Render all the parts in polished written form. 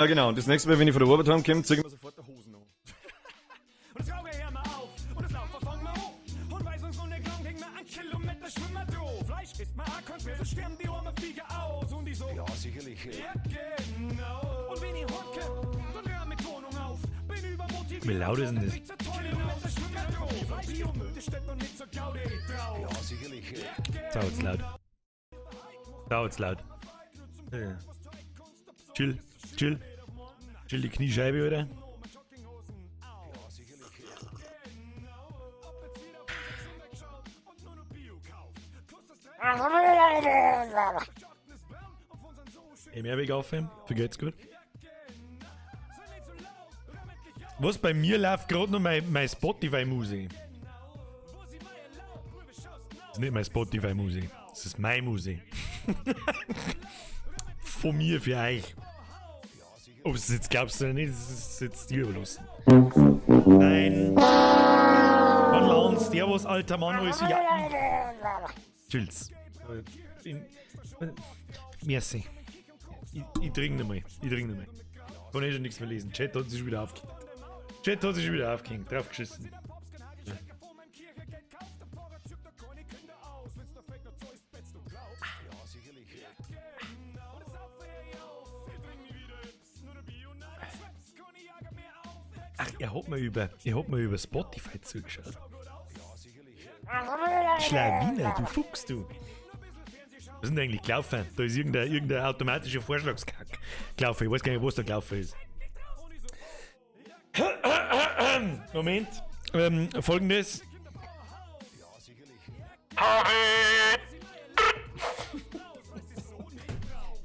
Ja, genau. Und das nächste Mal, wenn ich von der Arbeit heimkomme, zieh ich mir sofort die Hosen an. Wie laut ist denn das? Sau jetzt laut. Sau jetzt laut. Ja. Chill, chill. Chill die Kniescheibe, oder? Im Mehrweg aufhören, vergeht's gut. Was bei mir läuft gerade noch mein Spotify-Musik. Das ist nicht mein Spotify-Musik. Das ist meine Musik. Von mir für euch. Ob es jetzt glaubst oder nicht, das ist jetzt dir überlassen. Nein. Wann Lanz, Servus, alter Mann, alles ja. Tschüss. Merci. Ich trinke nicht mehr. Ich trinke nicht mehr. Kann eh schon nichts mehr lesen. Chat hat sich schon wieder aufgehängt. Chat hat sich schon wieder aufgehängt. Draufgeschissen. Ja. Ach, er hat mir über Spotify zugeschaut. Schlawiner, du Fuchs, du. Was ist denn eigentlich gelaufen? Da ist irgendein automatischer Vorschlagskack gelaufen. Ich weiß gar nicht, was da gelaufen ist. Moment. Folgendes.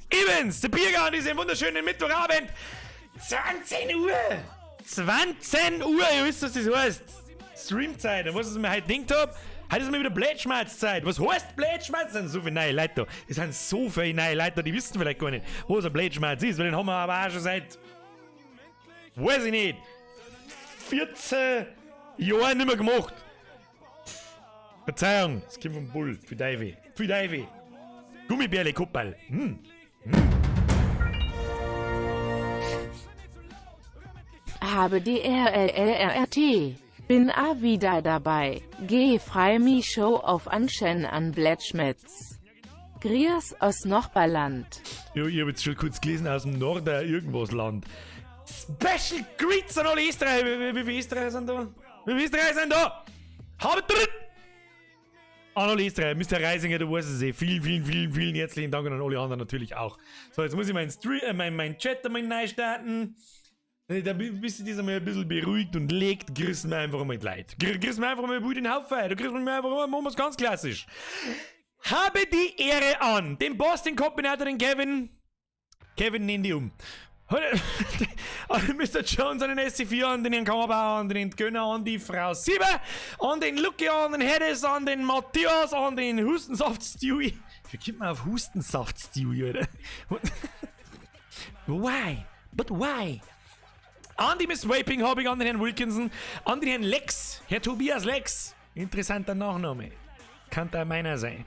Evans, der Biergarten ist ein wunderschönen Mittwochabend. 20 Uhr! 20 Uhr, ihr wisst, was das heißt. Streamzeit. Und was ich mir heute gedacht hab, heute ist mal wieder Blätschmalzzeit. Was heißt Blätschmalz? Es sind so viele neue Leute da. Es sind so viele neue Leute da, die wissen vielleicht gar nicht, was ein Blätschmalz ist, weil den haben wir aber auch schon seit, weiß ich nicht, 14 Jahren nicht mehr gemacht. Verzeihung, es kommt vom Bull. Für Davy. Für Davy. Gummibärle Kuppel. Habe die R L L R R T. Bin a wieder dabei. Geh frei mi Show auf Anschen an Blättschmetz. Grias aus Nachbarland. Ja, ich hab jetzt schon kurz gelesen aus dem Norder irgendwas Land. Special Greets an alle Österreicher. Wie viele Österreicher sind da? Wie viele Österreicher sind da? Habe drin! An alle Österreicher, Mister Reisinger, du weißt es eh. Vielen, vielen, vielen, vielen herzlichen Dank und an alle anderen natürlich auch. So, jetzt muss ich meinen Chat einmal neu starten. Da bist du dich einmal ein bisschen beruhigt und legt, grüßen wir einfach mal die Leute. Grüßen wir einfach mal den Haufen. Da grüßen wir einfach mal, machen wir's ganz klassisch. Habe die Ehre an den Boss, den Kombinator, den Kevin. Kevin, nenn die um. An den Mister Jones, an den SC4, an den Herrn Kammerbauer, an den Gönner, an die Frau Sieber, an den Lucky, an den Heddes, an den Matthias, an den Hustensaft Stewie. Wie kommt man auf Hustensaft Stewie, Alter? Why? But why? An die Miss Vaping hab ich, an den Herrn Wilkinson, an den Herrn Lex, Herr Tobias Lex. Interessanter Nachname. Kann da meiner sein.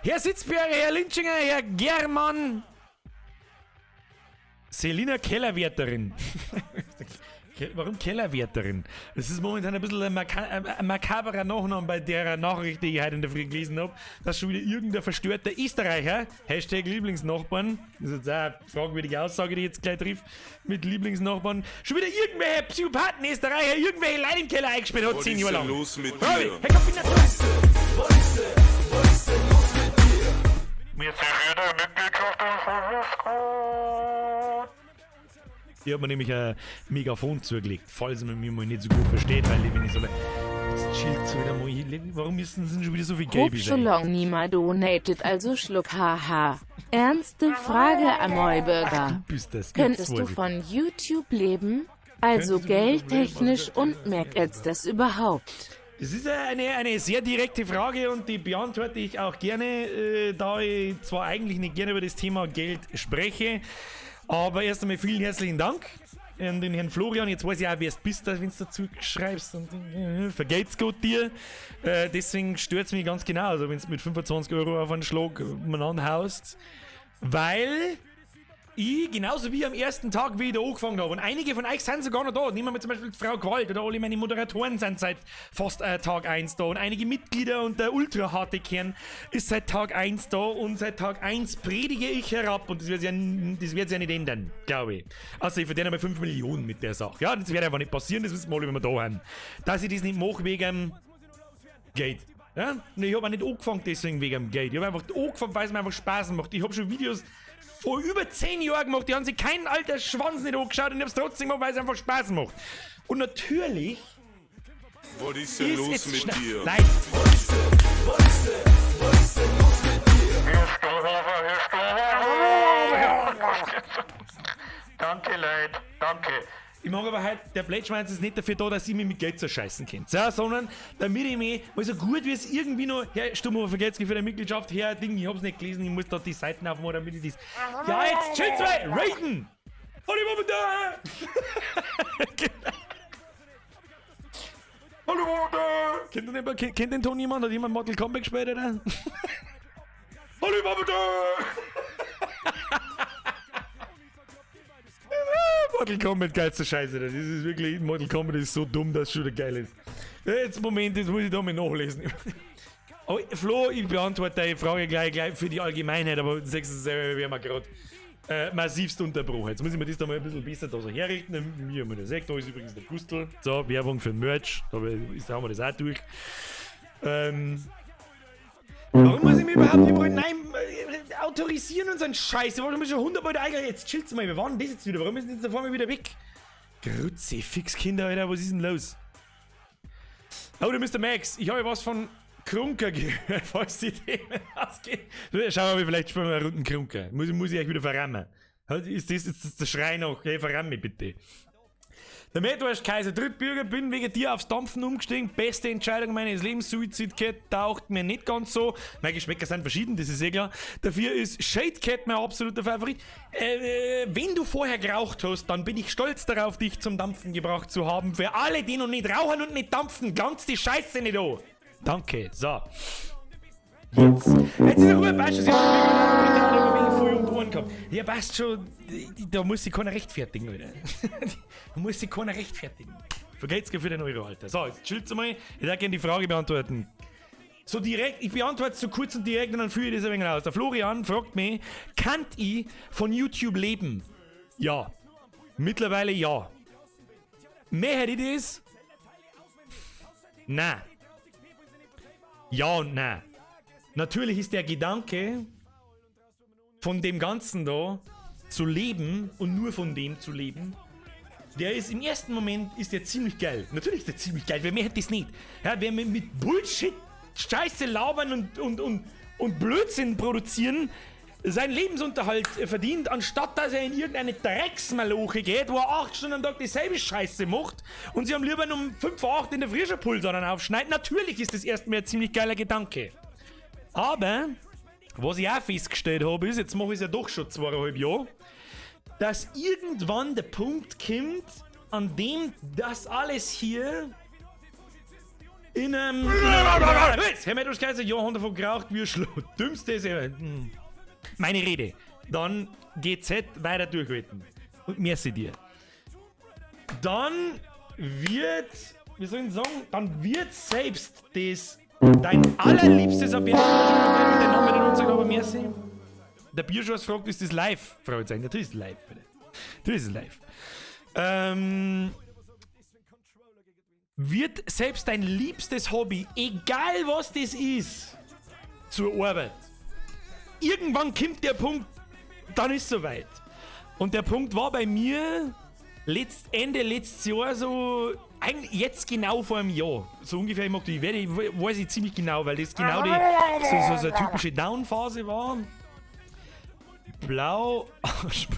Herr Sitzberger, Herr Lynchinger, Herr Germann. Selina Kellerwärterin. Warum Kellerwärterin? Das ist momentan ein bisschen ein makaberer Nachname bei der Nachricht, die ich heute in der Früh gelesen hab, dass schon wieder irgendein verstörter Österreicher, Hashtag Lieblingsnachbarn, das ist jetzt auch eine fragwürdige Aussage, die ich jetzt gleich trifft, mit Lieblingsnachbarn, schon wieder irgendwelche Psychopathen Österreicher, irgendwelche Leute im Keller eingesperrt hat, Was 10 ist Jahre denn lang. los mit Robbie, dir? hey, komm, bin da. Was ist denn, was ist denn, was ist denn los mit dir? Mir ist jede Mitgliedschaft Ich hab mir nämlich ein Megafon zugelegt, falls man mich mal nicht so gut versteht, weil ich bin nicht so. Jetzt chillt so wieder mal. Warum müssen denn schon wieder so viel Hob Gelbe schon sein? lang niemand donated, also Schluck, haha. Ernste Frage am Neuburger. Ach, du bist das. Jetzt Könntest du weiß ich. von YouTube leben? Also Könntest du von YouTube leben? geldtechnisch und merkt es das überhaupt? Das ist eine sehr direkte Frage und die beantworte ich auch gerne, da ich zwar eigentlich nicht gerne über das Thema Geld spreche, aber erst einmal vielen herzlichen Dank an den Herrn Florian. Jetzt weiß ich auch, wer es bist, wenn du dazu schreibst und vergelt's Gott dir. Deswegen stört's mich ganz genau, also wenn's mit 25 Euro auf einen Schlag umeinander haust, weil Ich, genauso wie am ersten Tag, wie ich da angefangen habe. Und einige von euch sind sogar noch da. Nehmen wir zum Beispiel Frau Gewalt oder alle meine Moderatoren sind seit fast Tag 1 da. Und einige Mitglieder und der ultra harte Kern ist seit Tag 1 da. Und seit Tag 1 predige ich herab. Und das wird sich ja nicht ändern, glaube ich. Also ich verdiene einmal 5 Millionen mit der Sache. Ja, das wird einfach nicht passieren, das wissen wir alle, wenn wir da haben. Dass ich das nicht mache wegen Geld. Ja? Und ich habe auch nicht angefangen deswegen wegen dem Geld. Ich habe einfach angefangen, weil es mir einfach Spaß macht. Ich habe schon Videos vor über 10 Jahren gemacht, die haben sich kein alter Schwanz nicht angeschaut und ich habe es trotzdem gemacht, weil es einfach Spaß macht. Und natürlich Was ist denn ist los jetzt mit schnell. dir? Nein, Danke, Leute, danke. Ich mache aber halt, der Pledge ist nicht dafür da, dass ich mich mit Geld zerscheißen könnt, ja, sondern damit ich mich mal so gut wie es irgendwie noch, Herr Stummer, vergelt's für die Mitgliedschaft, Herr Ding, ich hab's nicht gelesen, ich muss da die Seiten aufmachen, damit ich das. Ja, jetzt chill zwei, raiden! Hallo, da! Hallo, da! Kennt den Ton jemand? Hat jemand Mortal Kombat gespielt, oder? Hallo, da! Mortal Kombat, geilste Scheiße. Das ist wirklich, Mortal Kombat ist so dumm, dass es schon wieder geil ist. Jetzt, Moment, jetzt muss ich da mal nachlesen. Oh, Flo, ich beantworte deine Frage gleich für die Allgemeinheit, aber du siehst es selber, wir haben gerade massivst unterbrochen. Jetzt muss ich mir das da mal ein bisschen besser da so herrichten. Wie man das sagt, da ist übrigens der Gustl. So, Werbung für Merch, da haben wir das auch durch. Warum muss ich mich überhaupt überall nein, autorisieren und so ein Scheiß? Warum ist schon hundertmal da eigentlich? Jetzt chillt's mal, wir waren das jetzt wieder? Warum ist denn jetzt da vorne wieder weg? Grütze, fix Kinder, Alter, was ist denn los? Oh, du Mr. Max, ich habe was von Krunker gehört, falls die Themen ausgehen. Schauen wir mal, vielleicht spielen wir eine Runde Krunker. Muss ich euch wieder verrammen. Ist das jetzt der Schrei noch? Hey, verramm mich bitte. Der Mettwurst Kaiser Drittbürger, bin wegen dir aufs Dampfen umgestiegen. Beste Entscheidung meines Lebens. Suicide Cat taucht mir nicht ganz so. Meine Geschmäcker sind verschieden, das ist eh klar. Dafür ist Shade Cat mein absoluter Favorit. Wenn du vorher geraucht hast, dann bin ich stolz darauf, dich zum Dampfen gebracht zu haben. Für alle, die noch nicht rauchen und nicht dampfen, glanzt die Scheiße nicht an. Danke. So. Jetzt ist er Ruhe, passt schon. Sie haben mich voll um die Ohren gehabt. Ja, passt schon. Da muss sich keiner rechtfertigen, Alter. Da muss sich keiner rechtfertigen. Vergeht's für den Euro, Alter. So, jetzt chillt's mal. Ich würde gerne die Frage beantworten. So direkt, ich beantworte so kurz und direkt und dann führe ich das ein wenig aus. Der Florian fragt mich, kann ich von YouTube leben? Ja. Mittlerweile ja. Mehr hätte ich das? Nein. Ja und nein. Natürlich ist der Gedanke, von dem Ganzen da zu leben und nur von dem zu leben, der ist im ersten Moment ist der ziemlich geil. Natürlich ist der ziemlich geil, wer mehr hätte das nicht. Ja, wer mit Bullshit, Scheiße labern und Blödsinn produzieren, seinen Lebensunterhalt verdient, anstatt dass er in irgendeine Drecksmaloche geht, wo er 8 Stunden am Tag dieselbe Scheiße macht und sie am lieber um 5 vor 8 in der Früh schon Puls aufschneiden. Natürlich ist das erstmal ein ziemlich geiler Gedanke. Aber, was ich auch festgestellt habe, ist, jetzt mache ich es ja doch schon 2,5 Jahre, dass irgendwann der Punkt kommt, an dem das alles hier in einem... Herr Mettwurst-Kaiser, ja, haben davon geraucht, wir schlau. Dümmste ist ja... Meine Rede. Dann GZ weiter durchhalten. Und merci dir. Dann wird, wie soll ich sagen, dann wird selbst das dein allerliebstes Objekt, der Name den uns aber merci. Der Bierschoss fragt, ist das live? Fragezeichen. Natürlich ist es live, bitte. Natürlich ist es live. Wird selbst dein liebstes Hobby, egal was das ist, zur Arbeit. Irgendwann kommt der Punkt, dann ist es soweit. Und der Punkt war bei mir Ende letztes Jahr so, eigentlich jetzt genau vor einem Jahr. So ungefähr, ich mag die, werde, ich weiß ich ziemlich genau, weil das genau die so eine typische Down-Phase war. Blau, hab ich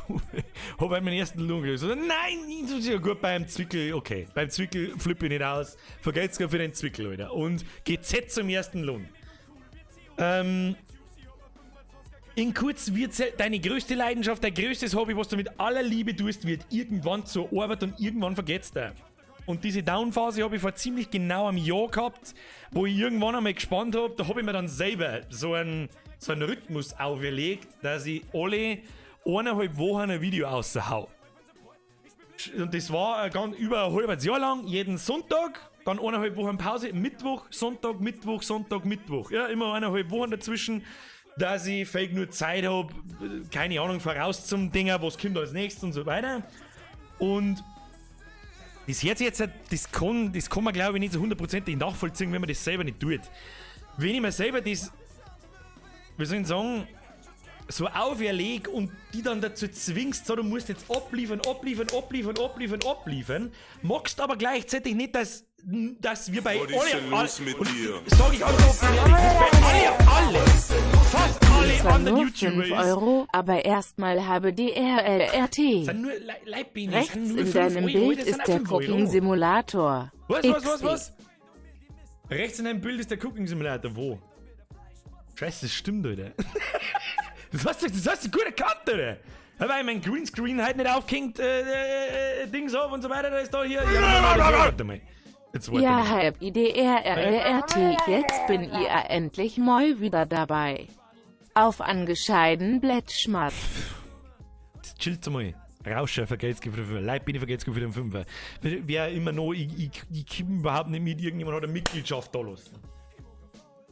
meinen ersten Lunge gesagt. Nein, das ist ja gut beim Zwickel, okay. Beim Zwickel flippe ich nicht aus. Vergeht's gar für den Zwickel, Alter. Und GZ zum ersten Lohn. In kurz wird deine größte Leidenschaft, dein größtes Hobby, was du mit aller Liebe tust, wird irgendwann zur Arbeit und irgendwann vergeht's dir. Und diese Down-Phase habe ich vor ziemlich genau einem Jahr gehabt, wo ich irgendwann einmal gespannt hab, da hab ich mir dann selber so einen Rhythmus auferlegt, dass ich alle 1,5 Wochen ein Video aushau. Und das war ganz über ein halbes Jahr lang, jeden Sonntag, dann 1,5 Wochen Pause, Mittwoch, Sonntag, Mittwoch, Sonntag, Mittwoch. Ja, immer 1,5 Wochen dazwischen, dass ich vielleicht nur Zeit hab, keine Ahnung, voraus zum Dinger, was kommt als nächstes und so weiter. Und das hört sich jetzt, das kann man, glaube ich, nicht so hundertprozentig nachvollziehen, wenn man das selber nicht tut. Wenn ich mir selber das, wie soll ich sagen, so auferlege und die dann dazu zwingst, so, du musst jetzt abliefern, abliefern, abliefern, abliefern, abliefern, magst aber gleichzeitig nicht, dass wir bei Was ist alle, denn los mit und dir? sag ich ganz offen ehrlich, das bei alle, fast alle Zwar anderen nur YouTuber 5 ist, Euro, aber erstmal habe DRLRT. Sind nur Leibbiene, Rechts sind nur in 5 deinem Euro, Bild das sind ist auch der 5 Euro. Cooking Simulator. Was, was, was, XD. was? Rechts in deinem Bild ist der Cooking Simulator. Wo? Scheiße, das stimmt, Alter. Das hast du gut erkannt, Alter. Weil mein Greenscreen halt nicht aufgehängt, Dings auf und so weiter, da ist da hier. Ja, warte mal. Jetzt warte Ja, mal. halb IDRRLRT, jetzt bin ich ja endlich mal wieder dabei. Auf angescheiden Blättschmatz. Jetzt chillt mal. Rauscher vergelt's für den Fünfer. Leibbiene vergelt's für den Fünfer. Wer immer noch, ich komm überhaupt nicht mit, irgendjemand hat eine Mitgliedschaft da lassen.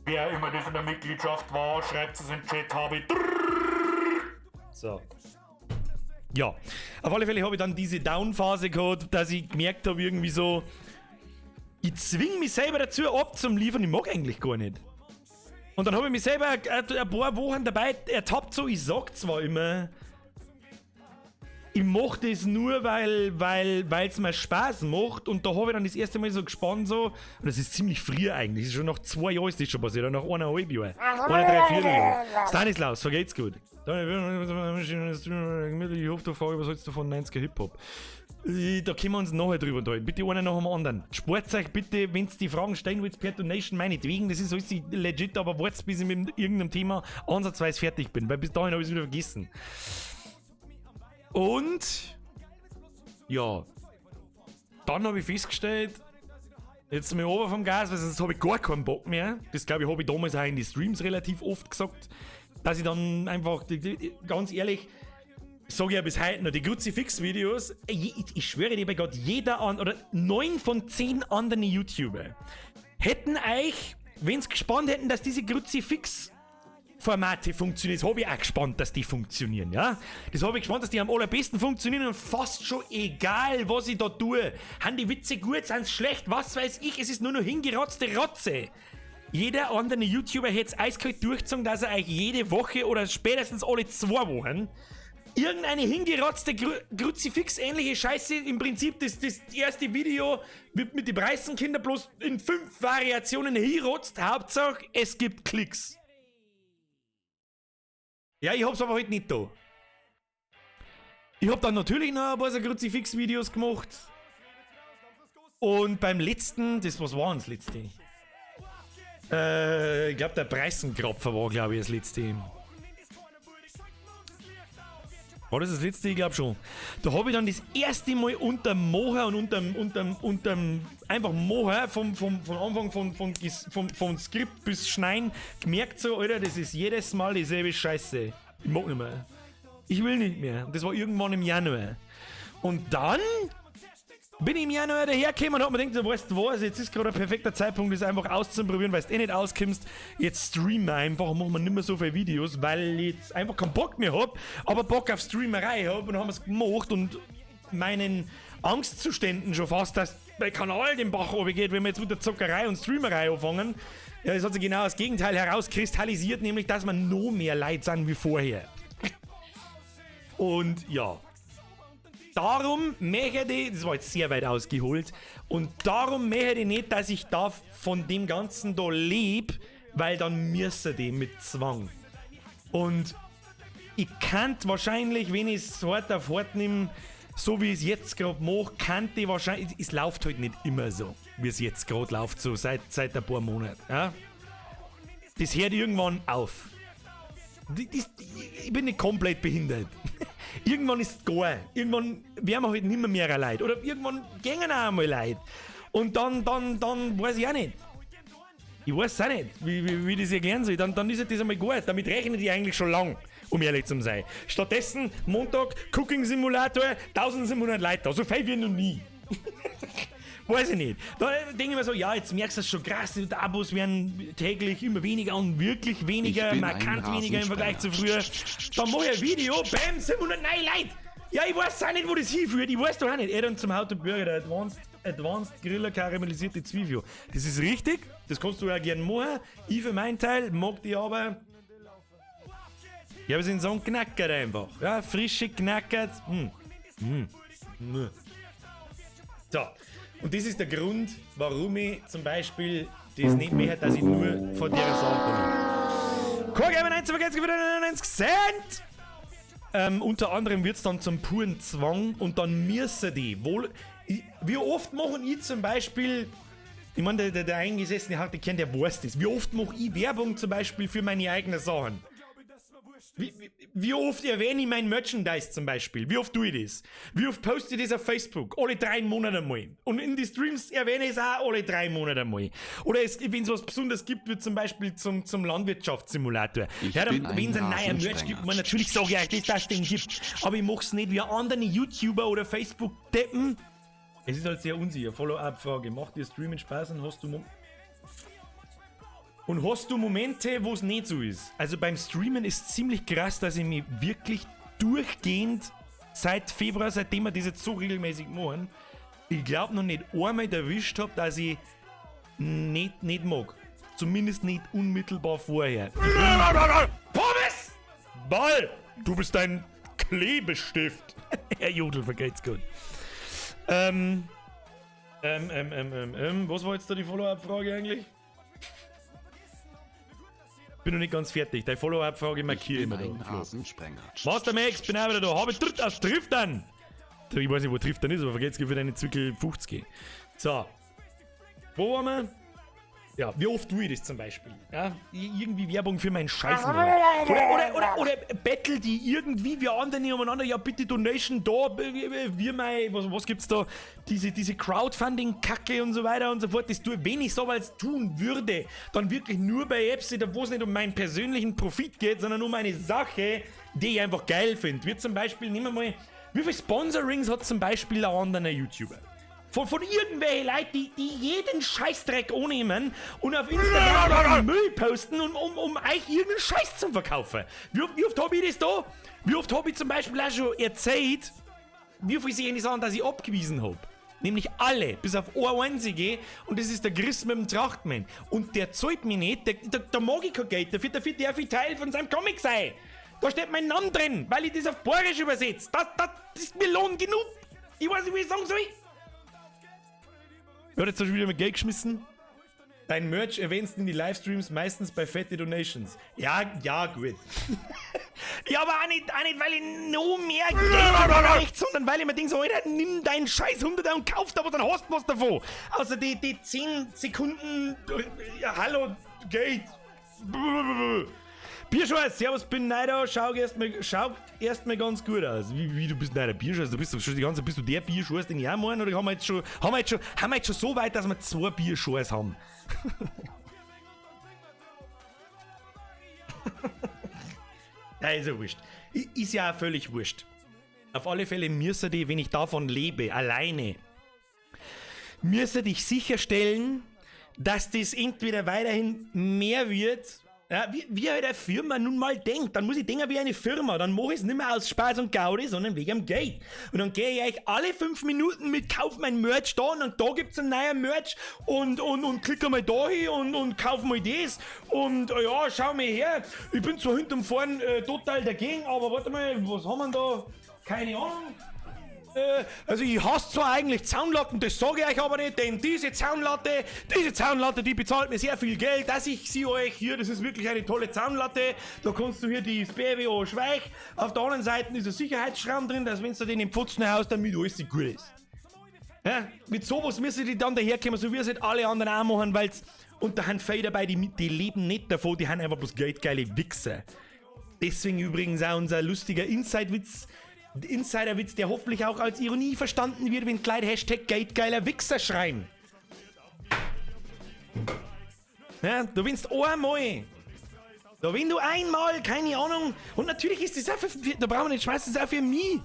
Wer immer das in der Mitgliedschaft war, schreibt es in den Chat, habe ich. So. Ja, auf alle Fälle habe ich dann diese Down-Phase gehabt, dass ich gemerkt habe, irgendwie so, ich zwing mich selber dazu abzuliefern, ich mag eigentlich gar nicht. Und dann habe ich mich selber ein paar Wochen dabei ertappt, so, ich sag zwar immer, ich mach das nur, weil es mir Spaß macht, und da habe ich dann das erste Mal so gespannt so, und das ist ziemlich früh eigentlich, das ist schon nach 2 Jahren ist das schon passiert, oder nach 1,5 Jahren, 1,75 Jahr. Stanislaus, so geht's gut. Ich hoffe, du fragst, was hältst du von 90er Hip-Hop? Da können wir uns nachher drüber unterhalten. Bitte einer nach dem anderen. Spart euch bitte, wenn die Fragen stellen wollt, per Donation meinetwegen. Das ist alles legit, aber wartet, bis ich mit irgendeinem Thema ansatzweise fertig bin, weil bis dahin habe ich es wieder vergessen. Und ja, dann habe ich festgestellt, jetzt mal runter vom Gas, weil sonst habe ich gar keinen Bock mehr. Das, glaube ich, habe ich damals auch in die Streams relativ oft gesagt, dass ich dann einfach, ganz ehrlich, sage ich ja bis heute noch, die Kruzifix-Videos, ich schwöre dir bei Gott, jeder an, oder 9 von 10 anderen YouTuber hätten euch, wenn sie gespannt hätten, dass diese Kruzifix Formate funktionieren. Das habe ich auch gespannt, dass die funktionieren, ja. Das habe ich gespannt, dass die am allerbesten funktionieren und fast schon egal, was ich da tue. Haben die Witze gut, sind sie schlecht, was weiß ich, es ist nur noch hingerotzte Rotze. Jeder andere YouTuber hätte es eiskalt durchgezogen, dass er euch jede Woche oder spätestens alle 2 Wochen irgendeine hingerotzte Kruzifix-ähnliche Scheiße, im Prinzip das erste Video wird mit den Preißenkinder bloß in fünf Variationen hinrotzt. Hauptsache, es gibt Klicks. Ja, ich hab's aber halt nicht da. Ich hab dann natürlich noch ein paar so Kruzifix-Videos gemacht. Und beim letzten, das, was war denn das letzte? Ich glaube, der Preißenkrapfer war, glaube ich, das letzte. War das das letzte? Ich glaube schon. Da habe ich dann das erste Mal unterm Mocher und unterm einfach Mocher vom Anfang vom Skript bis Schneiden gemerkt so, Alter, das ist jedes Mal dieselbe Scheiße. Ich mag nicht mehr. Ich will nicht mehr. Und das war irgendwann im Januar. Und dann bin ich im Januar dahergekommen und hab mir gedacht, so, weißt du was, jetzt ist gerade ein perfekter Zeitpunkt, das einfach auszuprobieren, weil du eh nicht auskommst. Jetzt streamen wir einfach und machen wir nicht mehr so viele Videos, weil ich jetzt einfach keinen Bock mehr hab, aber Bock auf Streamerei hab, und haben es gemacht und meinen Angstzuständen schon fast, dass mein Kanal den Bach geht, wenn wir jetzt mit der Zockerei und Streamerei anfangen. Ja, es hat sich genau das Gegenteil herauskristallisiert, nämlich dass wir noch mehr Leute sind wie vorher. Und ja, darum möchte ich, das war jetzt sehr weit ausgeholt, und darum möchte ich nicht, dass ich da von dem Ganzen da lebe, weil dann müsste die mit Zwang. Und ich kann wahrscheinlich, wenn ich es hart auf hart nehme, so wie ich es jetzt gerade mache, kann ich wahrscheinlich, es läuft halt nicht immer so, wie es jetzt gerade läuft, so seit ein paar Monaten. Ja? Das hört irgendwann auf. Ich bin nicht komplett behindert. Irgendwann ist es gar. Irgendwann werden wir halt nicht mehr Leute. Oder irgendwann gehen auch einmal Leute. Und dann weiß ich auch nicht. Ich weiß auch nicht, wie das erklären soll. Dann ist halt das einmal gut. Damit rechne ich eigentlich schon lang. um ehrlich zu sein. Stattdessen Montag Cooking Simulator, 1700 Leute da, so viel wie noch nie. Weiß ich nicht. Da denke ich mir so, ja, jetzt merkst du es schon krass, die Abos werden täglich immer weniger und wirklich weniger, markant weniger im Vergleich zu früher. Dann mach ich ein Video, bam, 700 neue Leute. Ja, ich weiß auch nicht, wo das hinführt, ich weiß doch auch nicht. Add-on zum How to Burger, der Advanced Griller karamellisierte Zwiebel. Das ist richtig, das kannst du ja gern machen. Ich für meinen Teil mag die aber. Ja, wir sind so knackert einfach. Ja, frische knackert. So. Und das ist der Grund, warum ich zum Beispiel das nicht mehr, dass ich nur von der Sache bin. Korg 1 vergessen für 99 Cent! Unter anderem wird es dann zum puren Zwang und dann müssen die wohl. Wie oft machen ich zum Beispiel, ich meine, der eingesessene harte Kern, der weiß das. Wie oft mache ich Werbung zum Beispiel für meine eigenen Sachen? Wie oft erwähne ich mein Merchandise zum Beispiel? Wie oft tue ich das? Wie oft poste ich das auf Facebook? Alle 3 Monate mal. Und in die Streams erwähne ich es auch alle 3 Monate mal. Oder wenn es was Besonderes gibt, wie zum Beispiel zum Landwirtschaftssimulator. Ich Ja, bin wenn es ein einen neuen Merch Rasensprenger. gibt, man natürlich sage ich euch, dass das den gibt. Aber ich mach's nicht wie andere YouTuber oder Facebook-Deppen. Es ist halt sehr unsicher. Follow-up-Frage. Macht dir Streamen Spaß und hast du Momente, wo es nicht so ist? Also beim Streamen ist ziemlich krass, dass ich mich wirklich durchgehend seit Februar, seitdem wir das jetzt so regelmäßig machen, ich glaub noch nicht einmal erwischt hab, dass ich nicht mag. Zumindest nicht unmittelbar vorher. Pommes! Ball! Du bist ein Klebestift. Herr Jodl, vergeht's gut. Was war jetzt da die Follow-up-Frage eigentlich? Bin noch nicht ganz fertig. Deine Follow-up-Frage markiere ich Ich mir bin da. ein Rasensprenger. Master Max, bin auch wieder da. Habe ich dritt aus Triftern. Ich weiß nicht, wo Triftern ist, aber vergeht's für deine Zwickel 50. So. Wo waren wir? Ja, wie oft tue ich das zum Beispiel? Ja, irgendwie Werbung für meinen Scheiß machen. Oder Battle, die irgendwie wir anderen umeinander, ja bitte Donation da, wir mei, was gibt's da? Diese Crowdfunding-Kacke und so weiter und so fort. Das tue, wenn ich sowas tun würde, dann wirklich nur bei Apps, wo es nicht um meinen persönlichen Profit geht, sondern um eine Sache, die ich einfach geil finde. Wie zum Beispiel, nehmen wir mal, wie viele Sponsorings hat zum Beispiel ein anderer YouTuber? Von irgendwelchen Leuten, die jeden Scheißdreck annehmen und auf Instagram Müll posten, um euch irgendeinen Scheiß zu verkaufen. Wie oft hab ich das da? Wie oft hab ich zum Beispiel auch schon erzählt, wie viel sie eigentlich sagen, dass ich abgewiesen hab? Nämlich alle, bis auf eine einzige, und das ist der Chris mit dem Trachtmann. Und der zahlt mich nicht, da mag ich kein Geld dafür, dafür darf ich Teil von seinem Comic sein. Da steht mein Name drin, weil ich das auf Bayerisch übersetze. Das ist mir Lohn genug. Ich weiß nicht, wie ich sagen soll. Wer hat jetzt schon wieder mit Geld geschmissen? Dein Merch erwähnst du in die Livestreams meistens bei fette Donations. Ja, ja, gut. Ja, aber auch nicht, weil ich noch mehr Geld erreicht, sondern weil ich mir denke, so, Alter, nimm deinen scheiß 100er und kauf da was, dann hast du was davon. Außer die 10 Sekunden, ja, hallo, Geld. Bierschwarz, servus, bin Neider, schaut erstmal ganz gut aus. Wie du bist Neider Bierschwarz, du bist doch schon die ganze Zeit, bist du der Bierschwarz, den ich auch meine, oder haben wir jetzt schon, haben wir jetzt schon, haben wir jetzt schon so weit, dass wir 2 Bierschwarz haben? Ja, ist ja wurscht. Ist ja auch völlig wurscht. Auf alle Fälle müsste ich, wenn ich davon lebe, alleine, müsste ich sicherstellen, dass das entweder weiterhin mehr wird, ja, wie halt eine Firma nun mal denkt. Dann muss ich denken wie eine Firma. Dann mach ich's nicht mehr aus Spaß und Gaudi, sondern wegen dem Geld. Und dann geh ich euch alle 5 Minuten mit, kauf mein Merch da und da gibt's ein neuer Merch und klick einmal da hin und kauf mal das. Und ja, schau mal her. Ich bin zwar hinterm Fahren total dagegen, aber warte mal, was haben wir denn da? Keine Ahnung. Also ich hasse zwar eigentlich Zaunlatten, das sage ich euch aber nicht, denn diese Zaunlatte, die bezahlt mir sehr viel Geld, dass ich sie euch hier, das ist wirklich eine tolle Zaunlatte, da kannst du hier die BMW Schweich, auf der anderen Seite ist ein Sicherheitsschraum drin, dass wenn du den im Pfotzen haust, damit alles gut ist. Ja, mit sowas müssen die dann daherkommen, so wie es halt alle anderen auch machen, weil's, und da haben viele dabei, die leben nicht davon, die haben einfach bloß geldgeile Wichser. Deswegen übrigens auch unser lustiger Inside-Witz, Insider-Witz, der hoffentlich auch als Ironie verstanden wird, wenn gleich Hashtag geldgeiler Wichser schreien. Ja, du wennst einmal, Da, wenn du einmal, keine Ahnung, und natürlich ist das auch für, da brauchen wir nicht schmeißen, das ist auch für mich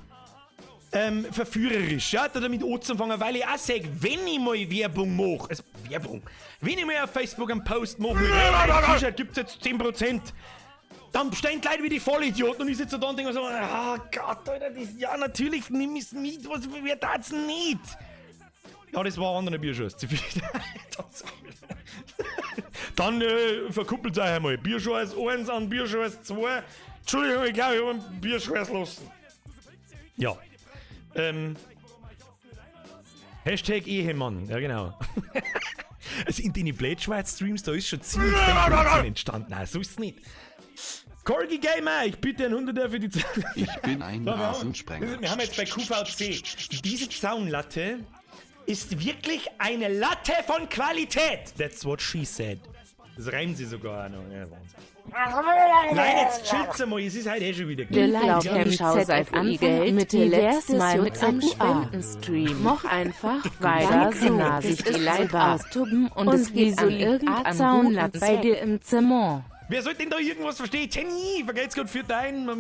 verführerisch, ja, da damit anzufangen, weil ich auch sage, wenn ich mal Werbung mache, also Werbung, wenn ich mal auf Facebook einen Post mache, mit hey, T-Shirt gibt's jetzt 10%, dann stehen die Leute wie die Vollidioten und ich sitze da und denke mir so, ah Gott, Alter, das, ja, natürlich nimm ich's mit, was, wer tat's nicht? Ja, das war ein anderer Bierschuss. Zu viel. Dann verkuppelt euch einmal. Bierscheiß 1 an Bierscheiß 2. Entschuldigung, ich glaube, ich habe einen Bierscheiß lassen. Ja. Hashtag Ehemann. Ja, genau. Also in den Blade-Schweiz-Streams, da ist schon ziemlich viel Blödsinn entstanden. Nein, so ist es nicht. Corgi Gamer, ich bitte ein Hunderter für die Zeit. Ich bin ein Rasensprenger. Wir haben jetzt bei QVC. Diese Zaunlatte ist wirklich eine Latte von Qualität. That's what she said. Das reimt sie sogar auch noch. Ja, Wahnsinn. Nein, jetzt chillt's einmal, es ist heute eh schon wieder Der Live seit Anfang Mitte letztes Mal mit einem Spendenstream. Mach einfach weiter so, sich die Leute austoben und es geht an irgendein Zaunlatte bei dir im Zimmer. Wer sollte denn da irgendwas verstehen? Jenny, vergelt's Gott für dein. Das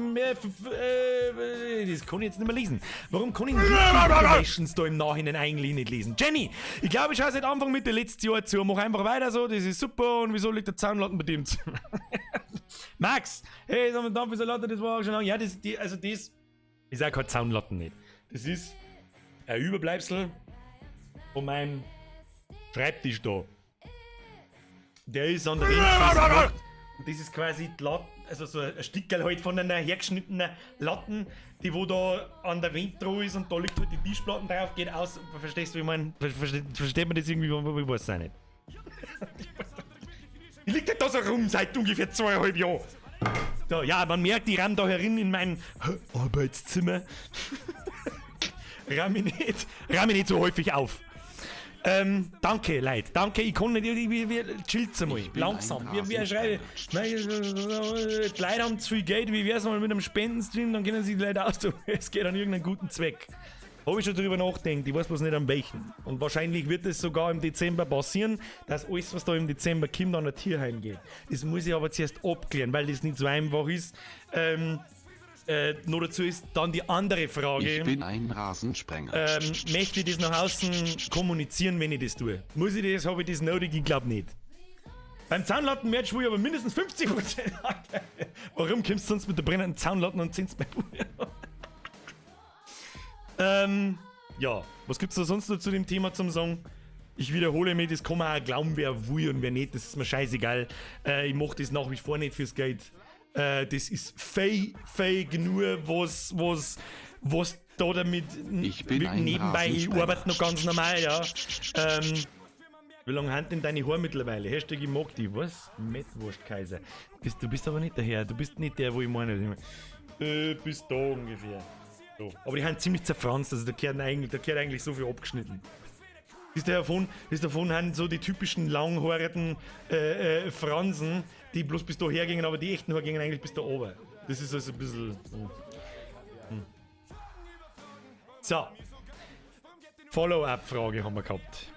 kann ich jetzt nicht mehr lesen. Warum kann ich die Donations da im Nachhinein eigentlich nicht lesen? Jenny, ich glaube, ich schaue seit Anfang Mitte letztes Jahr zu. Mach einfach weiter so, das ist super. Und wieso liegt der Zaunlatten bei dem Zimmer? Max, hey, sag mal, danke für so Latte, das war auch schon lange. Ja, das, die, also das ist auch kein Zaunlatten nicht. Das ist ein Überbleibsel von meinem Schreibtisch da. Der ist an der Wand. Und das ist quasi die Latte, also so ein Stickerl halt von einer hergeschnittenen Latten, die wo da an der Wand dran ist und da liegt halt die Tischplatten drauf, geht aus. Verstehst du, wie ich meine? Versteht man das irgendwie? Ich weiß es auch nicht. Die liegt halt da so rum seit ungefähr 2,5 Jahren. So, ja, man merkt, ich ramm da herin in mein Arbeitszimmer. Ramm ich nicht so häufig auf. Danke, Leute. Danke, ich kann nicht, chillt's einmal. Langsam. Wir schreiben. Die Leute haben zu viel Geld, wie wär's mal mit einem Spendenstream, dann können sich die Leute aus. Es geht an irgendeinen guten Zweck. Habe ich schon drüber nachgedacht, ich weiß bloß nicht an welchen. Und wahrscheinlich wird es sogar im Dezember passieren, dass alles, was da im Dezember kommt, an ein Tierheim geht. Das muss ich aber zuerst abklären, weil das nicht so einfach ist. Noch dazu ist dann die andere Frage. Ich bin ein Rasensprenger. Möchte ich das nach außen kommunizieren, wenn ich das tue? Muss ich das? Habe ich das nötig? Ich glaube nicht. Beim Zaunlatten-Merch will ich aber mindestens 50%. Warum kommst du sonst mit der brennenden Zaunlatten und zündest mein Buch? Ja, was gibt's da sonst noch zu dem Thema zum Sagen? Ich wiederhole mich, das kann man auch glauben, wer will und wer nicht, das ist mir scheißegal. Ich mach das nach wie vor nicht fürs Geld. Das ist fei genug, was da damit ich bin ein nebenbei, ich arbeite noch ganz normal, ja. Wie lange haben denn deine Haare mittlerweile? Hashtag ich mag die, was? Mettwurstkaiser. Du bist aber nicht der Herr, du bist nicht der, wo ich meine. Bist da ungefähr. So. Aber die haben ziemlich zerfranst, also da gehört eigentlich so viel abgeschnitten. Ist davon haben so die typischen langhaarigen Fransen, die bloß bis da hergingen, aber die echten Haare gingen eigentlich bis da oben. Das ist also ein bisschen. So. Follow-up-Frage haben wir gehabt.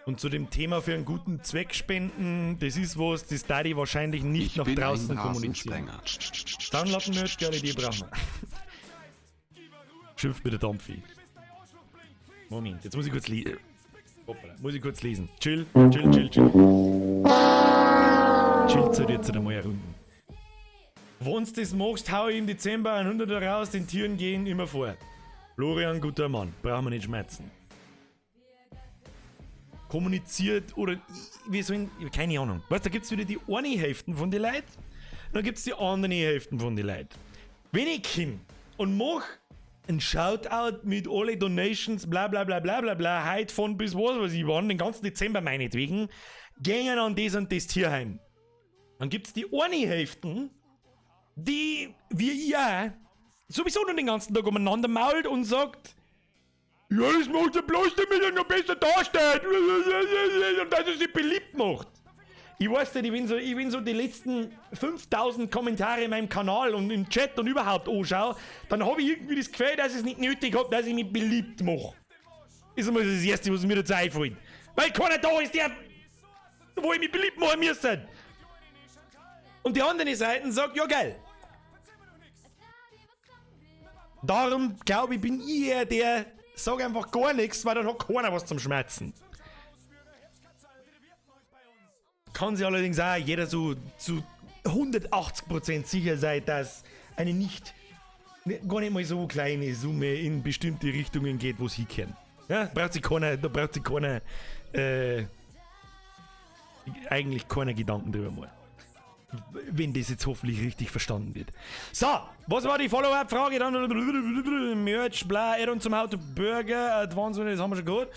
Und zu dem Thema für einen guten Zweck spenden, das ist was, das da die wahrscheinlich nicht nach draußen kommunizieren. Zaunlatten-Merch, geile Idee brauchen wir. Schimpft mit der Dampfi. Moment, jetzt muss ich kurz lesen. Hoppala, muss ich kurz lesen. Chill, chill, chill, chill. Chill halt jetzt einmal eine Runde. Wenn du das machst, hau ich im Dezember 100er raus, den Tieren gehen immer vor. Florian, guter Mann, brauchen wir nicht schmerzen. Kommuniziert oder wir sollen, keine Ahnung. Weißt du, da gibt es wieder die eine Hälfte von den Leuten, dann gibt es die andere Hälfte von den Leuten. Wenn ich komme und mach ein Shoutout mit alle Donations, bla bla bla bla bla bla, heute von bis was weiß ich wann, den ganzen Dezember meinetwegen, gängen an das und das Tierheim. Dann gibt es die eine Hälfte, die, wie ich auch, sowieso nur den ganzen Tag umeinander mault und sagt, ja, das macht er bloß, damit er noch besser dasteht und dass er sich beliebt macht. Ich weiß nicht, ich bin so die letzten 5000 Kommentare in meinem Kanal und im Chat und überhaupt anschaue, dann habe ich irgendwie das Gefühl, dass ich es nicht nötig habe, dass ich mich beliebt mache. Ist einmal das Erste, was mir dazu einfällt. Weil keiner da ist, der, wo ich mich beliebt machen müsste. Und die andere Seite sagt, ja geil. Darum glaube ich, bin ich eher der, sag einfach gar nichts, weil dann hat keiner was zum Schmerzen. Kann sich allerdings auch jeder so zu 180% sicher sein, dass eine nicht, gar nicht mal so kleine Summe in bestimmte Richtungen geht, wo sie hinkehren. Ja, braucht sich keiner, da braucht sich keiner, eigentlich keiner Gedanken drüber machen. Wenn das jetzt hoffentlich richtig verstanden wird. So, was war die Follow-up-Frage? Dann Merch, bla, Add-on zum How to Burger, Advance, das haben wir schon gehört.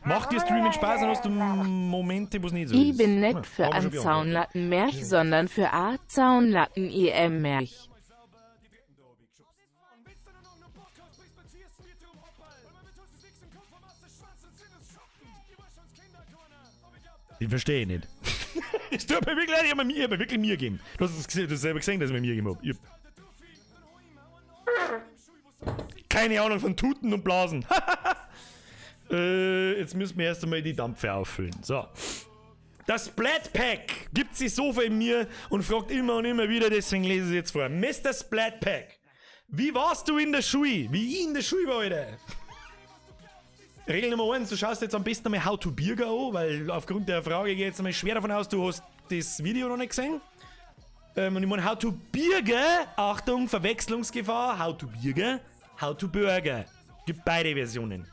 Macht dir Streaming Spaß und hast du Momente, wo es nicht so Ich ist? bin nicht Ja, für haben wir an schon beantwortet. Zaunlatten Merch, sondern für A Zaunlatten IM Merch. Ich verstehe nicht. Es tut mir wirklich leid, ich hab mir, ich hab mir wirklich Mühe gegeben. Du hast es gesehen, du hast selber gesehen, dass ich mir Mühe gegeben hab. Ich hab keine Ahnung von Tuten und Blasen. Jetzt müssen wir erst einmal die Dampfe auffüllen. So. Das Splatpack gibt sich so viel in mir und fragt immer und immer wieder, deswegen lese ich es jetzt vor. Mr. Splatpack, wie warst du in der Schule? Wie ich in der Schule war, Alter. Regel Nummer 1, du schaust jetzt am besten einmal How to Birger an, weil aufgrund der Frage gehe ich jetzt einmal schwer davon aus, du hast das Video noch nicht gesehen. Und ich meine, How to Birger, Achtung, Verwechslungsgefahr, How to Birger, How to Burger. Gibt beide Versionen.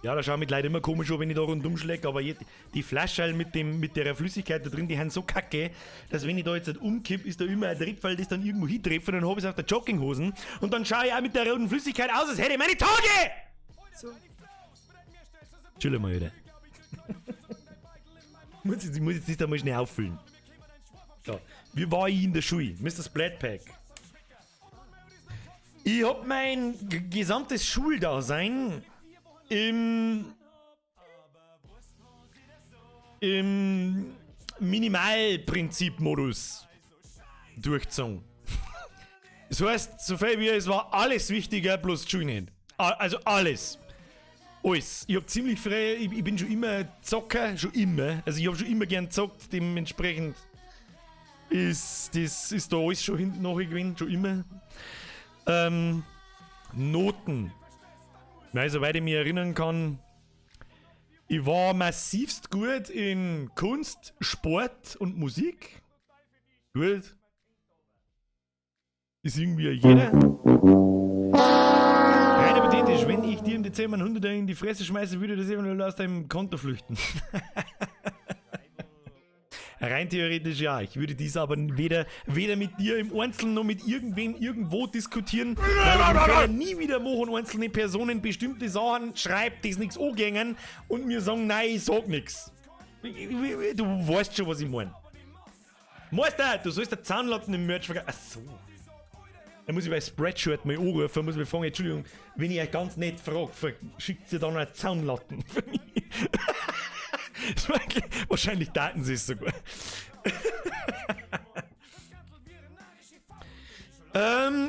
Ja, da schauen mich leider immer komisch an, wenn ich da rundum schläg, aber die Flasche mit der Flüssigkeit da drin, die haben so kacke, dass wenn ich da jetzt nicht umkipp, ist da immer ein Tripfall, das dann irgendwo hintrifft und dann hab ich's auf der Jogginghosen und dann schaue ich auch mit der roten Flüssigkeit aus, als hätte ich meine Tage! So. Chill mal wieder. Ich muss jetzt nicht einmal schnell auffüllen. So. Wie war ich in der Schule? Mister Splatpack. Ich hab mein gesamtes Schuldasein im Minimalprinzip-Modus durchgezogen. Das heißt, so viel wie es war alles wichtiger, bloß die Schule nicht. Also alles. Alles. Ich hab ziemlich frei, ich bin schon immer Zocker, schon immer. Also ich hab schon immer gern gezockt, dementsprechend ist da alles schon hinten noch gewesen, schon immer. Noten. Weil, soweit ich mich erinnern kann, ich war massivst gut in Kunst, Sport und Musik. Gut. Ist irgendwie jeder. Rein hypothetisch, wenn ich dir im Dezember einen 100er in die Fresse schmeiße, würde das eventuell aus deinem Konto flüchten. Rein theoretisch ja. Ich würde dies aber weder mit dir im Einzelnen noch mit irgendwem irgendwo diskutieren, weil ich nie wieder machen, einzelne Personen bestimmte Sachen schreibt, die nichts angehen und mir sagen, nein, ich sag nix. Du weißt schon, was ich mein. Meister, du sollst der Zahnlatten im Merch verkaufen. Ach so. Da muss ich bei Spreadshirt mal anrufen, muss ich mich fragen, Entschuldigung, wenn ich euch ganz nett frage, schickt ihr da noch einen Zahnlatten für mich? Das war eigentlich, wahrscheinlich daten sie es sogar.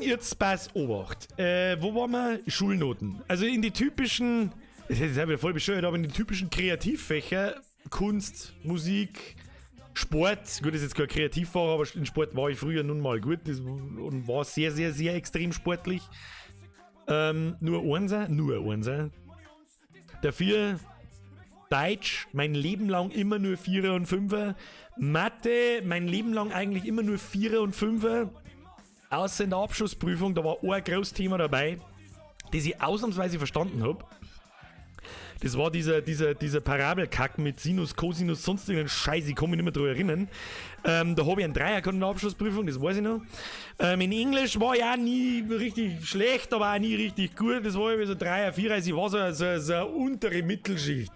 Jetzt pass Obacht. Wo waren wir? Schulnoten. Also in die typischen, das ist ja wieder voll bescheuert, aber in die typischen Kreativfächer, Kunst, Musik, Sport, gut, das ist jetzt kein Kreativfach, aber in Sport war ich früher nun mal gut das, und war sehr, sehr, sehr extrem sportlich. Nur Einser, nur Einser. Dafür Deutsch, mein Leben lang immer nur 4er und 5er. Mathe, mein Leben lang eigentlich immer nur 4er und 5er. Außer in der Abschlussprüfung, da war ein großes Thema dabei, das ich ausnahmsweise verstanden hab. Das war dieser Parabelkack mit Sinus, Cosinus, sonst irgendeinen Scheiß, ich kann mich nicht mehr dran erinnern. Da hab ich einen Dreier gehabt in der Abschlussprüfung, das weiß ich noch. In Englisch war ich auch nie richtig schlecht, aber auch nie richtig gut. Das war irgendwie so Dreier, Vierer, also ich war so eine untere Mittelschicht.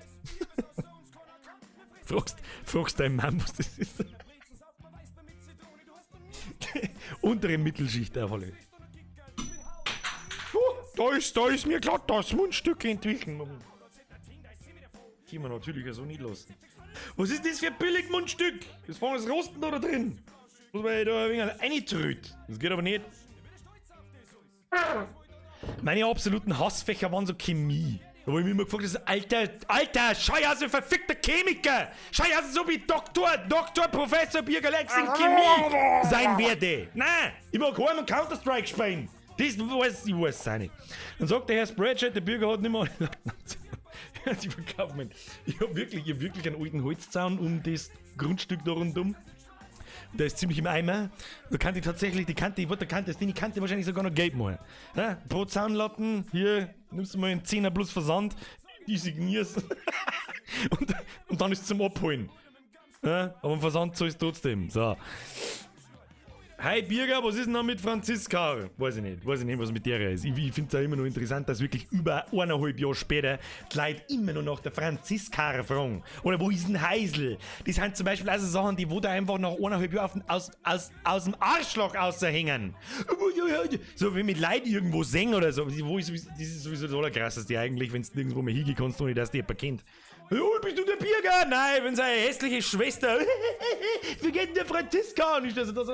Fragst deinen Mann, was das ist. Untere Mittelschicht, auf alle. Oh, da ist mir glatt das Mundstück entwichen. Können wir natürlich so nicht lassen. Was ist das für ein billig Mundstück? Das fahren das Rosten da drin. Muss man da ein wenig reintrüt. Das geht aber nicht. Meine absoluten Hassfächer waren so Chemie. Da wo ich mich immer gefragt habe, Alter, Alter, schau aus wie verfickter Chemiker! Schau aus, so wie Doktor, Doktor, Professor Birger Lex in Chemie sein werde! Nein, ich mag heim und Counter-Strike spielen! Das weiß ich, weiß es auch nicht. Dann sagt der Herr Spreadshirt, der Bürger hat nicht mehr alle Latten. Ich verkaufe meinen. Ich hab wirklich einen alten Holzzaun um das Grundstück da rundum. Der ist ziemlich im Eimer. Da kann ich tatsächlich, die Kante, da kannte die kannte wahrscheinlich sogar noch Geld machen. Ja, pro Zaunlatten, hier, nimmst du mal einen Zehner plus Versand, ich signier's. Und dann ist es zum Abholen. Ja, aber im Versand zahlst du trotzdem. So. Hi Birger, was ist denn da mit Franziska? Weiß ich nicht, was mit der ist. Ich finde es auch immer noch interessant, dass wirklich über 1,5 Jahre später die Leute immer noch nach der Franziska fragen. Oder wo ist denn Heisel? Das sind zum Beispiel also Sachen, die wo da einfach nach 1,5 Jahren aus dem Arschloch aushängen. So wie mit Leuten irgendwo singen oder so. Wo ist, das ist sowieso das Allerkrasseste eigentlich, wenn du nirgendwo mehr hingehen kannst, ohne dass dich jemand kennt. Oh, bist du der Birger? Nein, ich bin seine hässliche Schwester. Wie geht denn der Franziska? Und ich so, das so.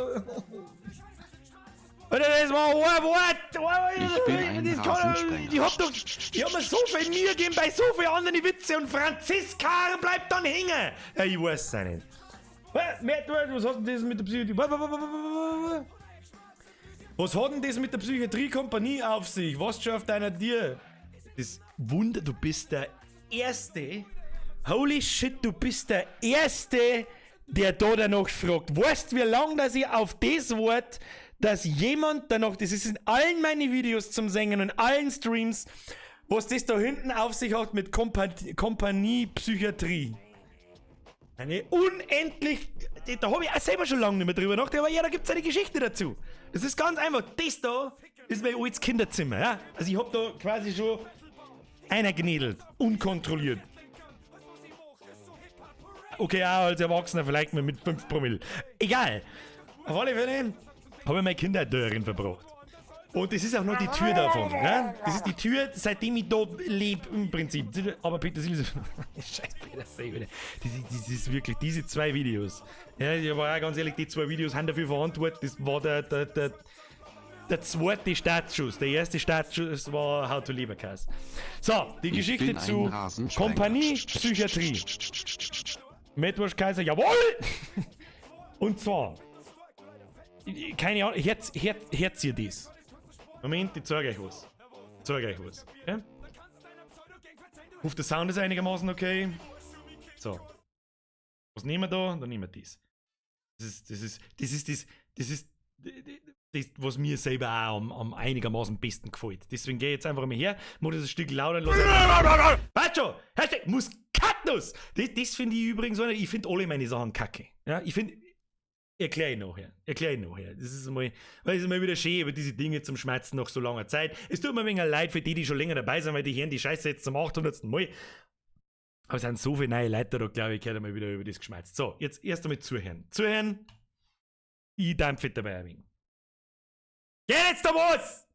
Alter, das war ein Wort. Ich bin ein Das kann, Rasensprenger. ich hab doch, ich hab mir so viel Mühe gegeben bei so vielen anderen Witze und Franziska bleibt dann hängen. Ja, ich weiß es auch nicht. Was hat denn das mit der Psychiatrie? Was hat denn das mit der Psychiatriekompanie auf sich? Was schon auf deiner Tür? Das Wunder, du bist der Erste. Holy shit, du bist der Erste, der da danach fragt. Weißt du, wie lange, dass ich auf das Wort, dass jemand danach, das ist in allen meinen Videos zum Singen und allen Streams, was das da hinten auf sich hat mit Kompanie Psychiatrie. Eine unendlich, da hab ich auch selber schon lange nicht mehr drüber nachgedacht, aber ja, da gibt's eine Geschichte dazu. Das ist ganz einfach, das da ist mein altes Kinderzimmer, ja. Also ich hab da quasi schon einer genädelt, unkontrolliert. Okay, auch als Erwachsener vielleicht mal mit 5 Promille. Egal. Auf alle Fälle habe ich meine Kindheit darin verbracht. Und das ist auch noch die Tür davon. Ne? Das ist die Tür, seitdem ich da lebe im Prinzip. Aber Petersilie. Scheiß Petersilie. Das ist wirklich diese zwei Videos. Ja, ich war auch ganz ehrlich, die zwei Videos haben dafür verantwortlich. Das war der zweite Startschuss. Der erste Startschuss war How to Leberkäse. So, die Ich Geschichte bin ein zu Rasensprenger. Kompanie Psychiatrie. Mettwurst Kaiser, jawohl! Und zwar, keine Ahnung, Herz ihr das. Moment, ich zeige euch was. Ich zeige euch was. Ja? Hoffe, der Sound ist einigermaßen okay. So. Was nehmen wir da? Dann nehmen wir das. Das ist das, ist, das, ist, das, das, ist, das, was mir selber auch am einigermaßen besten gefällt. Deswegen gehe ich jetzt einfach mal her, mach das ein Stück lauter und lass. Warte schon! Hashtag Muskatnuss! Das finde ich übrigens so nicht. Ich finde alle meine Sachen kacke. Ja, ich finde. Erkläre ich nachher. Erkläre ich nachher. Das ist einmal, weil es ist mal wieder schön, über diese Dinge zum Schmerzen nach so langer Zeit. Es tut mir ein wenig leid für die, die schon länger dabei sind, weil die hören die Scheiße jetzt zum 800. Mal. Aber es sind so viele neue Leute da, glaube ich, gehört einmal wieder über das geschmerzt. So, jetzt erst einmal zuhören. Zuhören. Ich dampfe dabei ein wenig. Geht jetzt da was!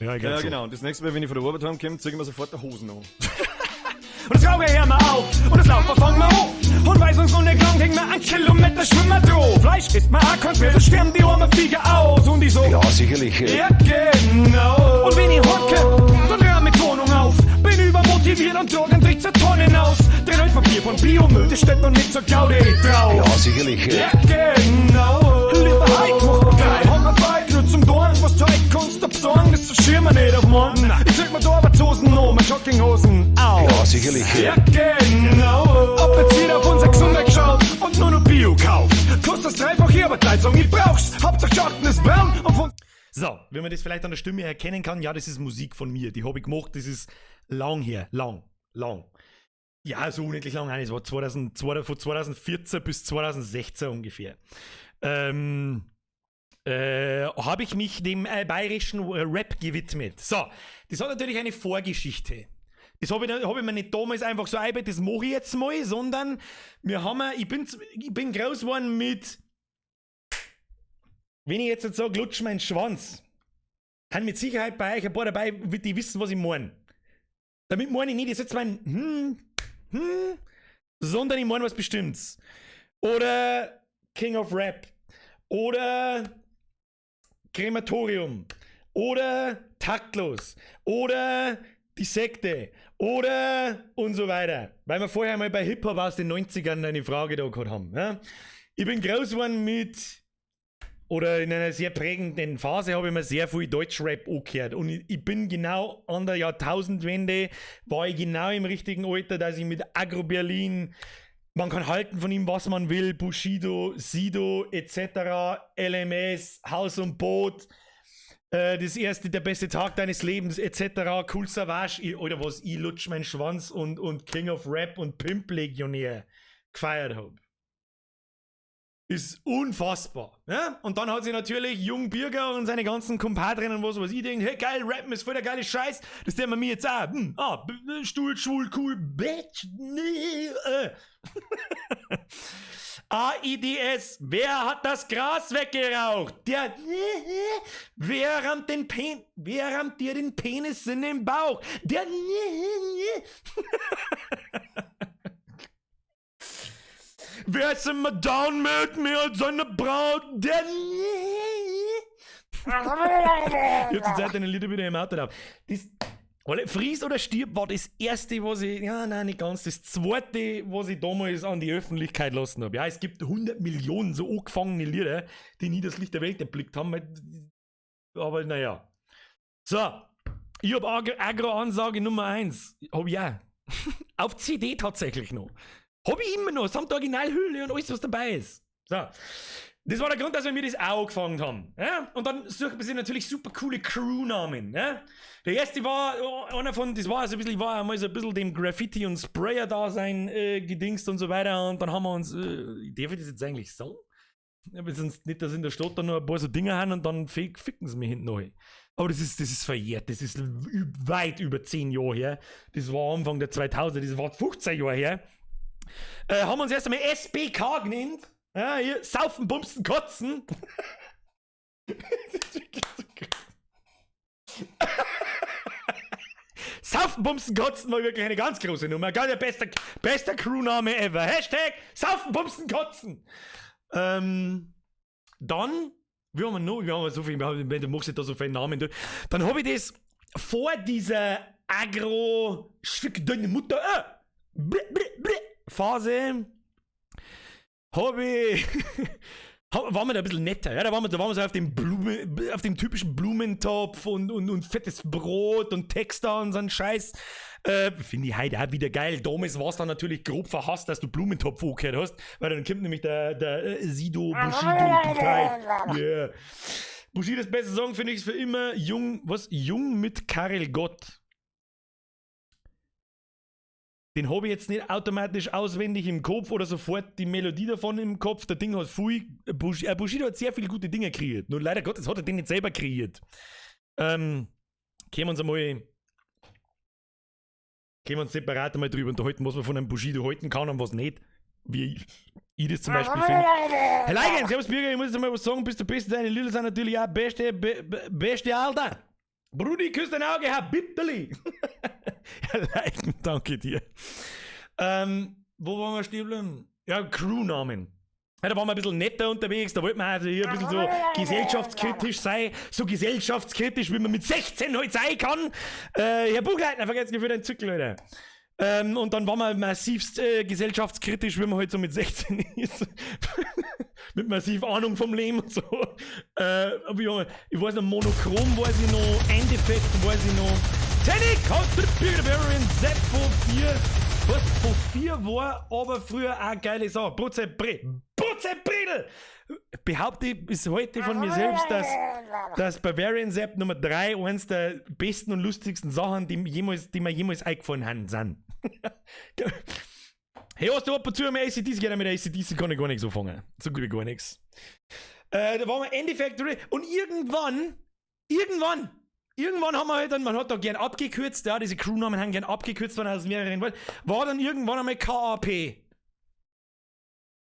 Ja, ich glaub Ja, so. genau. Und das nächste Mal, wenn ich von der Arbeit heimkomme, zieh ich mir sofort die Hosen an. Und das Rauchen hören wir auf und das Laufen fangen wir an. Und weil's uns noch nicht langt, hängen wir einen Kilometer Schwimmer drauf. Fleisch isst man auch kein Schwer, so sterben die armen Viecher aus. Und ich so, Ja, sicherlich. ja genau. Und wenn ich heimkomm, dann räum ich die Wohnung auf. Bin übermotiviert und trage einen Trick zur Tonnen aus. Denn Altpapier von Biomüll, das steht noch nicht zur Gaudi drauf. Ja, sicherlich. Ja, genau. Lieber Heik, mach mal geil. Hab mir Feig, nur zum Dorn, was Zeug kannst du besorgen, das verschirm mir nicht auf morgen. Ich zieh mir da Arbeitshosen um, meine Jogginghosen aus. Ja, sicherlich. Ja, genau. Ob jetzt jeder auf unser Gesundheit geschaut und nur noch Bio kauft. Kostet das dreifach hier, aber die Leute sagen, ich brauch's. Hauptsache Schatten ist braun und von So, wenn man das vielleicht an der Stimme erkennen kann, ja, das ist Musik von mir. Die hab ich gemacht, das ist lang her. Lang, lang. Ja, so unendlich lang. Nein, es war 2000, von 2014 bis 2016 ungefähr. Habe ich mich dem bayerischen Rap gewidmet. So, das hat natürlich eine Vorgeschichte. Das habe ich, hab ich mir nicht damals einfach so eingebaut, das mache ich jetzt mal, sondern wir haben, ich bin groß geworden mit, wenn ich jetzt sage, lutsch meinen Schwanz, haben mit Sicherheit bei euch ein paar dabei, die wissen, was ich meine. Damit meine ich nicht, ich setze mein sondern ich meine was Bestimmtes. Oder King of Rap. Oder Krematorium oder Taktlos oder die Sekte oder und so weiter. Weil wir vorher mal bei Hip-Hop aus den 90ern eine Frage da gehabt haben. Ja? Ich bin groß geworden mit, oder in einer sehr prägenden Phase habe ich mir sehr viel Deutschrap angehört. Und ich bin genau an der Jahrtausendwende, war ich genau im richtigen Alter, dass ich mit Aggro Berlin, man kann halten von ihm, was man will, Bushido, Sido etc., LMS, Haus und Boot, das erste, der beste Tag deines Lebens etc., Kool Savas, oder was, ich lutsch meinen Schwanz und King of Rap und Pimp Legionär gefeiert hab. Ist unfassbar. Ja? Und dann hat sich natürlich Jung Birger und seine ganzen Kumpadren und was weiß ich denkt, hey geil, Rappen ist voll der geile Scheiß, das der man mir jetzt auch. Stuhl, schwul, cool, bitch, nee, AIDS, wer hat das Gras weggeraucht? Der, wer rammt den Pen, wer rammt dir den Penis in den Bauch? Der, wer ist immer down mit mir als seine Braut? Der, ich hab zur Zeit deine Lieder wieder im Auto drauf. Das, Fries oder stirb war das erste, was ich, ja, nein, nicht ganz, das zweite, was ich damals an die Öffentlichkeit lassen hab. Ja, es gibt 100 Millionen so angefangene Lieder, die nie das Licht der Welt erblickt haben, aber naja. So, ich hab Agro-Ansage Nummer 1. Hab ich auch. Auf CD tatsächlich noch. Hab ich immer noch, samt Originalhülle und alles, was dabei ist. So. Das war der Grund, dass wir mir das auch angefangen haben. Ja? Und dann sucht man sich natürlich super coole Crewnamen. Ja? Der erste war einer von, das war so ein bisschen, war einmal so ein bisschen dem Graffiti- und Sprayer-Dasein gedingst und so weiter. Und dann haben wir uns, darf ich das jetzt eigentlich sagen? Aber sonst nicht, dass in der Stadt da noch ein paar so Dinger haben und dann ficken sie mich hinten noch. Aber das ist verjährt, das ist weit über 10 Jahre her. Das war Anfang der 2000er, das war 15 Jahre her. Haben wir uns erst einmal SBK genannt. Ja, hier, Saufen, Bumsen, Kotzen. Saufen, Bumsen, Kotzen war wirklich eine ganz große Nummer. Ganz der bester Crewname ever. Hashtag Saufen, Bumsen, Kotzen. Dann, wir haben noch, wir haben so viel, du machst nicht da so viele Namen. Dann habe ich das vor dieser Agro, Schwick deine Mutter, Phase, habe ich, waren wir da ein bisschen netter, ja? Da waren wir so auf dem auf dem typischen Blumentopf und fettes Brot und Texter und so ein Scheiß. Finde ich heute auch wieder geil. Damals war es dann natürlich grob verhasst, dass du Blumentopf angehört hast, weil dann kommt nämlich der Sido, Bushido, Partei. Yeah. Bushidos beste Song finde ich für immer Jung, was? Jung mit Karel Gott. Den habe ich jetzt nicht automatisch auswendig im Kopf oder sofort die Melodie davon im Kopf. Der Ding hat viel, Bushido hat sehr viele gute Dinge kreiert. Nur leider Gottes hat er den nicht selber kreiert. Können wir uns einmal, können wir uns separat einmal drüber unterhalten, was man von einem Bushido halten kann und was nicht. Wie ich das zum Beispiel finde. Herr Leigen, servus Bürger, ich muss jetzt mal was sagen, bist du beste, deine Lieder sind natürlich auch beste Alter. Brudi, küss dein Auge, Herr Bitterli. Herr Leigen, danke dir. Wo waren wir stehen geblieben? Ja, Crewnamen. Ja, da waren wir ein bisschen netter unterwegs, da wollten wir also hier ein bisschen so gesellschaftskritisch sein, so gesellschaftskritisch, wie man mit 16 halt sein kann. Herr Buchleitner, vergesst nicht für deinen Zückel, Alter. Und dann waren wir massivst gesellschaftskritisch, wie man halt so mit 16 ist. Mit massiv Ahnung vom Leben und so. Ich weiß noch, Monochrom weiß ich noch, Endeffekt weiß ich noch. Teddy Barbarian Z von 4. Was von 4 war aber früher auch geile Sache. Brotze Bredel! Behaupte ich bis heute von mir selbst, dass Bavarian Sepp Nummer 3 eins der besten und lustigsten Sachen, die mir jemals eingefallen haben, sind. Hey, hast du ab und zu mit AC/DC? Gerne mit AC/DC kann ich gar nichts anfangen. So gut wie gar nichts. Da waren wir Endeffekt und irgendwann haben wir halt dann, man hat da gern abgekürzt, ja, diese Crewnamen haben gern abgekürzt worden aus mehreren Worten, war dann irgendwann einmal KAP.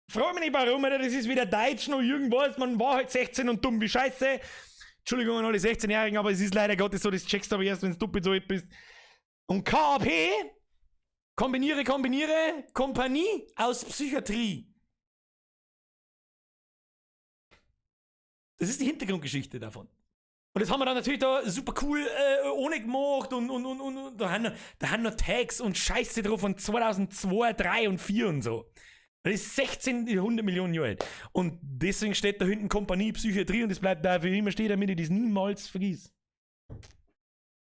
Frag mich nicht warum, Alter, das ist weder Deutsch noch irgendwas, man war halt 16 und dumm wie Scheiße. Entschuldigung an alle 16-Jährigen, aber es ist leider Gottes so, das checkst du aber erst, wenn du doppelt so alt bist. Und KAP, kombiniere, Kompanie aus Psychiatrie. Das ist die Hintergrundgeschichte davon. Und das haben wir dann natürlich da super cool ohne gemacht und da haben noch Tags und Scheiße drauf von 2002, 3 und 4 und so. Das ist 1600 Millionen Jahre alt. Und deswegen steht da hinten Kompanie Psychiatrie und das bleibt da für immer stehen, damit ich das niemals vergiss.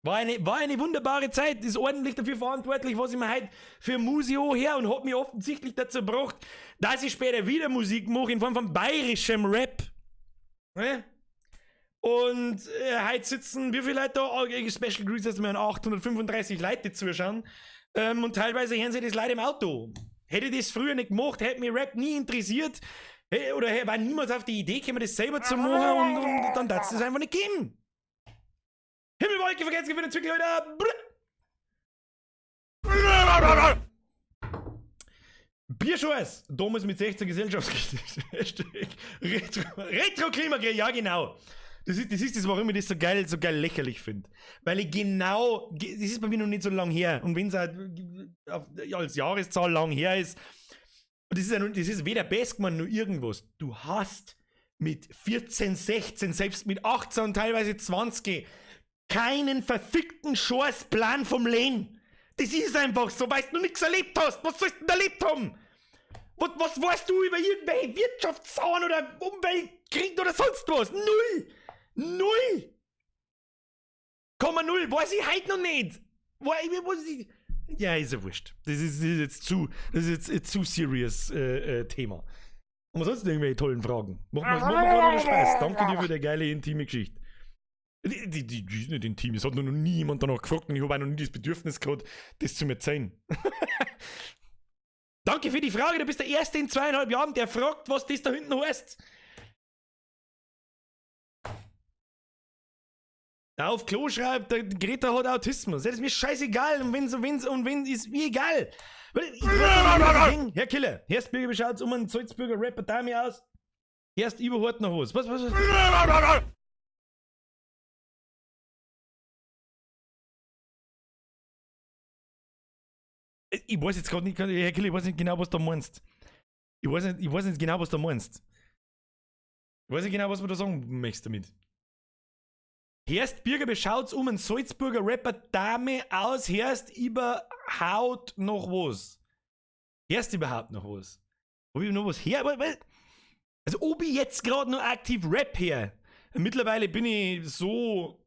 War eine wunderbare Zeit, ist ordentlich dafür verantwortlich, was ich mir heute für Museo her und hat mich offensichtlich dazu gebracht, dass ich später wieder Musik mache in Form von bayerischem Rap. Ne? Und heute sitzen, wie viele Leute da? Oh, Special Greets, dass mir an 835 Leute zuschauen. Und teilweise hören sie das Leute im Auto. Hätte ich das früher nicht gemacht, hätte mich Rap nie interessiert. Hey, oder hätte niemals auf die Idee gekommen, das selber zu machen und dann darf's das einfach nicht geben. Himmelwolke, vergesst für den Zwickel, Alter. Bierscheiß, damals mit 16 Gesellschaftskritisch. Retro-Klimakrise, ja genau. Das ist das, warum ich das so geil lächerlich finde. Weil ich genau, das ist bei mir noch nicht so lang her. Und wenn es halt als Jahreszahl lang her ist, und das ist, ja nun, das ist weder Bestmann noch irgendwas. Du hast mit 14, 16, selbst mit 18 und teilweise 20 keinen verfickten Scheißplan vom Leben. Das ist einfach so, weil du noch nichts erlebt hast. Was sollst du denn erlebt haben? Was weißt du über irgendwelche Wirtschaftszahlen oder Umweltkrieg oder sonst was? Null! Null! 0,0, weiß ich heute noch nicht! Ja, ist ja wurscht. Das ist jetzt zu, serious Thema. Haben wir sonst irgendwelche tollen Fragen? Macht mir gerade noch Spaß. Danke dir für die geile intime Geschichte. Die ist nicht intim, es hat noch nie jemand danach gefragt und ich habe auch noch nie das Bedürfnis gehabt, das zu mir zeigen. Danke für die Frage, du bist der Erste in 2,5 Jahren, der fragt, was das da hinten heißt. Auf Klo schreibt, der Greta hat Autismus. Das ist mir scheißegal und wenn, ist mir egal. Herr Killer, Herr Bürger, schaut's um einen Salzburger Rapper da mir aus. Erst überhaupt noch was. Was? Ich weiß jetzt gerade nicht, Herr Killer, ich weiß nicht genau, was du meinst. Ich weiß nicht genau, was du meinst. Ich weiß nicht genau, was man da sagen möchtest damit. Herst Bürger beschaut's um einen Salzburger Rapper Dame aus, herst überhaupt noch was. Herst überhaupt noch was. Ob ich noch was her? Also ob ich jetzt gerade noch aktiv Rap her. Mittlerweile bin ich so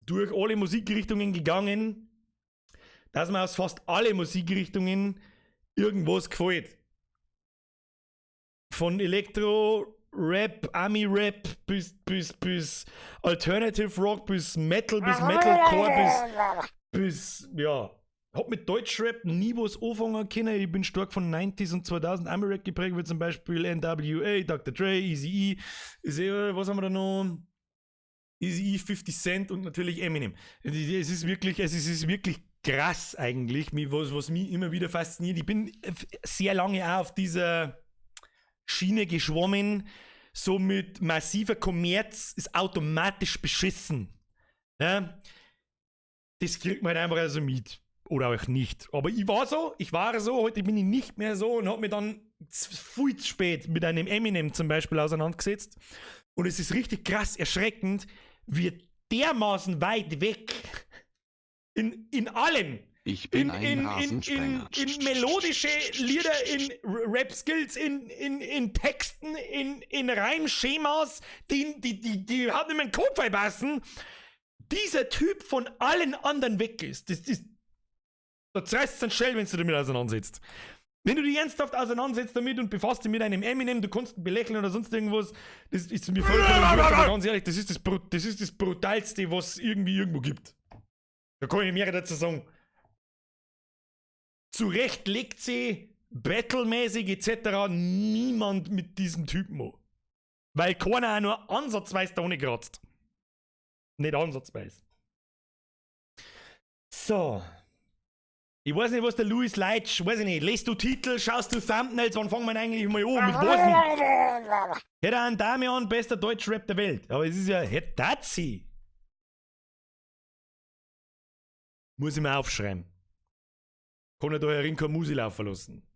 durch alle Musikrichtungen gegangen, dass mir aus fast alle Musikrichtungen irgendwas gefällt. Von Elektro, Rap, Ami-Rap bis Alternative Rock, bis Metal, bis Metalcore, bis ja. Hab mit Deutschrap nie was anfangen können. Ich bin stark von 90s und 2000 Ami-Rap geprägt, wie zum Beispiel NWA, Dr. Dre, Eazy-E, was haben wir da noch? Eazy-E, 50 Cent und natürlich Eminem. Es ist wirklich krass eigentlich, was mich immer wieder fasziniert. Ich bin sehr lange auch auf dieser Schiene geschwommen, so mit massiver Kommerz ist automatisch beschissen. Ja? Das kriegt man halt einfach also mit. Oder auch nicht. Aber ich war so, heute bin ich nicht mehr so und hab mich dann viel zu spät mit einem Eminem zum Beispiel auseinandergesetzt. Und es ist richtig krass erschreckend, wie dermaßen weit weg in allem. Ich bin ein Rasensprenger. In melodische Lieder, in Rap-Skills, in Texten, in Reimschemas, die überhaupt nicht mehr in den Kopf passen. Dieser Typ von allen anderen weg ist. Das ist, da zerreißt es dann schnell, wenn du damit auseinandersetzt. Wenn du dich ernsthaft auseinandersetzt damit und befasst dich mit einem Eminem, du kannst ihn belächeln oder sonst irgendwas, das ist mir vollkommen wurscht, aber ganz ehrlich, das ist das Brutalste, was es irgendwie irgendwo gibt. Da kann ich mehr dazu sagen. Zu Recht legt sie battlemäßig etc. niemand mit diesem Typen an. Weil keiner auch nur ansatzweise da ohne kratzt. Nicht ansatzweise. So. Ich weiß nicht, was der Louis Leitsch, weiß ich nicht. Lest du Titel, schaust du Thumbnails, wann fangen wir eigentlich mal an? Mit was denn? Hätte einen Damian, bester Deutschrap der Welt. Aber es ist ja, hätte das sie. Muss ich mir aufschreiben. Kann ich da herin keine Musik laufen lassen.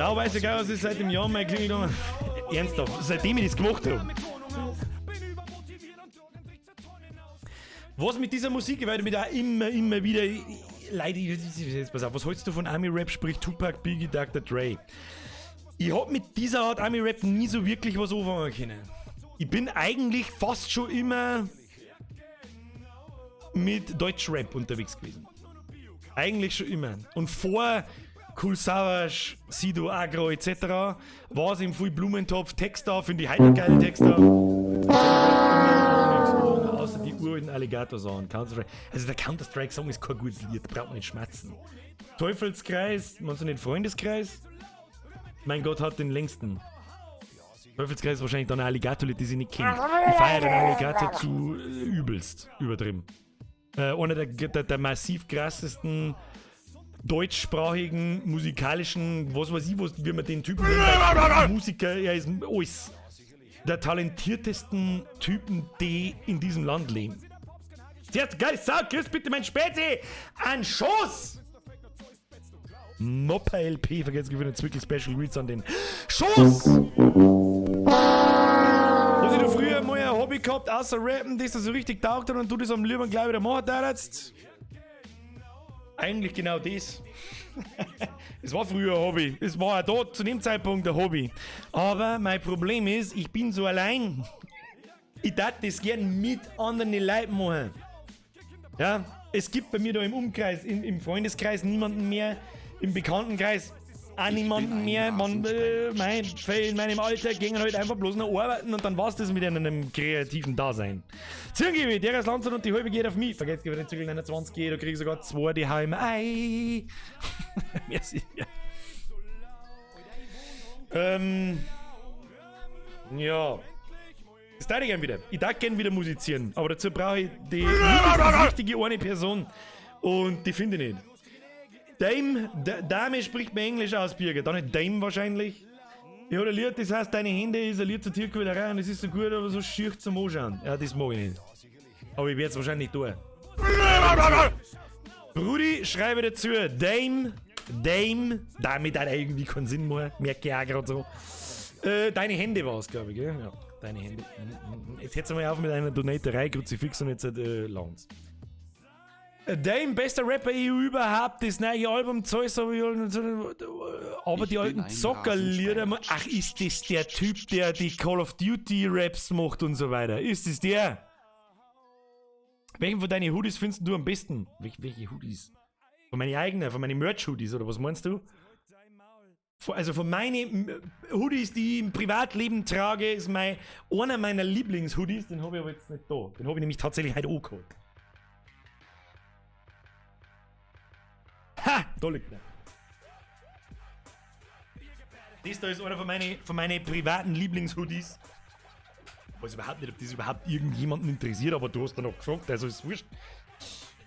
Blau-weiße Chaos ist seit dem Jahr mein Klingelton. Ernsthaft, seitdem ich das gemacht habe. Was mit dieser Musik, weil du mir da immer wieder. Leute, jetzt pass auf, was hältst du von Ami-Rap, sprich Tupac, Biggie, Dr. Dre? Ich hab mit dieser Art Ami-Rap nie so wirklich was anfangen können. Ich bin eigentlich fast schon immer mit Deutsch-Rap unterwegs gewesen. Eigentlich schon immer. Und vor Kool Savas, Sido, Agro etc. war es eben viel Blumentopf, Texter, finde ich heute geile Texter. Außer die uralten Alligator-Song. Counter-Strike. Also der Counter-Strike-Song ist kein gutes Lied, braucht man nicht schmatzen. Teufelskreis, meinst du nicht Freundeskreis? Mein Gott hat den längsten. Teufelskreis ist wahrscheinlich dann ein Alligator-Lied, das ich nicht kenne. Ich feiere den Alligator zu übelst übertrieben. Einer der massiv krassesten deutschsprachigen, musikalischen, was weiß ich, was, wie man den Typen nennt, Musiker, er ist alles. Der talentiertesten Typen, die in diesem Land leben. Zuerst, geil, Sau, kriegst bitte mein Späti! Ein Schoß! Mopper LP, vergesst für den Zwickel Special Reads an den Schoß! Hast du früher mal ein Hobby gehabt, außer Rappen, das dir so richtig taugt hat und du das am lieben gleich wieder machen darfst? Eigentlich genau das. Es war früher ein Hobby. Es war auch da zu dem Zeitpunkt ein Hobby. Aber mein Problem ist, ich bin so allein. Ich darf das gern mit anderen Leuten machen. Ja, es gibt bei mir da im Umkreis, im Freundeskreis niemanden mehr, im Bekanntenkreis auch niemanden mehr. Man, in meinem Alter gingen halt einfach bloß noch arbeiten und dann war's das mit einem kreativen Dasein. Zirngewe, der ist Landshut und die halbe geht auf mich. Vergesst den Zügel 29 G, da krieg ich sogar 2 die heim. Ei. Merci. Ja. Das darf ich gern wieder. Ich darf gern wieder musizieren, aber dazu brauche ich die richtige eine Person und die finde ich nicht. Dame, Dame spricht mir Englisch aus, Birger. Dann nicht Dame wahrscheinlich. Ich habe ein Lied, das heißt, deine Hände ist ein Lied zur Tierquälerei und es ist so gut, aber so schier zum Anschauen. Ja, das mag ich nicht. Aber ich werde es wahrscheinlich tun. Brudi, schreibe dazu, Dame, Dame, damit hat irgendwie keinen Sinn mehr, merke ich auch gerade so. Deine Hände war es, glaube ich, gell? Ja, deine Hände. Jetzt hört's mal auf mit einer Donaterei, Kruzifix und jetzt lang's. Dame, bester Rapper EU überhaupt, das neue Album, Zeus, aber die alten Zockerlieder. Ach, ist das der Typ, der die Call of Duty Raps macht und so weiter? Ist das der? Welchen von deinen Hoodies findest du am besten? Welche Hoodies? Von meinen eigenen, von meinen Merch-Hoodies, oder was meinst du? Also von meinen Hoodies, die ich im Privatleben trage, ist einer meiner Lieblings-Hoodies, den habe ich aber jetzt nicht da. Den habe ich nämlich tatsächlich heute auch geholt. Ha! Da liegt er. Das da ist einer von meinen privaten Lieblings-Hoodies. Ich weiß überhaupt nicht, ob das überhaupt irgendjemanden interessiert, aber du hast da noch gefragt, also ist wurscht.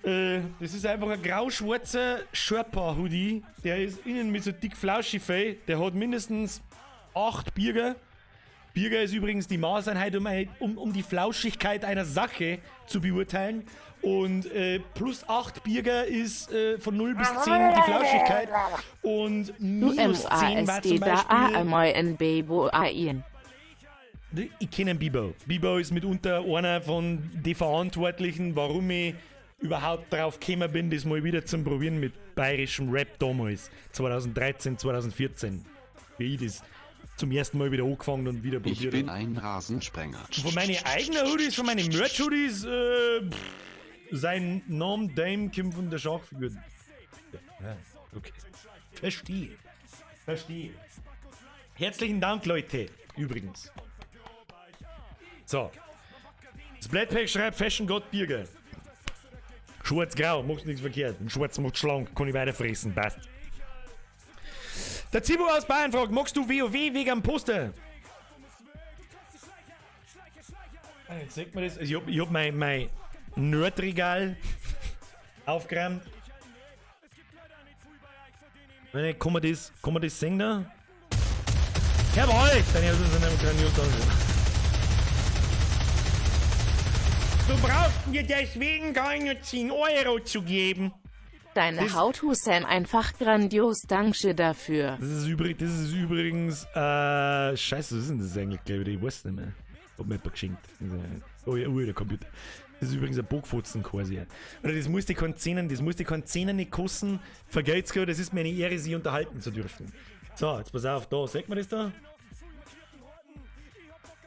Das ist einfach ein grau-schwarzer Sherpa-Hoodie. Der ist innen mit so dick Flauschifell. Der hat mindestens 8 Birger. Birger ist übrigens die Maßeinheit, um die Flauschigkeit einer Sache zu beurteilen. Und plus 8 Birger ist von 0 bis 10 die Flauschigkeit. Und minus 10 war zum Beispiel... Ich kenne Bibo. Bibo ist mitunter einer von den Verantwortlichen, warum ich überhaupt drauf gekommen bin, das mal wieder zum Probieren mit bayerischem Rap damals. 2013, 2014. Wie ich das zum ersten Mal wieder angefangen und wieder probiert. Ich bin ein Rasensprenger. Von meinen eigenen Hoodies, von meinen Merch-Hoodies, sein Name Dame kommt von der Schachfigur. Ja, okay. Verstehe. Verstehe. Herzlichen Dank, Leute. Übrigens. So. Das Blattpack schreibt Fashion God Birger. Schwarz-grau, machst nichts verkehrt. Ein Schwarz macht schlank, kann ich weiterfressen, passt. Der Zibo aus Bayern fragt, magst du WoW wegen am Poster? Jetzt sieht man das. Also ich hab mein Nerdregal aufgeräumt. Kann man das sehen da? Jawohl! Deine Eltern sind nämlich grandios. Du brauchst mir deswegen keine 10 Euro zu geben. Deine How-To Sam einfach grandios, danke dafür. Das ist, übrig, das ist übrigens, scheiße, was ist denn das eigentlich, glaube ich, ich weiß nicht mehr. Hat mir jemand geschenkt. Oh ja, oh, der Computer. Das ist übrigens ein Bockfotzen quasi. Oder das muss die keinen Zehner, das muss die keinen Zehner nicht kosten. Vergelt's Gott, das ist mir eine Ehre, sie unterhalten zu dürfen. So, jetzt pass auf, da, sieht man das da?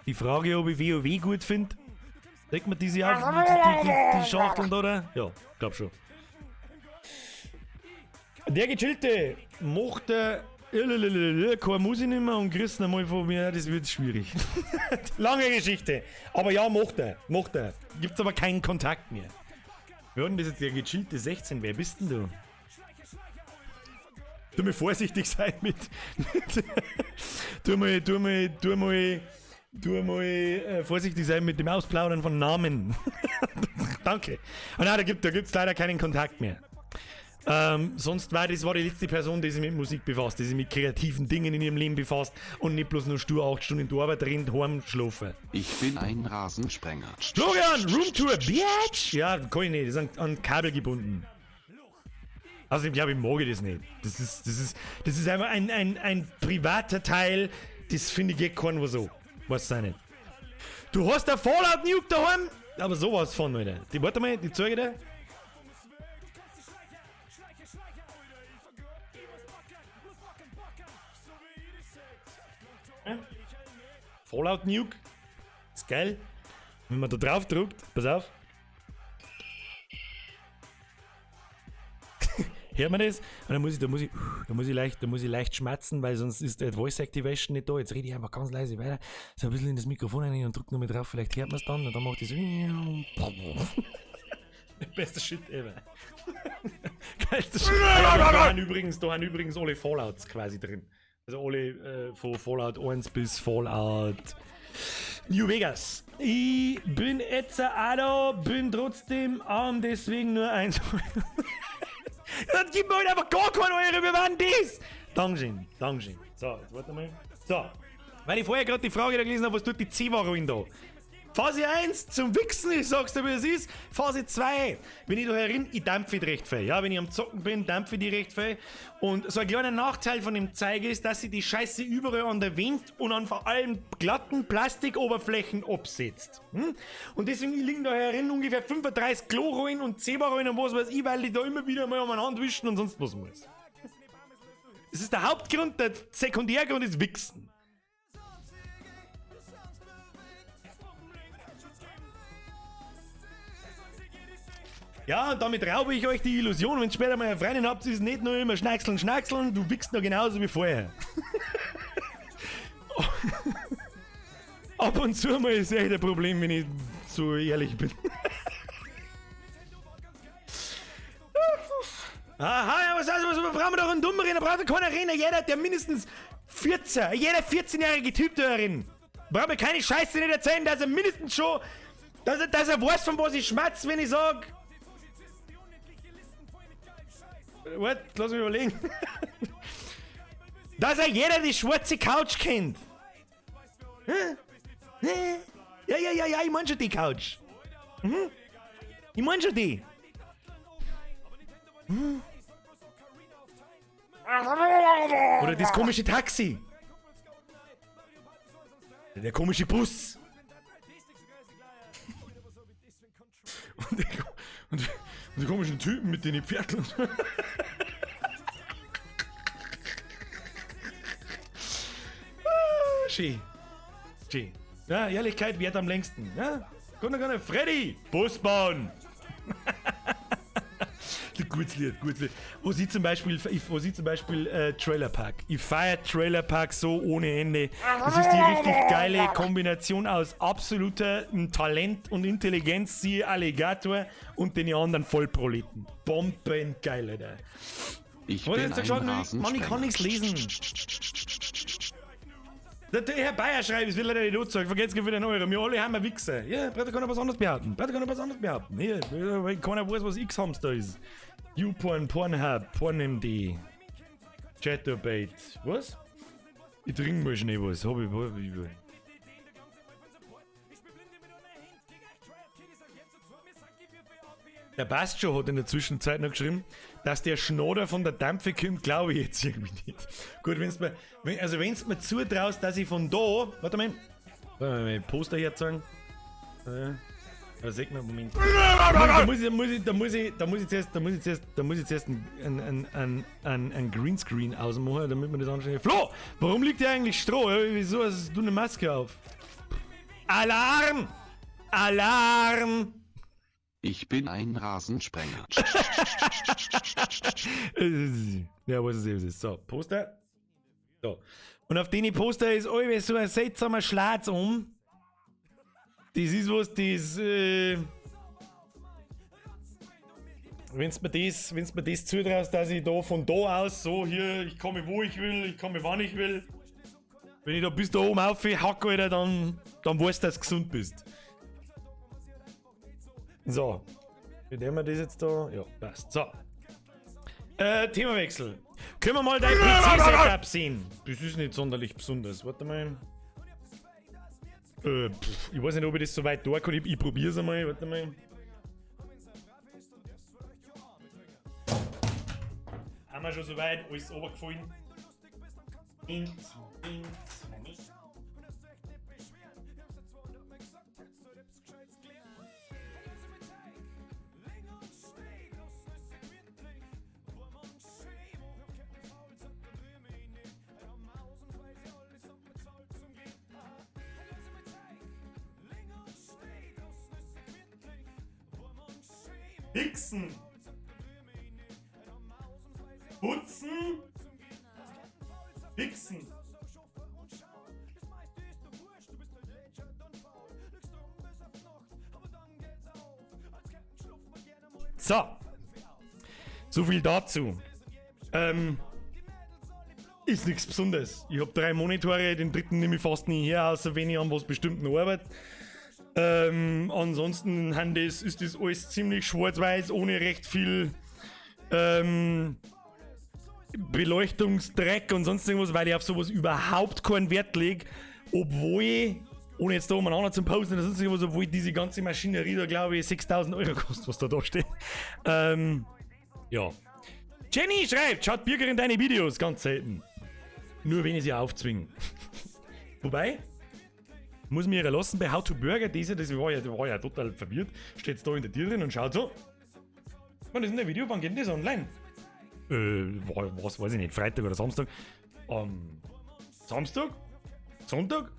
Die Frage, ob ich WoW gut finde. Sieht man diese auf, die Schachteln da, oder? Ja, glaub schon. Der Gechillte macht keine Musik nicht mehr und kriegst einmal von mir, das wird schwierig. Lange Geschichte. Aber ja, macht er. Macht er. Gibt's aber keinen Kontakt mehr. Wir hatten das jetzt der gechillte 16. Wer bist denn du? Tu mal vorsichtig sein mit. Tu mal vorsichtig sein mit dem Ausplaudern von Namen. Danke. Ah, nein, da gibt's leider keinen Kontakt mehr. Sonst war das war die letzte Person, die sich mit Musik befasst, die sich mit kreativen Dingen in ihrem Leben befasst und nicht bloß nur stur 8 Stunden in der Arbeit rennt, heim, schlafen. Ich bin ein Rasensprenger. Florian, Roomtour, Bitch! Ja, kann ich nicht, das ist an Kabel gebunden. Also ich glaube, ich mag das nicht. Das ist einfach ein privater Teil, das finde ich geht keinen so. Weiß ich nicht. Du hast der Fallout Nuke daheim? Aber sowas von, Alter. Die, warte mal, die zeige ich dir. Fallout Nuke. Ist geil. Wenn man da drauf drückt, pass auf. Hört man das? Und dann muss ich leicht schmatzen, weil sonst ist der Voice Activation nicht da. Jetzt rede ich einfach ganz leise weiter. So ein bisschen in das Mikrofon rein und drück nochmal drauf. Vielleicht hört man es dann. Und dann macht es so. Bester Shit ever. Geilster Shit. Da haben übrigens alle Fallouts quasi drin. Also alle von Fallout 1 bis Fallout New Vegas. Ich bin jetzt auch da, bin trotzdem arm, deswegen nur eins. Das gibt mir heute einfach gar keinen Euro, wir waren das! Dankeschön, Dankeschön. So, jetzt warte mal. So, weil ich vorher gerade die Frage da gelesen habe, was tut die Zewa-Rollen da? Phase 1 zum Wichsen, ich sag's dir, wie es ist. Phase 2, wenn ich da herin, ich dampfe die recht viel. Ja, wenn ich am Zocken bin, dampfe ich die recht viel. Und so ein kleiner Nachteil von dem Zeug ist, dass sie die Scheiße überall an der Wand und an vor allem glatten Plastikoberflächen absetzt. Hm? Und deswegen liegen da herin ungefähr 35 Chlorrollen und Zewa-Rollen und was weiß ich, weil die da immer wieder mal umeinander wischen und sonst was muss. Das ist der Hauptgrund, der Sekundärgrund ist Wichsen. Ja, und damit raube ich euch die Illusion, wenn ihr später mal eine Freundin habt, ist es nicht nur immer Schnackseln, Schnackseln, du wichst noch genauso wie vorher. Ab und zu mal ist echt ein Problem, wenn ich so ehrlich bin. Aha, ja, was brauchen wir doch einen dummen Renner? Braucht keiner Renner, jeder, der mindestens 14, jeder 14-jährige Typ da drin. Braucht mir keine Scheiße nicht erzählen, dass er mindestens schon, dass er weiß, von was ich schmatz, wenn ich sag. Warte, lass mich überlegen. Dass er jeder die schwarze Couch kennt. Hä? Hä? Ja, ich mein schon die Couch. Mhm. Ich mein schon die. Hm? Oder das komische Taxi. Der komische Bus. Und die komischen Typen mit den Pferdeln. Schön. Schön. Ja, Ehrlichkeit währt am längsten. Ja? Komm, komm, Freddy! Bus bauen! Gutes Lied, gutes Lied. Wo sie zum Beispiel Trailer Park. Ich feiere Trailer Park so ohne Ende. Das ist die richtig geile Kombination aus absoluter Talent und Intelligenz, siehe Alligator und den anderen Vollproleten. Bombengeil, Alter. Ich bin ein Rasensprenger. Mann, ich kann nichts lesen. Der Herr Bayer schreibt, es will leider nicht anzeigen. Vergesst für den Euro. Wir alle haben wir Wichser. Ja, Bretter kann was anderes behaupten. Bretter kann was anderes behaupten. Ja, keiner weiß, was X-Hamster ist. YouPorn, Pornhub, PornMD, Chatterbait. Was? Ich trinke mal schnell was. Hab ich. Der Bastjo hat in der Zwischenzeit noch geschrieben, dass der Schnodder von der Dampfe kommt, glaube ich jetzt irgendwie nicht. Gut, wenn's mir, wenn, also wenn's mir zutraust, dass ich von da, warte mal, warte mal, Poster herzeigen. Da sieht man, Moment. Da muss ich, muss ich, da muss ich, da muss ich zuerst, da muss ich zuerst, da muss ich zuerst ein Greenscreen ausmachen, damit man das anschauen kann. Flo, warum liegt hier eigentlich Stroh? Ja, wieso hast du eine Maske auf? Alarm! Alarm! Ich bin ein Rasensprenger. Ja, was ist es? So, Poster. So. Und auf den Poster ist alles so ein seltsamer Schlatz um. Das ist was, das, wenn's mir das, wenn's mir das zutraust, dass ich da von da aus so hier, ich komme wo ich will, ich komme wann ich will. Wenn ich da bis da oben auf hack, Alter, dann weißt du, dass du gesund bist. So. Wie nehmen wir das jetzt da? Ja, passt. So. Themawechsel. Können wir mal dein PC-Setup sehen? Das ist nicht sonderlich besonders. Warte mal. Pff, ich weiß nicht, ob ich das so weit da kann. Ich probier's einmal. Warte mal. Haben wir schon soweit? Alles runtergefallen. Moment, Moment, Moment. Wichsen. Putzen. Wichsen. So. So viel dazu. Ist nichts Besonderes. Ich hab 3 Monitore, den dritten nehme ich fast nie her, außer wenn ich an was Bestimmten arbeite. Ansonsten ist das alles ziemlich schwarz-weiß, ohne recht viel Beleuchtungsdreck und sonst irgendwas, weil ich auf sowas überhaupt keinen Wert leg, obwohl ich, ohne jetzt da umeinander zu posten oder sonst irgendwas, obwohl diese ganze Maschinerie da, glaube ich, 6.000 Euro kostet, was da steht. Ja. Jenny schreibt, schaut Birger in deine Videos, ganz selten. Nur wenn ich sie aufzwinge. Wobei, muss mir erlassen, bei How to Burger, diese, das war ja total verwirrt, steht's da in der Tür drin und schaut so. Wann ist denn der Video? Wann geht denn das online? Was weiß ich nicht, Freitag oder Samstag. Samstag? Sonntag?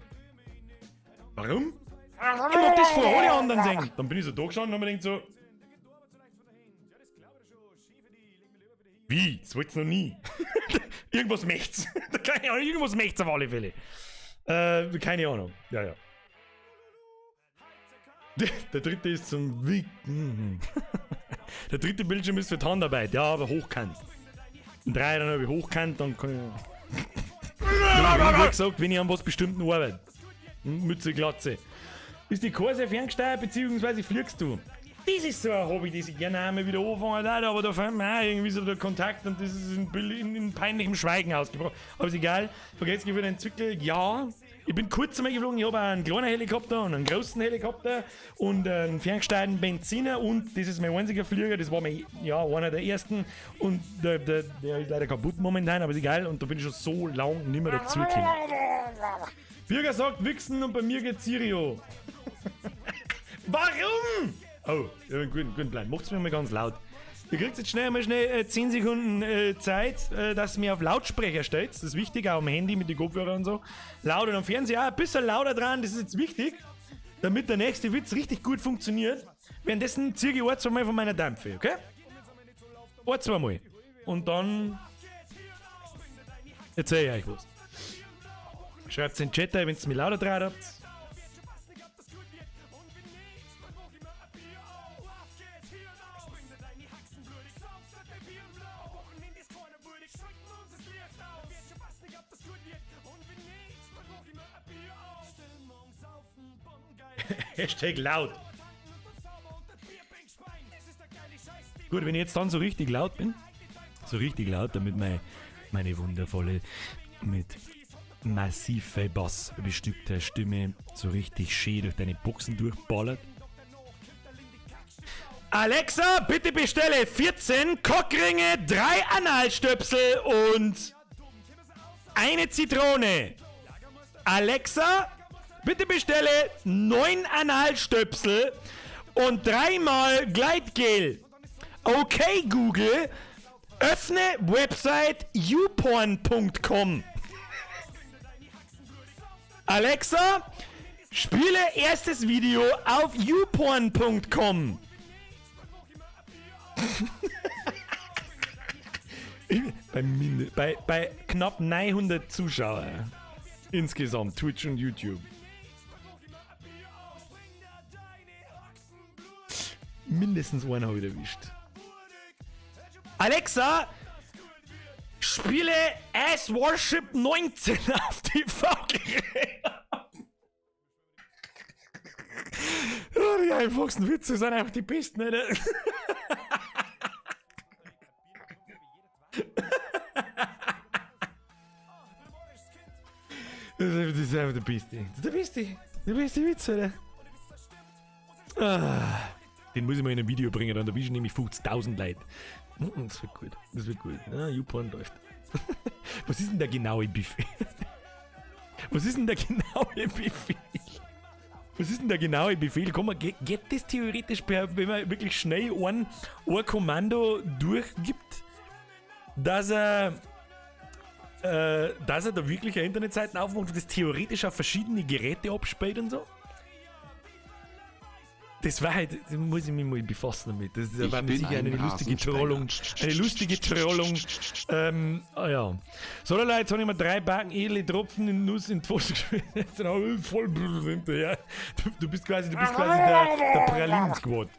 Warum? Ich mach das vor alle anderen sehen. Dann bin ich so da gestanden und hab mir gedacht so. Wie? Das wollt's noch nie. Irgendwas möcht's. Keine Ahnung, irgendwas möcht's auf alle Fälle. Keine Ahnung. Ja, ja. Der dritte ist zum Wicken. Der dritte Bildschirm ist für die Handarbeit. Ja, aber hochkant. Ein 3, dann hab ich hochkant, dann kann ich. Wie gesagt, wenn ich an was Bestimmten arbeite. Mütze, Glatze. Ist die Kurse ferngesteuert, beziehungsweise fliegst du? Das ist so ein Hobby, das ich gerne einmal wieder anfangen würde, aber da fällt mir auch irgendwie so der Kontakt und das ist in peinlichem Schweigen ausgebrochen. Aber ist egal. Vergesst für den Zwickel, ja. Ich bin kurz einmal geflogen, ich habe einen kleinen Helikopter und einen großen Helikopter und einen ferngesteuerten Benziner und das ist mein einziger Flieger, das war mein, ja, einer der ersten und der ist leider kaputt momentan, aber ist egal und da bin ich schon so lang nicht mehr dazu gekommen. Birger sagt Wichsen und bei mir geht Sirio. Warum? Oh, ich hab einen guten Plan. Macht's mir mal ganz laut. Ihr kriegt jetzt schnell mal schnell 10 Sekunden Zeit, dass ihr mir auf Lautsprecher stellt. Das ist wichtig, auch am Handy mit den Kopfhörern und so. Laut und am Fernseher auch ein bisschen lauter dran, das ist jetzt wichtig, damit der nächste Witz richtig gut funktioniert. Währenddessen ziehe ich ein, zweimal von meiner Dampfe, okay? Ein, zweimal. Und dann erzähl ich euch was. Schreibt's in den Chat rein, wenn's mir lauter dran habt. Hashtag laut. Gut, wenn ich jetzt dann so richtig laut bin, so richtig laut, damit meine wundervolle, mit massiv viel Bass bestückte Stimme so richtig schön durch deine Boxen durchballert. Alexa, bitte bestelle 14 Cockringe, 3 Analstöpsel und eine Zitrone. Alexa, bitte bestelle 9 Analstöpsel und dreimal Gleitgel. Okay, Google, öffne Website youporn.com. Alexa, spiele erstes Video auf youporn.com. Bei knapp 900 Zuschauer insgesamt, Twitch und YouTube. Mindestens einen habe ich erwischt. Alexa, spiele Ass Worship 19 auf TV-Gerät. Oh, die einfachsten Witze sind einfach die besten, Alter. Das ist einfach der Beste. Das ist der Beste. Der beste Witz, Alter. Ah, den muss ich mal in ein Video bringen, dann erwischen nämlich 50.000 Leute. Das wird gut. Das wird gut. Ah, YouPorn läuft. Was ist denn der genaue Befehl? Was ist denn der genaue Befehl? Was ist denn der genaue Befehl? Komm, geht das theoretisch, wenn man wirklich schnell ein Kommando durchgibt, dass er da wirklich eine Internetseite aufmacht und das theoretisch auf verschiedene Geräte abspielt und so? Das war halt, da muss ich mich mal befassen damit. Das war mit sicher eine lustige Trollung. Eine lustige Trollung. Ja. So, Leute, jetzt habe ich mir 3 Backen edle Tropfen in Nuss in die Pfosten gespielt. Jetzt voll hinterher. Du bist quasi der Pralinen-Squad.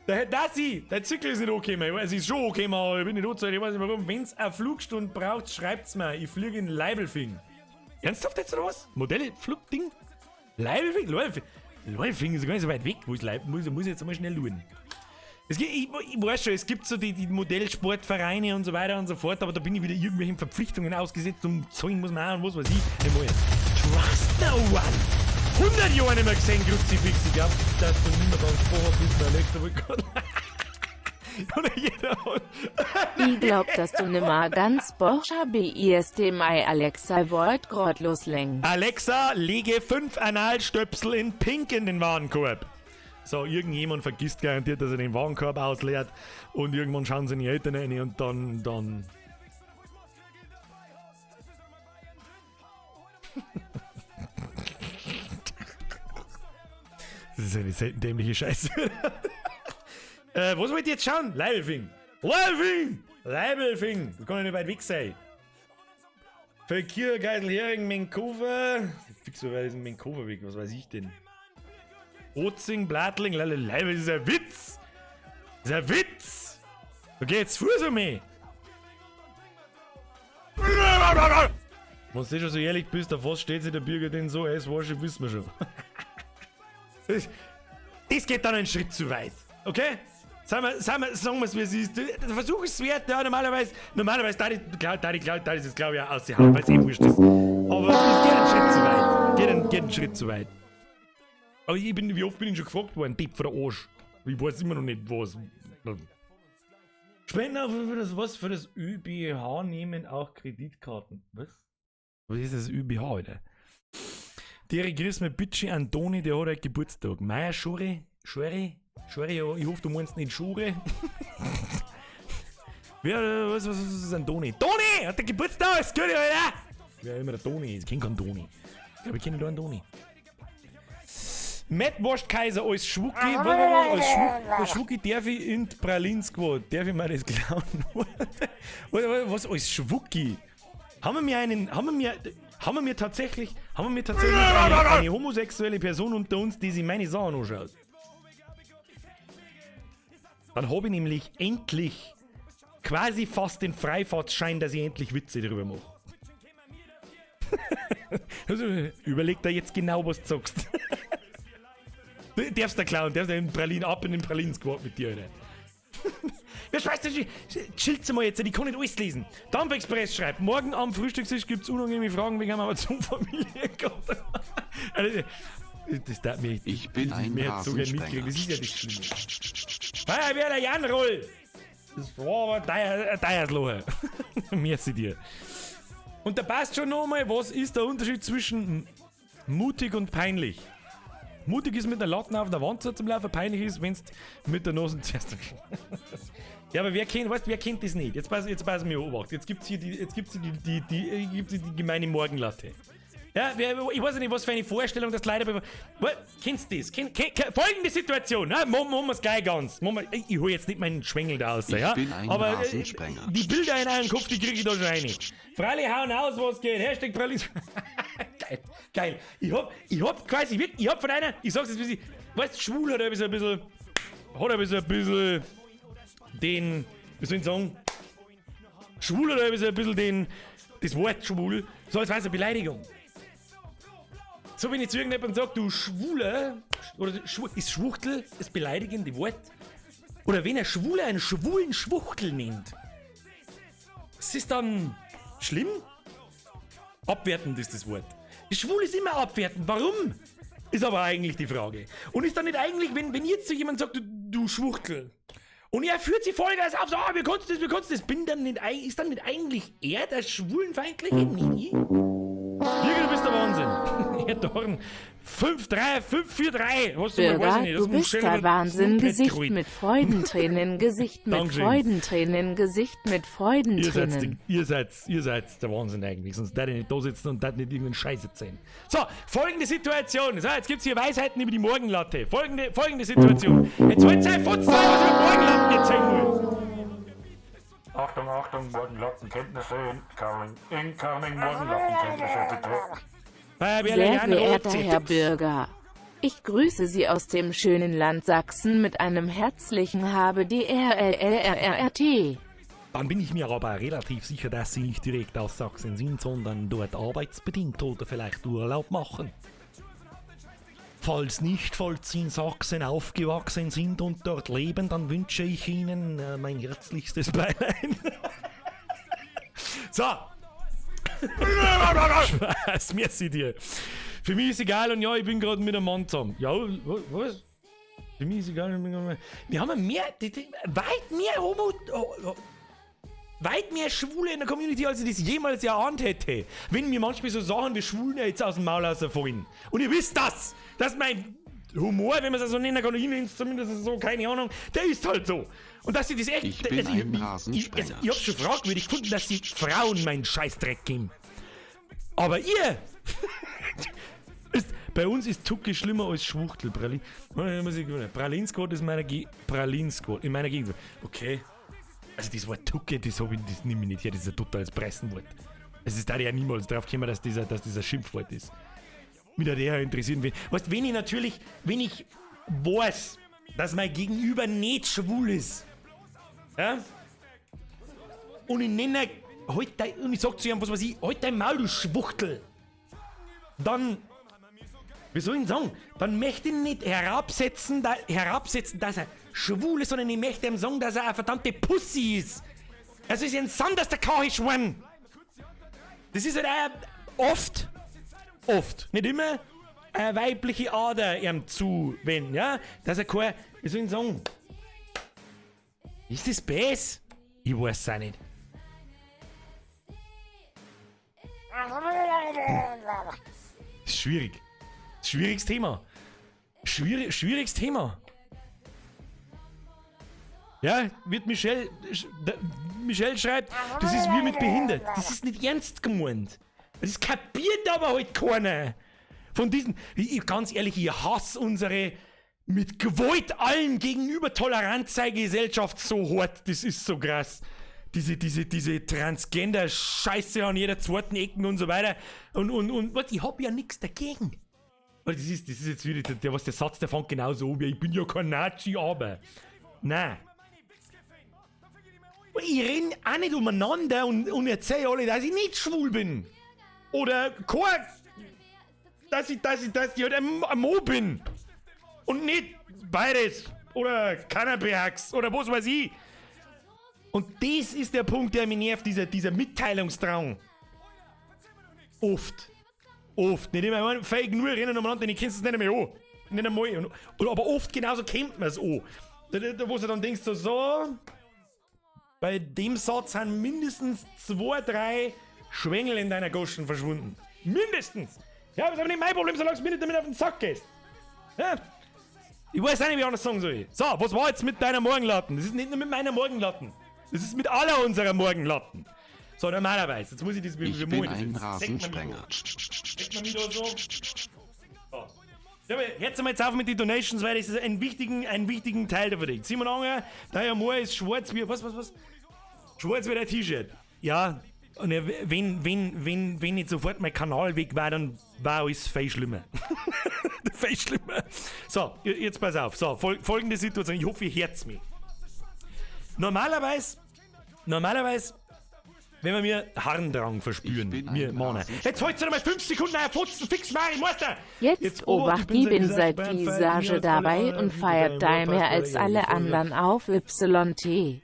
Der Zyklus ist nicht okay, man. Es ist schon okay, man. Ich bin nicht angezeigt, ich weiß nicht warum. Wenn es eine Flugstunde braucht, schreibt's mir. Ich fliege in Leibelfing. Ernsthaft jetzt oder was? Modellflugding? Leibelfing? Leibelfing? Leibelfing ist gar nicht so weit weg. Wo ist Leib? Muss ich jetzt mal schnell schauen. Es gibt, ich weiß schon, es gibt so die Modellsportvereine und so weiter und so fort, aber da bin ich wieder irgendwelchen Verpflichtungen ausgesetzt und zahlen muss man auch und was weiß ich. Trust no one! 100 Jahre nicht mehr gesehen, Kruzifix. Ich glaub, dass du nicht mehr ganz vorher bist, mein Alexa wollte gerade. Oder jeder hat. Ich glaub, dass du nimmer ganz Borscher bist, mei Alexa wollt grad loslegen. Alexa, lege 5 Analstöpsel in Pink in den Warenkorb. So, irgendjemand vergisst garantiert, dass er den Warenkorb ausleert und irgendwann schauen sie in die Eltern rein und dann. Das ist eine selten dämliche Scheiße. Was wollt ihr jetzt schauen? Leibelfing! Leibelfing! Leibelfing! Das kann ja nicht weit weg sein. Verkehr, Geiselhering, Menkover. Fix, wer ist ein Menkover weg? Was weiß ich denn? Ozing, Blatling, Leibel, das ist ein Witz! Das ist ein Witz! Da geht's Fuß um mich! Wenn du schon so ehrlich bist, auf was steht sich der Bürger denn so? Es war schon, wissen wir schon. Das geht dann einen Schritt zu weit, okay? Sagen wir es, wie es ist. Der Versuch ist wert, ja, normalerweise, da ist es, glaube ich, auch ausgehauen, weil es eh wurscht ist. Aber es geht einen Schritt zu weit. Geht einen Schritt zu weit. Aber wie oft bin ich schon gefragt worden, Depp vor der Arsch. Ich weiß immer noch nicht, was. Spenden für das was? Für das ÖBH nehmen auch Kreditkarten. Was? Was ist das ÖBH, Alter? Der grüß mir bitte Antoni, der hat heute Geburtstag. Meier Schore, ja, ich hoffe, du meinst nicht Schore. Wer, was ist ein Toni? Toni! Hat der Geburtstag! Ist gut, Alter! Wer immer der Toni ist, ich kenn keinen Toni. Ich glaube, ich kenne nur einen Toni. Matt Wurstkaiser als Schwucki, als Schwucki darf ich in die Pralinen Squad. Darf ich mir das klauen? Was als Schwucki? Haben wir tatsächlich eine homosexuelle Person unter uns, die sich meine Sachen anschaut? Dann habe ich nämlich endlich quasi fast den Freifahrtschein, dass ich endlich Witze darüber mache. Also, überleg da jetzt genau, was du sagst. Du darfst da klauen, darfst da in Pralinen, ab in den Pralinen-Squad mit dir, Alter. Wer scheißt das? Chillt's mal jetzt, ich kann nicht alles lesen. Dampfexpress schreibt, morgen am Frühstückstisch gibt's unangenehme Fragen wegen einer Amazon-Familie. Also, Das darf mir Ich bin ein mir jetzt sogar Rasensprenger. mitkriegen. Das ist ja das Schlimme. Feuerwehr der Janroll! Das war aber dein Loch. Merci dir. Und da passt schon nochmal, was ist der Unterschied zwischen mutig und peinlich? Mutig ist mit der Latten auf der Wand so zum Laufen, peinlich ist, wenn's mit der Nase zuerst. Ja, aber wer kennt, weißt, wer kennt das nicht? Jetzt pass mir Obacht. Jetzt gibt's hier die, jetzt gibt's hier die, gibt's hier die gemeine Morgenlatte. Ja, wer, ich weiß nicht, was für eine Vorstellung das leider. Kennst du das? Folgende Situation, ne? Machen wir's gleich ganz. Machen wir, ich hol jetzt nicht meinen Schwengel da raus, Ich ja? bin ein Aber Rasensprenger. die Bilder in eurem Kopf, die krieg ich da schon rein. Freilich hauen aus, was geht. Hashtag Pralin. Geil, geil. Ich hab quasi wirklich, ich hab von einer, ich sag's jetzt wie sie, weißt du, schwul hat er ein bisschen, hat er ein bisschen den, wie soll ich sagen, schwul hat er ein bisschen den, das Wort schwul, so als wär's eine Beleidigung. So, wenn ich zu irgendjemandem sag, du Schwule, oder ist Schwuchtel das beleidigende Wort? Oder wenn ein Schwuler einen schwulen Schwuchtel nennt, ist das dann schlimm? Abwertend ist das Wort. Schwul ist immer abwertend. Warum? Ist aber eigentlich die Frage. Und ist dann nicht eigentlich, wenn jetzt zu jemandem sagt, du Schwuchtel, und er führt sich Vollgas auf, so, ah, wie kannst du das, wie kannst du das, bin dann nicht, ist dann nicht eigentlich er der Schwulenfeindliche? Nee. Birger, du bist der Wahnsinn. Herr Dorn, 5, 3, 5, 4, 3. Hast du mal, weiß Bürger, ich nicht, du hast bist schnell der über Wahnsinn, das Gesicht geholt. mit Freudentränen, Gesicht mit Dankeschön. Freudentränen, Gesicht mit Ihr seid, Freudentränen. ihr seid der Wahnsinn eigentlich, sonst darf ich nicht da sitzen und darf nicht irgendeinen Scheiß erzählen. So, folgende Situation. So, jetzt gibt's hier Weisheiten über die Morgenlatte. Folgende Situation. Jetzt wollt ihr Futz sein, was ich mit Morgenlatten erzählen will. Achtung, Achtung, Morgenlattenkenntnisse incoming, incoming, Morgenlattenkenntnisse, bitte. Sehr geehrter Herr Bürger, ich grüße Sie aus dem schönen Land Sachsen mit einem herzlichen HBDRLLRRT. Dann bin ich mir aber relativ sicher, dass Sie nicht direkt aus Sachsen sind, sondern dort arbeitsbedingt oder vielleicht Urlaub machen. Falls nicht, falls Sie in Sachsen aufgewachsen sind und dort leben, dann wünsche ich Ihnen mein herzlichstes Beileid. So. Spaß, merci dir. Für mich ist egal und ja, ich bin gerade mit einem Mann zusammen. Ja, was? Für mich ist egal. Ich bin grad mit- Wir haben ja mehr, die, weit mehr Homo, oh, oh, weit mehr Schwule in der Community, als ich das jemals erahnt hätte. Wenn mir manchmal so Sachen wie Schwulen jetzt aus dem Maul rausfallen. Und ihr wisst das, dass mein Humor, wenn man es so nennen kann, ich zumindest so, keine Ahnung, der ist halt so. Und dass sie das echt... Ich bin also, ein ich, Rasensprenger. also, ich hab's schon fragwürdig gefunden, dass die Frauen meinen Scheißdreck geben. Aber ihr... ist, bei uns ist Tucke schlimmer als Schwuchtel. Pralin, muss ich gewöhnen. Pralinsquad ist meiner Pralinsquad in meiner Gegend. Okay. Also das Wort Tucke, das hab ich, das nehme ich nicht her, das ist ein totales Pressenwort. Es ist da ja niemals drauf gekommen, dass dieser Schimpfwort ist. Mich da der interessieren will. Weißt, wenn ich natürlich, wenn ich weiß, dass mein Gegenüber nicht schwul ist, ja? Und ich nenne, halt dein, und ich sag zu ihm, was weiß ich, halt dein Maul, du Schwuchtel. Dann, wie soll ich denn sagen, dann möchte ich ihn nicht herabsetzen, dass er schwul ist, sondern ich möchte ihm sagen, dass er eine verdammte Pussy ist. Es ist ein Sand, dass der Kahischwein. Das ist halt auch oft, oft, nicht immer, eine weibliche Ader ihm zuwenden, ja? Dass er kein, wie soll ich denn sagen, ist das besser? Ich weiß es auch nicht. Das ist schwierig. Schwieriges Thema. Schwieriges Thema. Ja, wird Michelle, da, Michelle schreibt, das ist wie mit behindert. Das ist nicht ernst gemeint. Das kapiert aber halt keiner. Von diesen, ich, ganz ehrlich, ich hasse unsere mit Gewalt allen gegenüber tolerant sei Gesellschaft so hart. Das ist so krass. Diese Transgender-Scheiße an jeder zweiten Ecken und so weiter. Und was, ich hab ja nix dagegen. Weil das ist jetzt wieder, der Satz, der fängt genauso an wie, ich bin ja kein Nazi, aber. Nein. Ich renn auch nicht umeinander und erzähl alle, dass ich nicht schwul bin. Oder kein, dass ich halt ein Mo bin. Und nicht beides. Oder Cannabis oder was weiß ich. Und das ist der Punkt, der mich nervt, dieser Mitteilungsdrang. Oft. Oft. Nicht immer, ich meine, fake nur rennen umeinander, ich kennst es nicht einmal an. Nicht einmal. Und, aber oft genauso kennt man es an. Da, wo du dann denkst, so, bei dem Satz sind mindestens 2, 3 Schwengel in deiner Goschen verschwunden. Mindestens! Ja, aber das ist aber nicht mein Problem, solange du mir nicht damit auf den Sack gehst. Ja? Ich weiß auch nicht, wie ich anders sagen soll. So, was war jetzt mit deiner Morgenlatten? Das ist nicht nur mit meiner Morgenlatten. Das ist mit aller unserer Morgenlatten. So, normalerweise. Jetzt muss ich das Ich bin ein Rasensprenger. So. So. Ja, aber jetzt mal jetzt auf mit den Donations, weil das ist einen wichtigen Teil davon. Simon Anger, dein Moor ist schwarz wie. Was? Schwarz wie dein T-Shirt. Ja, und wenn nicht sofort mein Kanal weg war, dann war alles viel schlimmer. Viel schlimmer. So, jetzt pass auf. So, folgende Situation. Ich hoffe, ihr hört's mich. Normalerweise, wenn wir Harndrang verspüren, wir Männer. Jetzt holst du noch mal 5 Sekunden ein Fotzen, fix mach ich, Meister! Jetzt obacht, ich bin seit Visage dabei und feiert da mehr als alle anderen auf YT.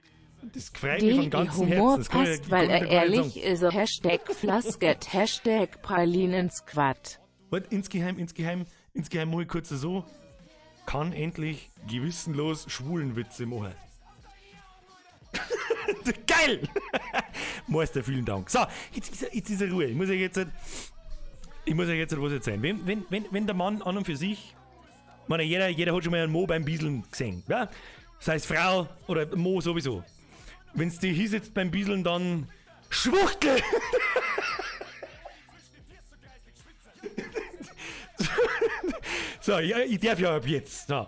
Das freut mich von ganzem Humor Herzen. Das kann passt, ich, weil kann er ich gar nicht ehrlich ist. Hashtag Flasket, Hashtag Pralinensquad. Warte, insgeheim, muss ich kurz so, kann endlich gewissenlos Schwulenwitze machen. Geil! Meister, vielen Dank. So, jetzt ist er Ruhe. Ich muss euch jetzt was erzählen. Wenn der Mann an und für sich, ich meine, jeder hat schon mal einen Mo beim Bieseln gesehen, ja? Sei es Frau oder Mo sowieso. Wenn's die hinsetzt beim Bieseln, dann Schwuchtel! So, ja, ich darf ja ab jetzt. So.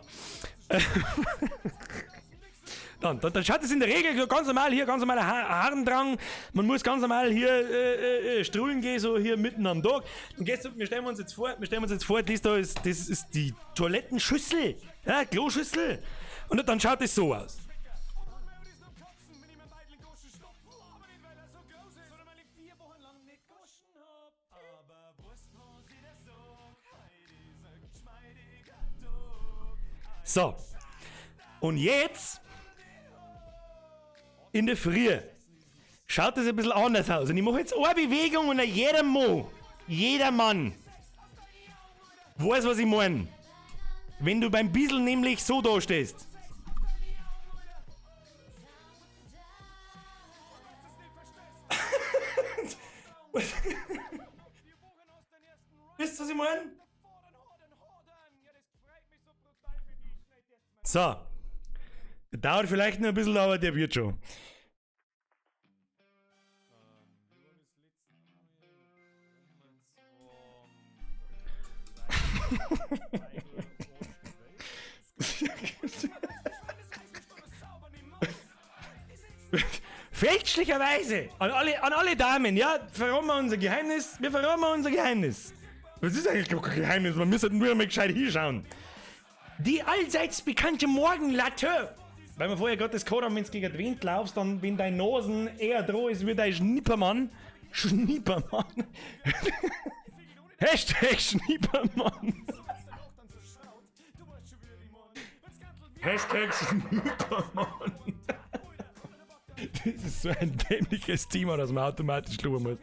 Dann schaut es in der Regel ganz normal hier, ganz normaler Harndrang. Man muss ganz normal hier strullen gehen, so hier mitten am Tag. Und gehst du, wir stellen uns jetzt vor, das ist die Toilettenschüssel, ja, Kloschüssel. Und dann schaut es so aus. So. Und jetzt in der Früh schaut das ein bisschen anders aus. Und ich mache jetzt eine Bewegung und jeder Mann weiß, was ich meine. Wenn du beim Bissel nämlich so da stehst. Wisst ihr, was ich meine? So. Dauert vielleicht noch ein bisschen, aber der wird schon. Fälschlicherweise an alle Damen, ja, verraten wir unser Geheimnis. Wir verraten unser Geheimnis. Das ist eigentlich gar kein Geheimnis, man müsste nur einmal gescheit hinschauen. Die allseits bekannte Morgenlatte. Weil wir vorher gerade das gehabt haben, wenn du gegen den Wind laufst, dann, wenn dein Nasen eher droh ist, wie dein Schnippermann. Schnippermann. Hashtag Schnippermann. Hashtag Schnippermann. Das ist so ein dämliches Thema, dass man automatisch schlupfen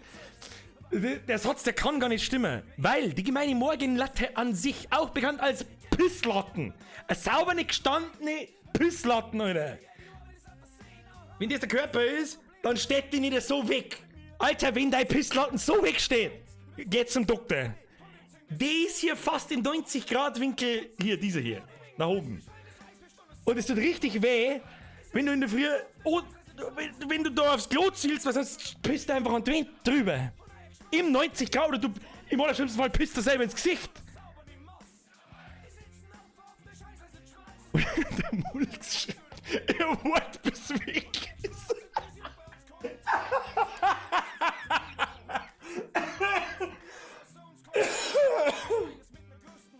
muss. Der Satz, der kann gar nicht stimmen, weil die gemeine Morgenlatte an sich, auch bekannt als Pisslatten, eine saubere gestandene Pisslatten, Alter. Wenn das der Körper ist, dann steht die nicht so weg. Alter, wenn dein Pisslatten so wegsteht, geh zum Doktor. Die ist hier fast im 90-Grad-Winkel, hier, diese hier, nach oben. Und es tut richtig weh, wenn du in der Früh, oh, wenn du da aufs Klo zielst, weil sonst pisst du einfach an die Wand drüber. Im 90 Grad, oder du, im allerschlimmsten Fall pisst du selber ins Gesicht. Und der Mulks, er wartet, bis weg ist.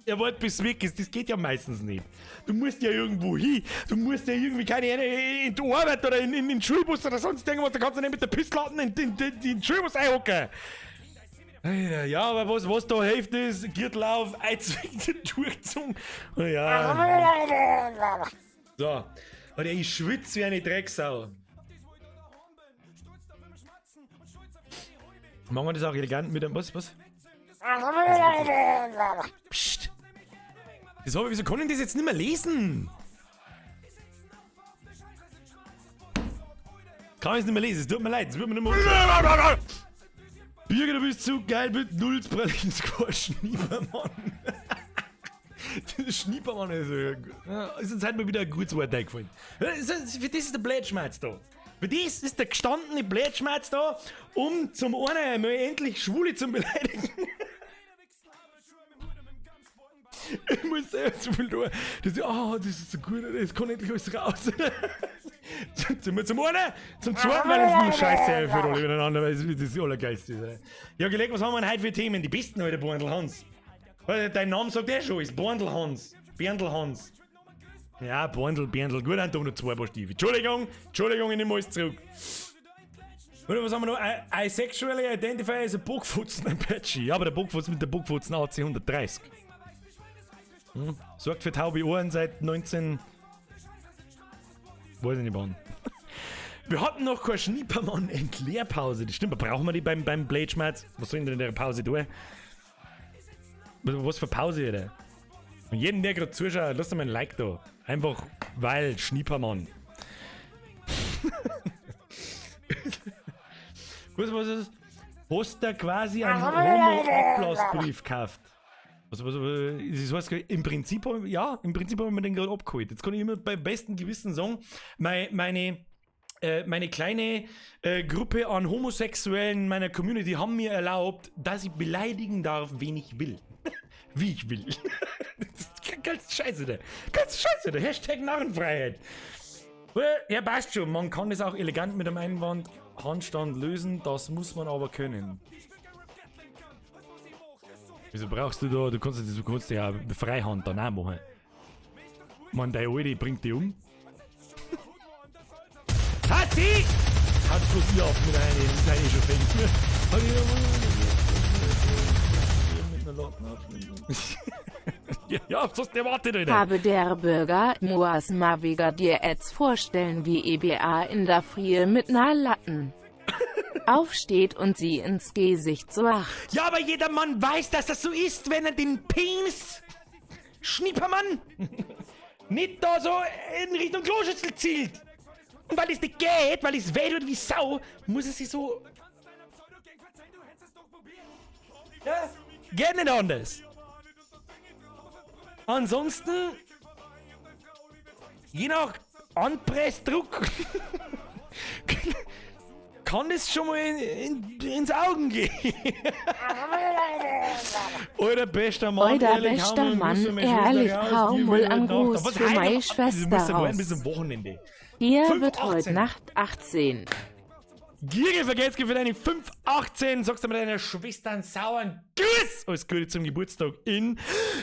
Er wollte bis weg ist, das geht ja meistens nicht. Du musst ja irgendwo hin, du musst ja irgendwie keine in die Arbeit oder in den Schulbus oder sonst irgendwas, da kannst du nicht mit der Pisslatten in den Schulbus einhocken. Ja, aber was da hilft ist, Gürtel auf, Eizwinkel durchzogen. Ja. So, und ich schwitze wie eine Drecksau. Machen wir das auch elegant mit einem, was? Psst. Das hab ich, wieso kann ich das jetzt nicht mehr lesen? Kann ich es nicht mehr lesen, es tut mir leid, es wird mir nicht mehr angezeigt. Birger, du bist zu geil mit null Pralinen Squash, Schniepermann. Das Schniepermann ist, ja, ist uns heute mal wieder ein gutes Wort eingefallen. Für das ist der Blödschmerz da. Für das ist der gestandene Blödschmerz da, um zum einen mal endlich Schwule zu beleidigen. Ich muss selber zu viel tun. Das ist, oh, das ist so gut, das kann endlich alles raus. Zum einen, zum zweiten, weil es nur Scheiße einfällt, alle miteinander, weil es das Allergeilste ist. Ja, gelegt, was haben wir denn heute für Themen? Die besten heute, Borndl Hans. Weil dein Name sagt eh schon, ist Borndl Hans. Berndl Hans. Ja, Borndl, Berndl, gut, dann noch zwei Paar Stiefel. Entschuldigung, Entschuldigung, ich nehme alles zurück. Oder was haben wir noch? I sexually identify as a Bockfutzen Apache. Ja, aber der Bockfutzen mit der Bockfutzen AC 130. Sorgt für taube Ohren seit 19. Weiß ich nicht wann. Wir hatten noch keine Schniepermann-Entleerpause. Das stimmt, brauchen wir die beim Blade-Schmerz? Was soll denn in der Pause tun? Was für Pause, Alter? Und jeden, der gerade zuschaut, lasst mal ein Like da. Einfach, weil Schniepermann. Was, was ist? Hast du quasi einen Homo-Ablassbrief gekauft? Was, das heißt, im Prinzip hab ich, ja, im Prinzip habe ich mir den gerade abgeholt. Jetzt kann ich immer beim besten Gewissen sagen, meine kleine Gruppe an Homosexuellen in meiner Community haben mir erlaubt, dass ich beleidigen darf, wen ich will. Wie ich will. Das ist ganz scheiße, der. Ganz scheiße, der. Hashtag Narrenfreiheit. Ja, passt schon. Man kann das auch elegant mit einem Einwand Handstand lösen, das muss man aber können. Wieso brauchst du da, du kannst ja Freihand dann auch machen. Man, deine Alte bringt dich um. Hassi! Hat bloß ihr auf mit einer, das ist eigentlich schon fängt. Ja, sonst erwartet ihr nicht. Habe der Bürger Moas Maviger dir jetzt vorstellen, wie EBA in der Frie mit ner Latten aufsteht und sie ins Gesicht so acht. Ja, aber jeder Mann weiß, dass das so ist, wenn er den Penis, Schniepermann, nicht da so in Richtung Kloschüssel zielt. Und weil es nicht geht, weil es weh tut wie Sau, muss er sich so... Ja, geht nicht anders. Ansonsten, je nach Anpressdruck, kann es schon mal ins Augen gehen. Alter, bester Mann, Alter, ehrlich, bester Mann, ehrlich, hau mal an Gruß für meine Schwester raus. Bis zum Wochenende. Hier wird heute Nacht 18. Gierge vergelt's für deine 5,18. Sagst du mit deiner Schwester einen sauren Gruß. Alles Gute zum Geburtstag in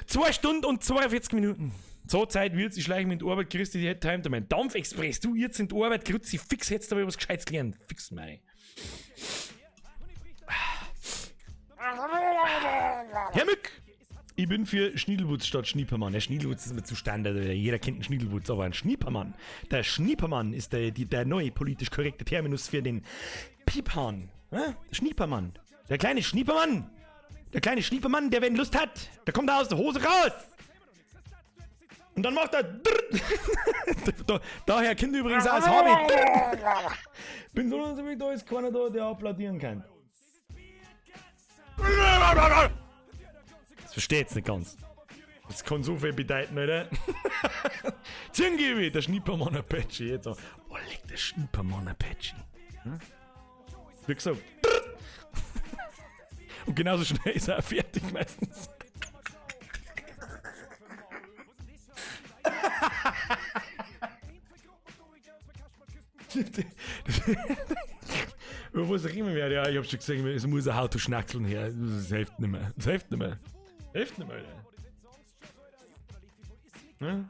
2 Stunden und 42 Minuten. So Zeit wird's, ich schleiche mit in die Arbeit, Christi, die hätte heim, mein Dampfexpress, du jetzt in die Arbeit, Grüezi, fix, hättest du aber was Gescheites gelernt. Fix, meine. Herr Mück, ich bin für Schniedelwutz statt Schniepermann. Der Schniedelwutz ist mir zu Standard, jeder kennt einen Schniedelwutz, aber ein Schniepermann. Der Schniepermann ist der neue politisch korrekte Terminus für den Piephahn. Der Schniepermann. Der kleine Schniepermann. Der kleine Schniepermann, der, wenn Lust hat, der kommt da aus der Hose raus. Und dann macht er. Daher kennt übrigens auch das Hobbit. Bin so lange, da ist keiner da, der applaudieren kann. Das versteht's nicht ganz. Das kann so viel bedeuten, oder? Zirngebi, der Schniepermann Apache. Jetzt auch. Oh, leck, der Schniepermann Apache. Hm? Wie gesagt. Und genauso schnell ist er auch fertig meistens. Über was reden wir? Ja, ich hab schon gesehen, es muss ein How-to-Schnackseln her. Das hilft nicht mehr. Das hilft nicht mehr. Hilft nicht mehr, Alter. Hm?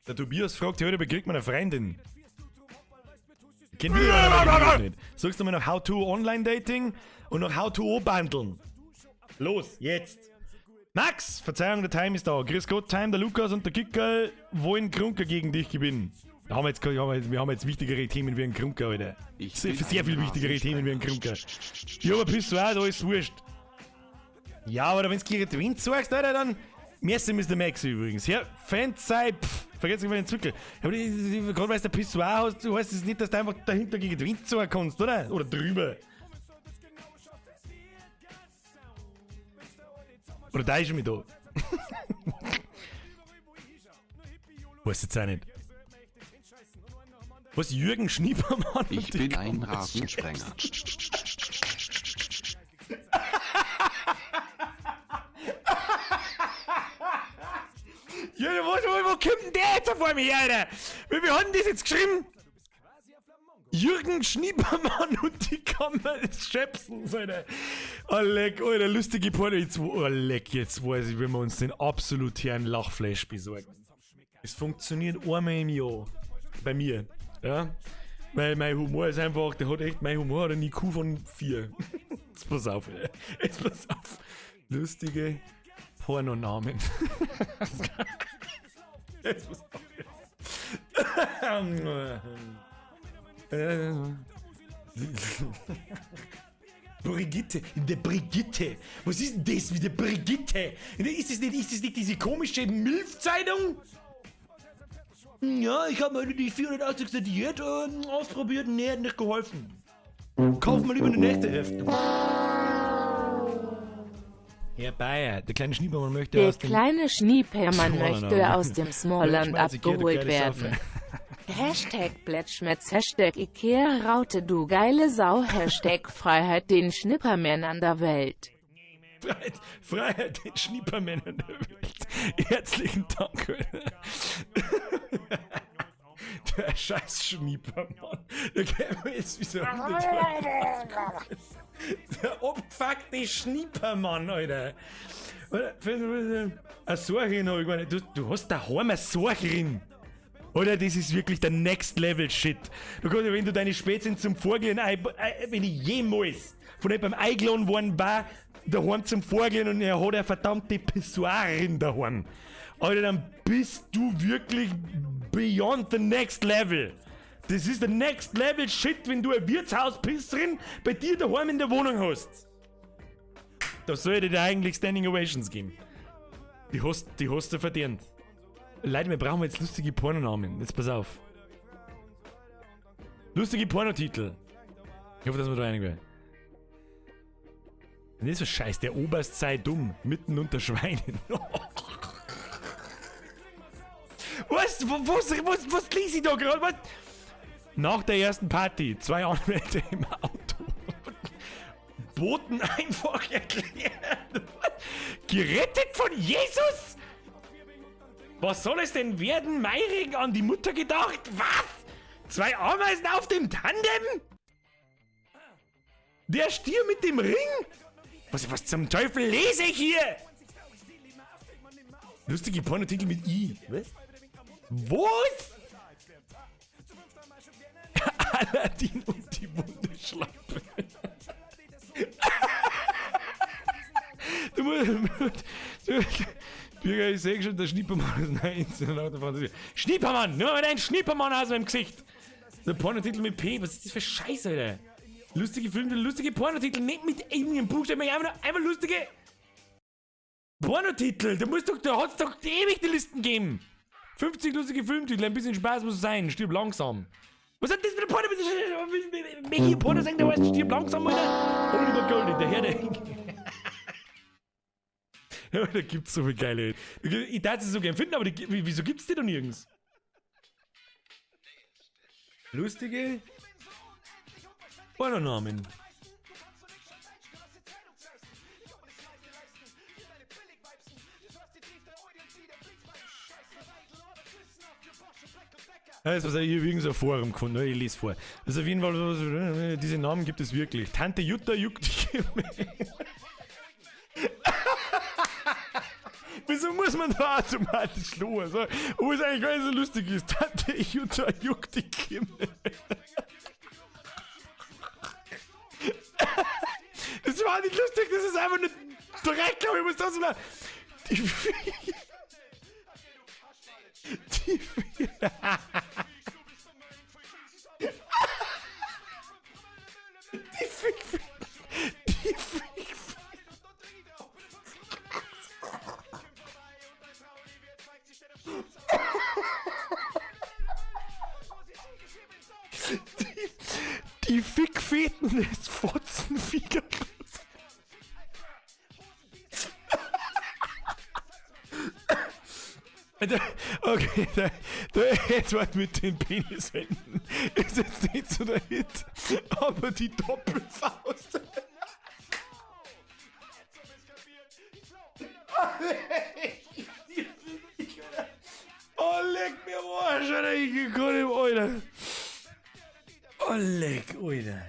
Der Tobias fragt heute, kriegt man eine Freundin? Kennt ihr nicht. Sagst du mal noch How-to-Online-Dating und noch How-to-O-Bandeln. Los, jetzt! Max, Verzeihung, der Time ist da. Grüß Gott, Time, der Lukas und der Kickerl wollen Krunker gegen dich gewinnen. Da haben wir jetzt, wir haben jetzt wichtigere Themen wie ein Krunker, Alter. Ich Sehr, bin sehr ein viel wichtigere Themen wie ein Krunker. Rasensprenger. Ja, aber Pissoir, da ist wurscht. Ja, aber wenn's gegen die Wind sagst, Alter, dann. Merci, Mr. Max übrigens. Ja, Fanzei, pff, vergiss nicht meinen Zwickel. Ja, aber gerade weil du ein Pissoir hast, du heißt es nicht, dass du einfach dahinter gegen den Wind sagen kannst, oder? Oder drüber. Oder da ist schon mit da. Weiß jetzt auch nicht. Was, Jürgen Schniepermann? Ich und die bin ein Kammer- Rasensprenger. Ja, wo kommt denn der jetzt auf einmal her, Alter? Wie hat denn das jetzt geschrieben? Jürgen Schniepermann und die Kammer des Schöpsens, Alter. Oh, leck, Alter, lustige Porno. Jetzt, oh, leck, jetzt weiß ich, wenn wir uns den absoluten Lachflash besorgen. Es funktioniert einmal im Jahr. Bei mir. Ja? Weil mein Humor ist einfach, der hat echt, mein Humor hat einen IQ von 4. Jetzt pass auf, Alter. Jetzt pass auf. Lustige Pornonamen. Jetzt pass auf. Brigitte, in der Brigitte. Was ist denn das mit der Brigitte? Ist das nicht diese komische Milf-Zeitung? Ja, ich habe mal die 480. Diät ausprobiert. Nee, hat nicht geholfen. Kauf mal lieber eine nächste Hälfte. Herr Bayer, der kleine Schniepermann möchte Der aus dem kleine Schniepermann Smallland. möchte aus dem Smallland Schmeiß ich gerne abgeholt geile werden. Schafe. Hashtag Blättschmetz, Hashtag Ikea Raute du geile Sau, Hashtag Freiheit den Schnippermännern der Welt. Freiheit, Freiheit den Schniepermännern der Welt. Herzlichen Dank. Der scheiß Schniepermann. Der käme jetzt wie so Der abgefuckte Schniepermann, Alter. Eine Sorgerin hab ich gar nicht. Du hast daheim eine Sorgerin. Oder das ist wirklich der Next Level Shit. Du kannst ja, wenn du deine Spätzchen zum Vorgehen, wenn ich jemals von jemandem eingeladen worden war, daheim zum Vorgehen und er hat eine verdammte Pissoirin daheim. Alter, dann bist du wirklich beyond the next level. Das ist der Next Level Shit, wenn du eine Wirtshauspisserin bei dir daheim in der Wohnung hast. Da sollte dir eigentlich Standing Ovations geben. Die hast du verdient. Leute, wir brauchen jetzt lustige Pornonamen. Jetzt pass auf. Lustige Pornotitel. Ich hoffe, dass wir da einig werden. Das ist so scheiß. Der Oberst sei dumm. Mitten unter Schweinen. Was? Was lese ich da gerade? Was? Nach der ersten Party. 2 Anwälte im Auto. Boten einfach erklärt. Was? Gerettet von Jesus? Was soll es denn werden? Meiring an die Mutter gedacht? Was? 2 Ameisen auf dem Tandem? Der Stier mit dem Ring? Was zum Teufel lese ich hier? Lustige Pornotitel mit I. Was? Was? Aladdin und die Wunderschlampe. Du musst... Bürger, ich seh schon, der Schniepermann ist nein, Schniepermann! Nimm mal deinen Schniepermann aus meinem Gesicht! Der Pornotitel mit P, was ist das für Scheiße, Alter? Lustige Filme, lustige Pornotitel, nicht mit irgendeinem Buchstaben, einfach lustige Pornotitel! Da muss doch, da hat's doch ewig die Listen gegeben! 50 lustige Filmtitel, ein bisschen Spaß muss sein, stirb langsam. Was hat das mit der Porno? Welche Porno sagen, der heißt stirb langsam, Alter? Oliver Goldie, der Herr der. Ja, da gibt's so viel geile. Ich darf sie so gern finden, aber wieso gibt's die doch nirgends? Lustige Pornonamen. Das ist was ich übrigens ein Forum gefunden, ich lese vor. Also auf jeden Fall, diese Namen gibt es wirklich. Tante Jutta juckt dich. Wieso muss man da automatisch los? Also, obwohl es eigentlich gar nicht so lustig ist. Tante Jutta juckt die Kimme. Das war nicht lustig, das ist einfach nur Dreck, aber ich muss das mal. Die Fickfeten des Fotzenfigaros. Okay, der Edward mit den Penishänden ist jetzt nicht so der Hit, aber die Doppelfaust. Oh, leck mir am Arsch, Alter, ich kann nicht, Alter. Oh, leck, Alter.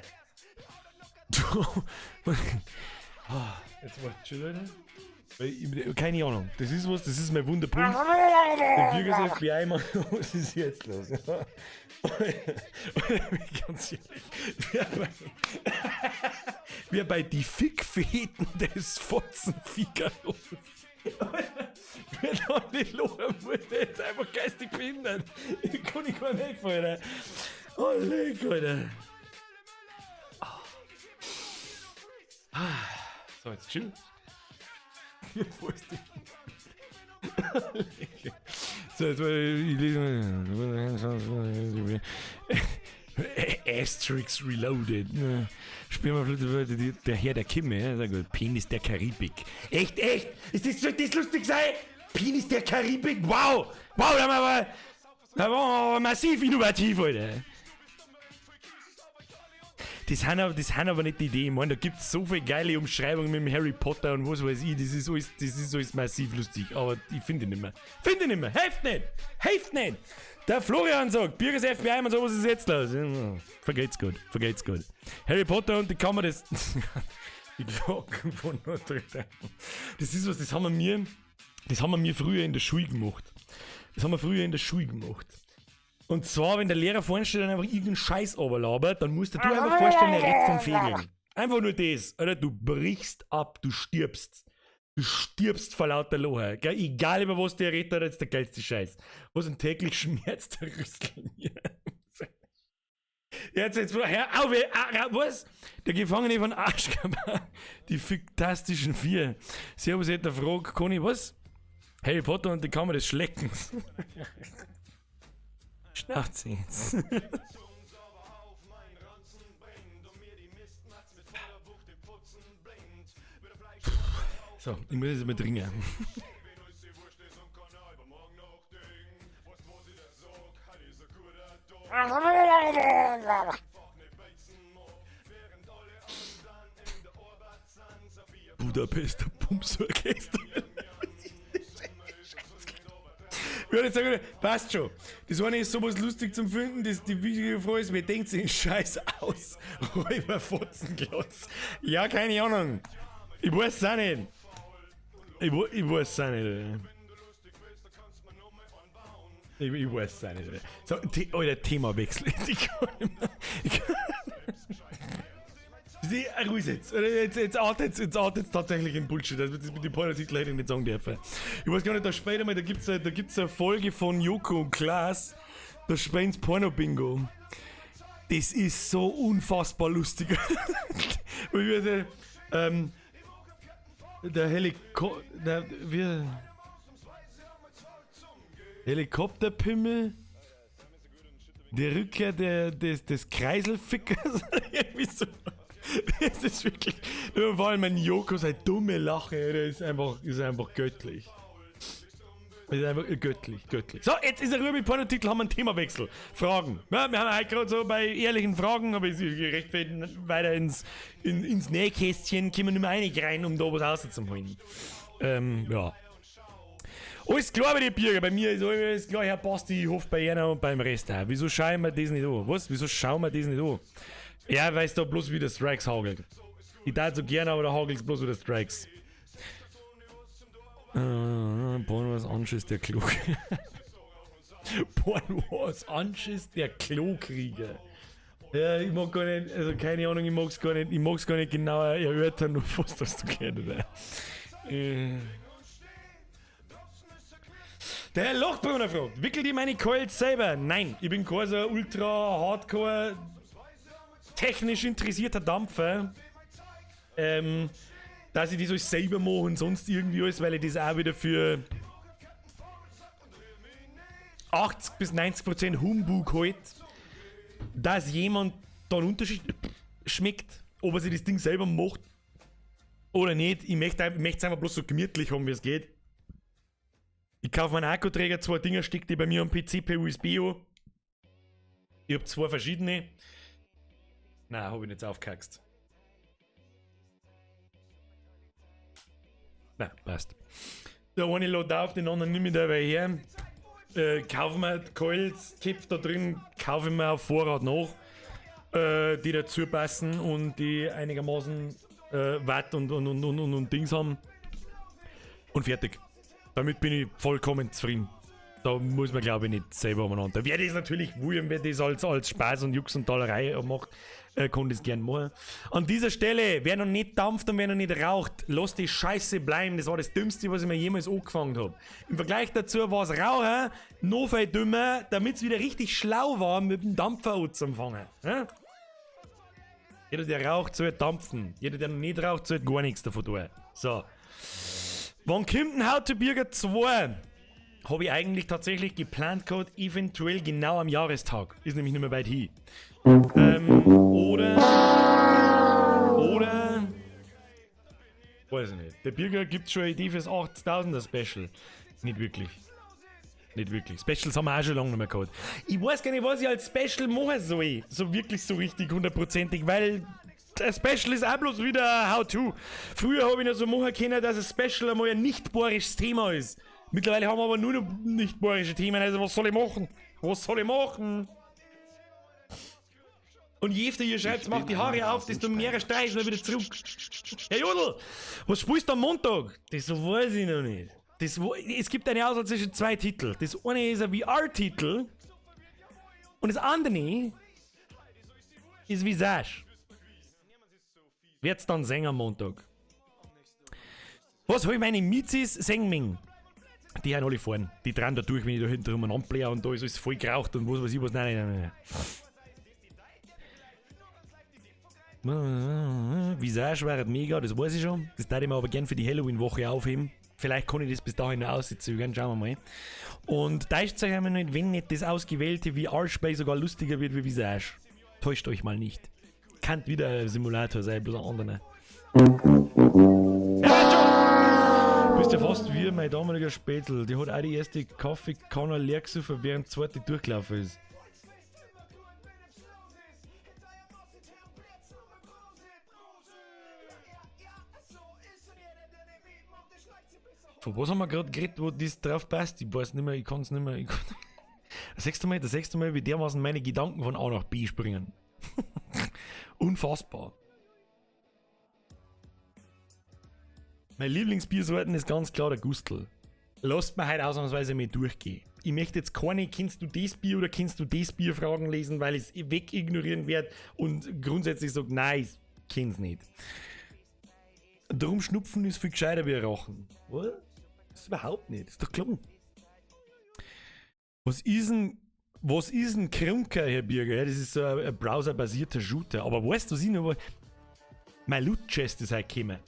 Du, jetzt warte schon, Alter. Keine Ahnung, das ist was, das ist mein Wunderpunkt. Der Bürgers FBI, Mann, was ist jetzt los? Ganz ehrlich, wer bei die Fickfeten des Fotzen-Figaros, wer da nicht lachen muss, der ist einfach geistig behindert. Ich kann nicht gar nicht helfen, Alter. Oh, leck, Alter. So, jetzt chill. So, jetzt ich lese mal. Asterix Reloaded. Spielen wir vielleicht der Herr der Kimme. Ja, sehr gut. Penis der Karibik. Echt, echt? Ist das, soll das lustig sein? Penis der Karibik? Wow! Wow, da waren wir aber massiv innovativ, Alter. Das sind aber nicht die Idee. Ich meine, da gibt's so viele geile Umschreibungen mit dem Harry Potter und was weiß ich. Das ist alles massiv lustig. Aber ich finde nicht mehr. Finde nicht mehr. Hilft nicht. Hilft nicht. Der Florian sagt, Birgers FBI und so, was ist jetzt los? Vergeht's gut. Vergeht's gut. Harry Potter und die Kammer des... Die Glocken von Notre Dame. Das ist was, das haben wir früher in der Schule gemacht. Das haben wir früher in der Schule gemacht. Und zwar, wenn der Lehrer vorne steht und einfach irgendeinen Scheiß runterlabert, dann musst du dir einfach vorstellen, er redet vom Fegeln. Einfach nur das. Alter, du brichst ab, du stirbst. Du stirbst vor lauter Lachen. Gell? Egal über was der redet, das ist der geilste Scheiß. Was ein täglich Schmerz der Rüsseln. Jetzt, hör auf, was? Der Gefangene von Azkaban. Die Fantastischen Vier. Servus, hätte eine Frage, Conny, was? Harry Potter und die Kammer des Schleckens. Schnauze jetzt. So, ich muss jetzt mal trinken. Budapester Pumps-Orchester. Ich würde sagen, passt schon. Das eine ist sowas lustig zum Finden, das, die wichtige Frage ist, wer denkt sich den Scheiß aus? Räuber Fotzenglotz. Ja, keine Ahnung. Ich weiß es auch nicht. Ich weiß es auch nicht. Ich weiß es auch nicht. So, Alter, Themawechsel. Ich kann nicht mehr. Ruhig jetzt. Jetzt artet tatsächlich in Bullshit. Also das mit dem Pornotitel hätte ich nicht sagen dürfen. Ich weiß gar nicht, da später mal, da gibt's eine Folge von Joko und Klaas, da spielen sie Porno-Bingo. Das ist so unfassbar lustig. Der Helikopterpimmel, die Rückkehr des Kreiselfickers. Irgendwie so. Das ist wirklich, vor allem mein Joko, seine dumme Lache, der ist einfach göttlich. Das ist einfach göttlich, göttlich. So, jetzt ist er rüber mit Pornotitel, haben wir einen Themawechsel. Fragen. Ja, wir haben heute gerade so bei ehrlichen Fragen, aber ich recht weiter ins Nähkästchen, können wir nicht mehr einig rein, um da was rauszuholen. Ja. Alles klar bei dir, Birger, bei mir ist alles klar, Herr Basti, ich hoffe bei einer und beim Rest auch. Wieso schauen wir das nicht an? Was? Wieso schauen wir das nicht an? Ja, weil es da bloß wieder Strikes hagelt. Ich darf so gerne, aber da hagelt es bloß wieder Strikes. Porn was Anschiss der Klo. Porn was Anschiss der Klokrieger. Ja, ich mag gar nicht, also keine Ahnung, ich mag's gar nicht, genauer erörtern, nur was das du kennst, oder? Der Herr Lochbrunner fragt, wickelt ihr meine Coils selber? Nein, ich bin kein so ultra hardcore technisch interessierter Dampfer. Dass ich das alles selber mache und sonst irgendwie alles, weil ich das auch wieder für 80 bis 90% Humbug halte, dass jemand da einen Unterschied schmeckt, ob er sich das Ding selber macht oder nicht. Ich möchte es einfach bloß so gemütlich haben, wie es geht. Ich kaufe meinen Akkuträger, zwei Dinger, steck die bei mir am PC per USB an. Ich hab zwei verschiedene. Nein, hab ich nicht aufgehaxt. Nein, passt. Der eine lädt auf, den anderen nehme ich dabei her. Kaufen wir Coils, Köpfe da drin, kaufe ich mir auf Vorrat nach, die dazu passen und die einigermaßen Watt und Dings haben. Und fertig. Damit bin ich vollkommen zufrieden. Da muss man, glaube ich, nicht selber umeinander. Wer das natürlich will und wer das als Spaß und Jux und Tollerei macht, kann das gern machen. An dieser Stelle, wer noch nicht dampft und wer noch nicht raucht, lasst die Scheiße bleiben. Das war das Dümmste, was ich mir jemals angefangen hab. Im Vergleich dazu war es Rauchen noch viel dümmer, damit's wieder richtig schlau war, mit dem Dampfer anzufangen. Ja? Jeder, der raucht, soll dampfen. Jeder, der noch nicht raucht, soll gar nichts davon tun. So. Wann kommt denn How to Birger 2? Habe ich eigentlich tatsächlich geplant gehabt, eventuell genau am Jahrestag. Ist nämlich nicht mehr weit hin. Oder. Weiß ich nicht. Der Birger gibt schon eine Idee fürs 8000er Special. Nicht wirklich. Nicht wirklich. Specials haben wir auch schon lange nicht mehr gehabt. Ich weiß gar nicht, was ich als Special machen soll. So wirklich so richtig hundertprozentig, weil das Special ist auch bloß wieder How-To. Früher habe ich noch so machen können, dass ein Special einmal ein nicht bayerisches Thema ist. Mittlerweile haben wir aber nur noch nicht bayerische Themen, also was soll ich machen? Was soll ich machen? Und je öfter ihr schreibt, macht die Haare auf, desto mehr streichen wir wieder zurück. Herr Jodl, was spielst du am Montag? Das weiß ich noch nicht. Es gibt eine Auswahl zwischen zwei Titeln. Das eine ist ein VR-Titel und das andere ist Visage. Wird's dann sehen am Montag. Was hab ich meine Mizis singen? Die haben alle fahren. Die drehen da durch, wenn ich da hinten umeinander blähe und da ist alles voll geraucht und was weiß ich was. Nein, nein, nein, nein. Visage wäre mega, das weiß ich schon. Das darf ich mir aber gern für die Halloween-Woche aufheben. Vielleicht kann ich das bis dahin noch auszögern, schauen wir mal. Und da ist es ja nicht, wenn nicht das ausgewählte VR-Spiel sogar lustiger wird wie Visage. Täuscht euch mal nicht. Kann wieder ein Simulator sein, bloß ein anderer. Ja, bist ja fast wie mein damaliger Spätzl. Die hat auch die erste Kaffeekanne leer gesoffen, während die zweite durchgelaufen ist. Von was haben wir gerade geredet, wo das drauf passt? Ich weiß nicht mehr, ich kann's nicht mehr. Ich kann das sechste Mal, wie dermaßen meine Gedanken von A nach B springen. Unfassbar. Mein Lieblingsbiersorten ist ganz klar der Gustl. Lasst mir heute ausnahmsweise mal durchgehen. Ich möchte jetzt keine kennst du das Bier oder kennst du das Bier Fragen lesen, weil ich es wegignorieren werde und grundsätzlich sage, nein, ich kenn's nicht. Drum Schnupfen ist viel gescheiter wie Rauchen. Was? Das ist überhaupt nicht. Das ist doch klar. Was ist denn Krunker, Herr Birger? Ja, das ist so ein browserbasierter Shooter. Aber weißt du, was ich noch. Mein Loot Chest ist heute gekommen.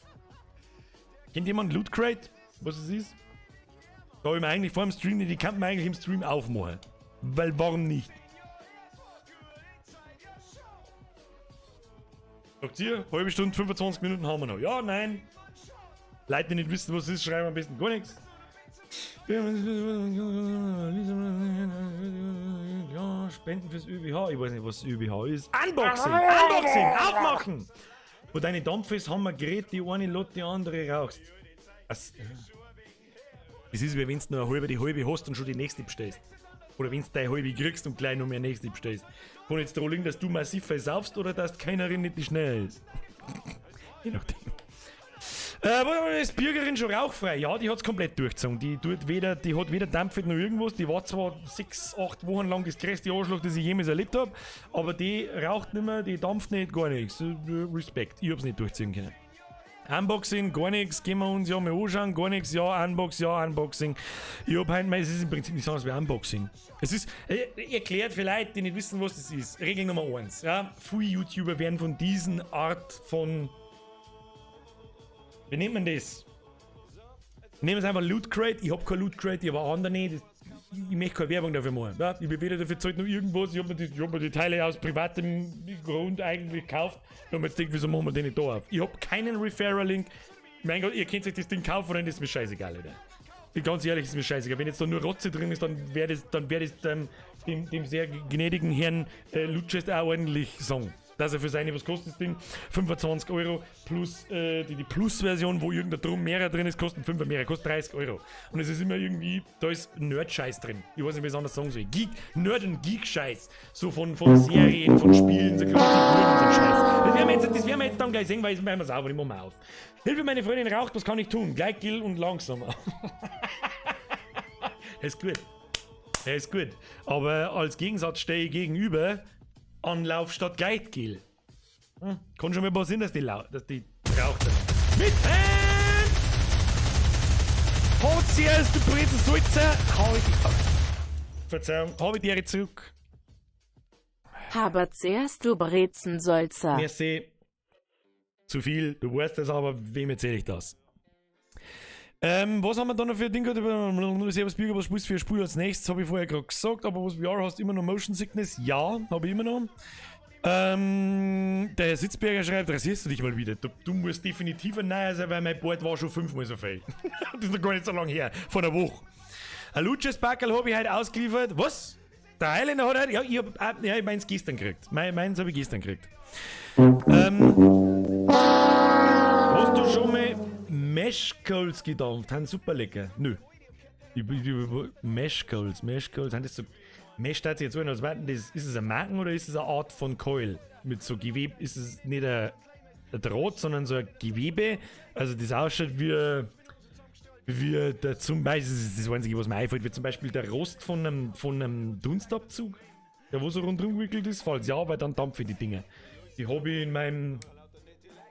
Kennt jemand Loot Crate? Was es ist? Da habe ich mir eigentlich vor dem Stream, die kann man eigentlich im Stream aufmachen. Weil warum nicht? Sagt ihr, halbe Stunde, 25 Minuten haben wir noch. Ja, nein. Leute, die nicht wissen, was es ist, schreiben am besten gar nichts. Ja, Spenden fürs ÖBH. Ich weiß nicht, was ÖBH ist. Unboxing! Unboxing! Aufmachen! Wo deine Dampf ist, haben wir geredet, die eine lot, die andere rauchst. Das ist wie wenn du nur eine halbe, die halbe hast und schon die nächste bestellst. Oder wenn du deine halbe kriegst und gleich noch mehr nächste bestellst. Kann jetzt daran liegen, dass du massiv versaufst oder dass keiner nicht die schneller ist. Je nachdem. Ist Bürgerin schon rauchfrei? Ja, die hat's komplett durchgezogen. Die tut weder, die hat weder Dampf noch irgendwas. Die war zwar 6, 8 Wochen lang das größte Arschloch, das ich jemals erlebt hab, aber die raucht nicht mehr, die dampft nicht, gar nichts. Respekt, ich hab's nicht durchziehen können. Unboxing, gar nichts, gehen wir uns ja mal anschauen, gar nichts, ja, Unbox, ja, Unboxing. Ich hab heute, es ist im Prinzip nichts anderes wie Unboxing. Es ist, erklärt für Leute, die nicht wissen, was das ist. Regel Nummer 1, ja, viele YouTuber werden von diesen Art von, wie nennt man das? Nehmen wir es einfach Loot Crate, ich hab kein Loot Crate, ich hab auch andere nicht. Ich möchte keine Werbung dafür machen. Ja? Ich bin weder dafür zahlt noch irgendwas. Ich habe mir, die- ich hab mir die Teile aus privatem Grund eigentlich gekauft. Und mir jetzt denkt, wieso machen wir den nicht da auf? Ich habe keinen Referral-Link. Mein Gott, ihr könnt euch das Ding kaufen oder nicht, ist mir scheißegal, Alter. Ich, ganz ehrlich, ist mir scheißegal. Wenn jetzt da nur Rotze drin ist, dann wär das dem sehr gnädigen Herrn Luchest auch ordentlich sagen. Dass er für seine, was kostet das Ding? 25 Euro plus die Plus-Version, wo irgendein Drum mehr drin ist, kostet 5 mehr, kostet 30 Euro. Und es ist immer irgendwie, da ist Nerd-Scheiß drin. Ich weiß nicht, wie ich es anders sagen soll. Geek, Nerd- und Geek-Scheiß. So von Serien, von Spielen, so kleine Figuren und so ein Scheiß. Das werden wir jetzt dann gleich sehen, weil ich mache sauber, ich mach mal auf. Hilfe, meine Freundin raucht, was kann ich tun? Gleitgel und langsamer. Das ist gut. Das ist gut. Aber als Gegensatz stehe ich gegenüber Anlauf statt Gleitgel. Kann schon mal passieren, dass die raucht. Mit Hand! Hat sie erst die Brezel Salzer? Hab ich die. Verzeihung, habe ich die Ehre zurück. Aber zuerst du Brezen Solzer. Merci. Zu viel, du weißt das, aber wem erzähle ich das? Was haben wir da noch für ein Ding gehabt? Servus Bürger, was spielst du für ein Spiel als nächstes? Habe ich vorher gerade gesagt, aber was VR hast du immer noch Motion Sickness? Ja, habe ich immer noch. Der Herr Sitzberger schreibt, rasierst du dich mal wieder? Du musst definitiv ein neuer sein, weil mein Bart war schon fünfmal so viel. Das ist noch gar nicht so lange her, vor einer Woche. Ein Lutsches-Packerl habe ich heute ausgeliefert. Was? Der Highlander hat heute, ja, ich hab, ja, ich meins gestern gekriegt. Meins habe ich gestern gekriegt. Hast du schon mal Mash Coals gedampft? Sind super lecker. Nö. Mash Coals, Mash Coals, sind das so. Mesh hat sich jetzt so an, als warten, das, ist es ein Marken oder ist es eine Art von Coil? Mit so Gewebe, ist es nicht ein Draht, sondern so ein Gewebe. Also das ausschaut wie der zum Beispiel, das ist das Einzige, was mir einfällt, wie zum Beispiel der Rost von einem Dunstabzug, der wo so rundherum gewickelt ist. Falls ja, weil dann dampfe ich die Dinger. Die habe ich in meinem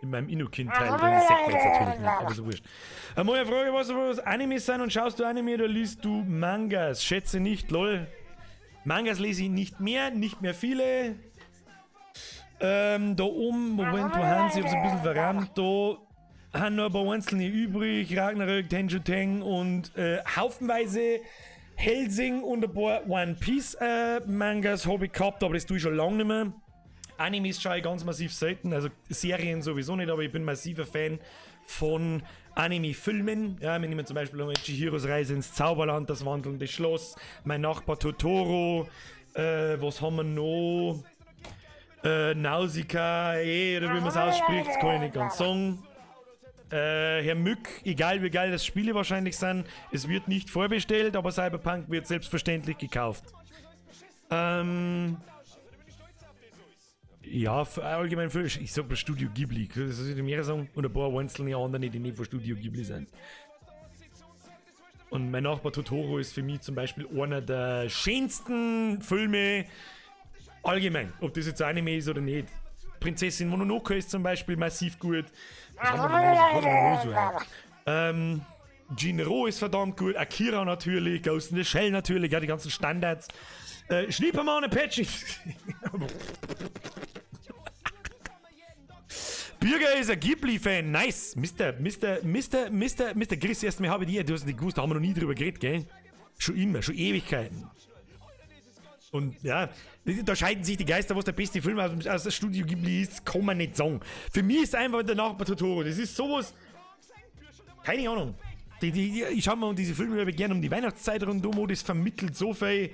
Innokin-Teil drin, das sagt man jetzt natürlich nicht, aber so wurscht. Einmal eine Frage, was Anime sind und schaust du Anime oder liest du Mangas? Schätze nicht, lol. Mangas lese ich nicht mehr viele. Da oben, Moment, wo haben sie? Ich hab's ein bisschen verrammt. Da haben noch ein paar einzelne übrig. Ragnarök, Tenchu Tang und haufenweise Hellsing und ein paar One Piece Mangas habe ich gehabt, aber das tue ich schon lange nicht mehr. Animes schaue ich ganz massiv selten, also Serien sowieso nicht, aber ich bin massiver Fan von Anime-Filmen. Ja, wir nehmen zum Beispiel Chihiros Reise ins Zauberland, das wandelnde Schloss, Mein Nachbar Totoro, was haben wir noch? Nausicaa, oder wie man es ausspricht, das kann ich nicht ganz sagen. Herr Mück, egal wie geil das Spiele wahrscheinlich sind, es wird nicht vorbestellt, aber Cyberpunk wird selbstverständlich gekauft. Ja, allgemein für, ich sag mal Studio Ghibli, das soll ich mehr sagen, und ein paar einzelne andere, die nicht von Studio Ghibli sind. Und Mein Nachbar Totoro ist für mich zum Beispiel einer der schönsten Filme allgemein, ob das jetzt Anime ist oder nicht. Prinzessin Mononoke ist zum Beispiel massiv gut. Was haben wir denn noch so? Was haben wir noch so? Jinro ist verdammt gut, Akira natürlich, Ghost in the Shell natürlich, ja, die ganzen Standards. Schniepermann Apache. Bürger ist ein Ghibli-Fan, nice. Mister Chris, erstmal habe ich die, du hast nicht gewusst, da haben wir noch nie drüber geredet, gell? Schon immer, schon Ewigkeiten. Und ja, da scheiden sich die Geister, was der beste Film aus dem Studio Ghibli ist, kann man nicht sagen. Für mich ist einfach der Nachbar Totoro, das ist sowas, keine Ahnung. Ich schau mir um diese Filme gerne um die Weihnachtszeit rundum, das vermittelt so viel,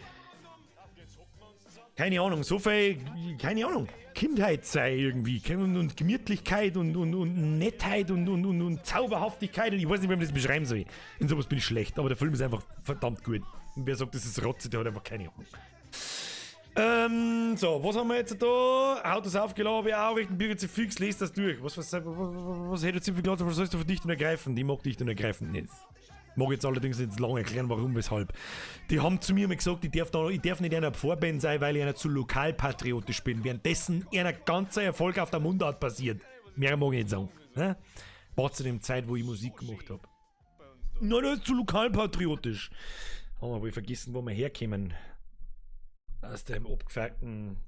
keine Ahnung, so viel, keine Ahnung, Kindheit sei irgendwie, und Gemütlichkeit und Nettheit und Zauberhaftigkeit, und ich weiß nicht, wie man das beschreiben soll. In sowas bin ich schlecht, aber der Film ist einfach verdammt gut. Und wer sagt, das ist Rotze, der hat einfach keine Ahnung. So, was haben wir jetzt da? Autos aufgeladen, auch richten Bürger zu fix, lest das durch. Was hätte jetzt geladen, was sollst du von dicht und ergreifend? Ich mag dicht und ergreifend nicht. Mag jetzt allerdings nicht lange erklären, warum, weshalb. Die haben zu mir mal gesagt, ich darf nicht einer Vorband sein, weil ich einer zu lokalpatriotisch bin. Währenddessen einer ganzer Erfolg auf der Mundart passiert. Mehr mag ich nicht sagen. Ne? War zu dem Zeit, wo ich Musik gemacht hab. Na, das ist zu lokalpatriotisch. Haben wir wohl vergessen, wo wir herkommen. Aus dem abgefuckten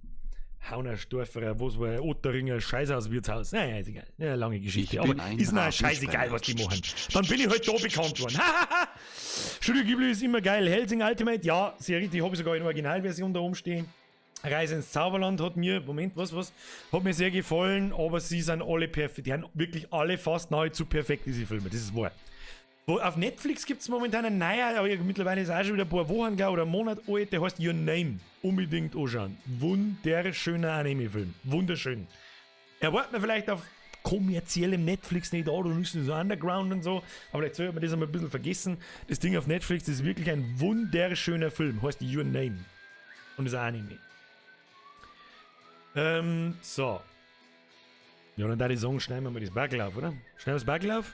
Haunersdorfer, was war, Otteringer, Scheißhaus, Wirtshaus. Naja, ist egal. Ja, lange Geschichte. Ich Aber bin ein ist mir auch scheißegal, was die machen. Dann bin ich halt da bekannt worden. Hahaha! Studio Ghibli ist immer geil. Hellsing Ultimate, ja, sehr richtig. Habe ich sogar in Originalversion da oben stehen. Reise ins Zauberland hat mir, Moment, was, hat mir sehr gefallen, aber sie sind alle perfekt. Die sind wirklich alle fast nahezu perfekt, diese Filme. Das ist wahr. Wo, auf Netflix gibt es momentan einen neuen, aber mittlerweile ist auch schon wieder ein paar Wochen, glaub, oder einen Monat alt, der heißt Your Name. Unbedingt anschauen. Wunderschöner Anime-Film. Wunderschön. Erwartet man vielleicht auf kommerziellem Netflix nicht an, und ist so Underground und so, aber vielleicht sollte man das einmal ein bisschen vergessen. Das Ding auf Netflix ist wirklich ein wunderschöner Film, heißt Your Name. Und ist ein Anime. So. Ja, dann da die sagen, schneiden wir mal das Backel auf, oder? Schneiden wir das Backel auf?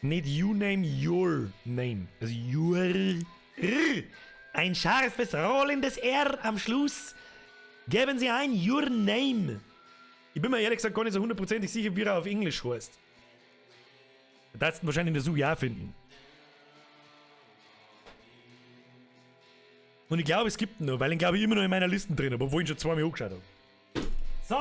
Nicht you name, your name. Also your R. Ein scharfes, rollendes R am Schluss. Geben Sie ein Your Name. Ich bin mir ehrlich gesagt gar nicht so hundertprozentig sicher, wie er auf Englisch heißt. Das du wahrscheinlich in der Suche auch finden. Und ich glaube, es gibt ihn noch, weil ich glaube ich immer noch in meiner Liste drin habe, obwohl ich ihn schon zweimal angeschaut habe. So,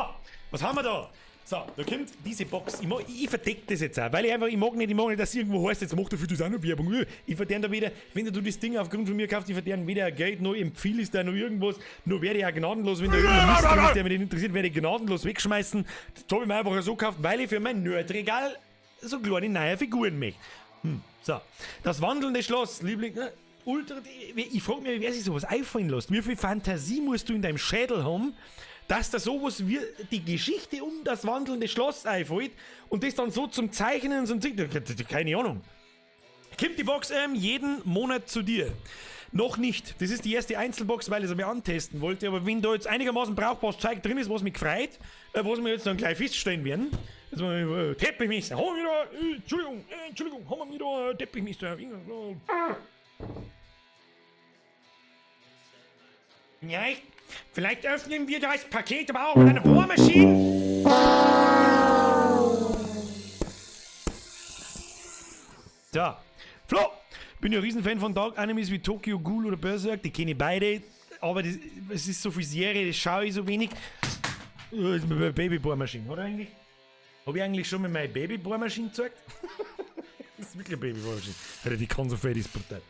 was haben wir da? So, da kommt diese Box. Ich, ich verdecke das jetzt auch, weil ich einfach, ich mag nicht, dass irgendwo heißt, jetzt macht er für das auch noch Werbung. Ich verdiene da weder, wenn du das Ding aufgrund von mir kaufst, ich verdiene weder Geld, noch empfehle ich da noch irgendwas, noch werde ich auch gnadenlos, wenn da irgendein Mist drin ist, der mich nicht interessiert, werde ich gnadenlos wegschmeißen. Das habe ich mir einfach so gekauft, weil ich für mein Nerdregal so kleine neue Figuren möchte. So, das wandelnde Schloss, Liebling, ne? Ultra, ich frage mich, wer sich sowas einfallen lässt. Wie viel Fantasie musst du in deinem Schädel haben, dass da sowas wie die Geschichte um das wandelnde Schloss einfällt und das dann so zum Zeichnen und zum Keine Ahnung. Kommt die Box jeden Monat zu dir? Noch nicht. Das ist die erste Einzelbox, weil ich es einmal antesten wollte. Aber wenn da jetzt einigermaßen brauchbares Zeug drin ist, was mich gefreut, was wir jetzt dann gleich feststellen werden. Jetzt mal, Teppichmesser. Haben wir da, Entschuldigung, Entschuldigung, haben wir da Teppichmesser? Ja, vielleicht öffnen wir das Paket aber auch mit einer Bohrmaschine. So. Flo, bin ja ein Riesenfan von Dark Animes wie Tokyo Ghoul oder Berserk, die kenne ich beide, aber das, es ist so viel Serie, das schaue ich so wenig. Babybohrmaschine, oder eigentlich? Habe ich eigentlich schon mit meiner Babybohrmaschine gezeigt? Das ist wirklich eine Babybohrmaschine. Alter, die kann so viel, die ist brutal.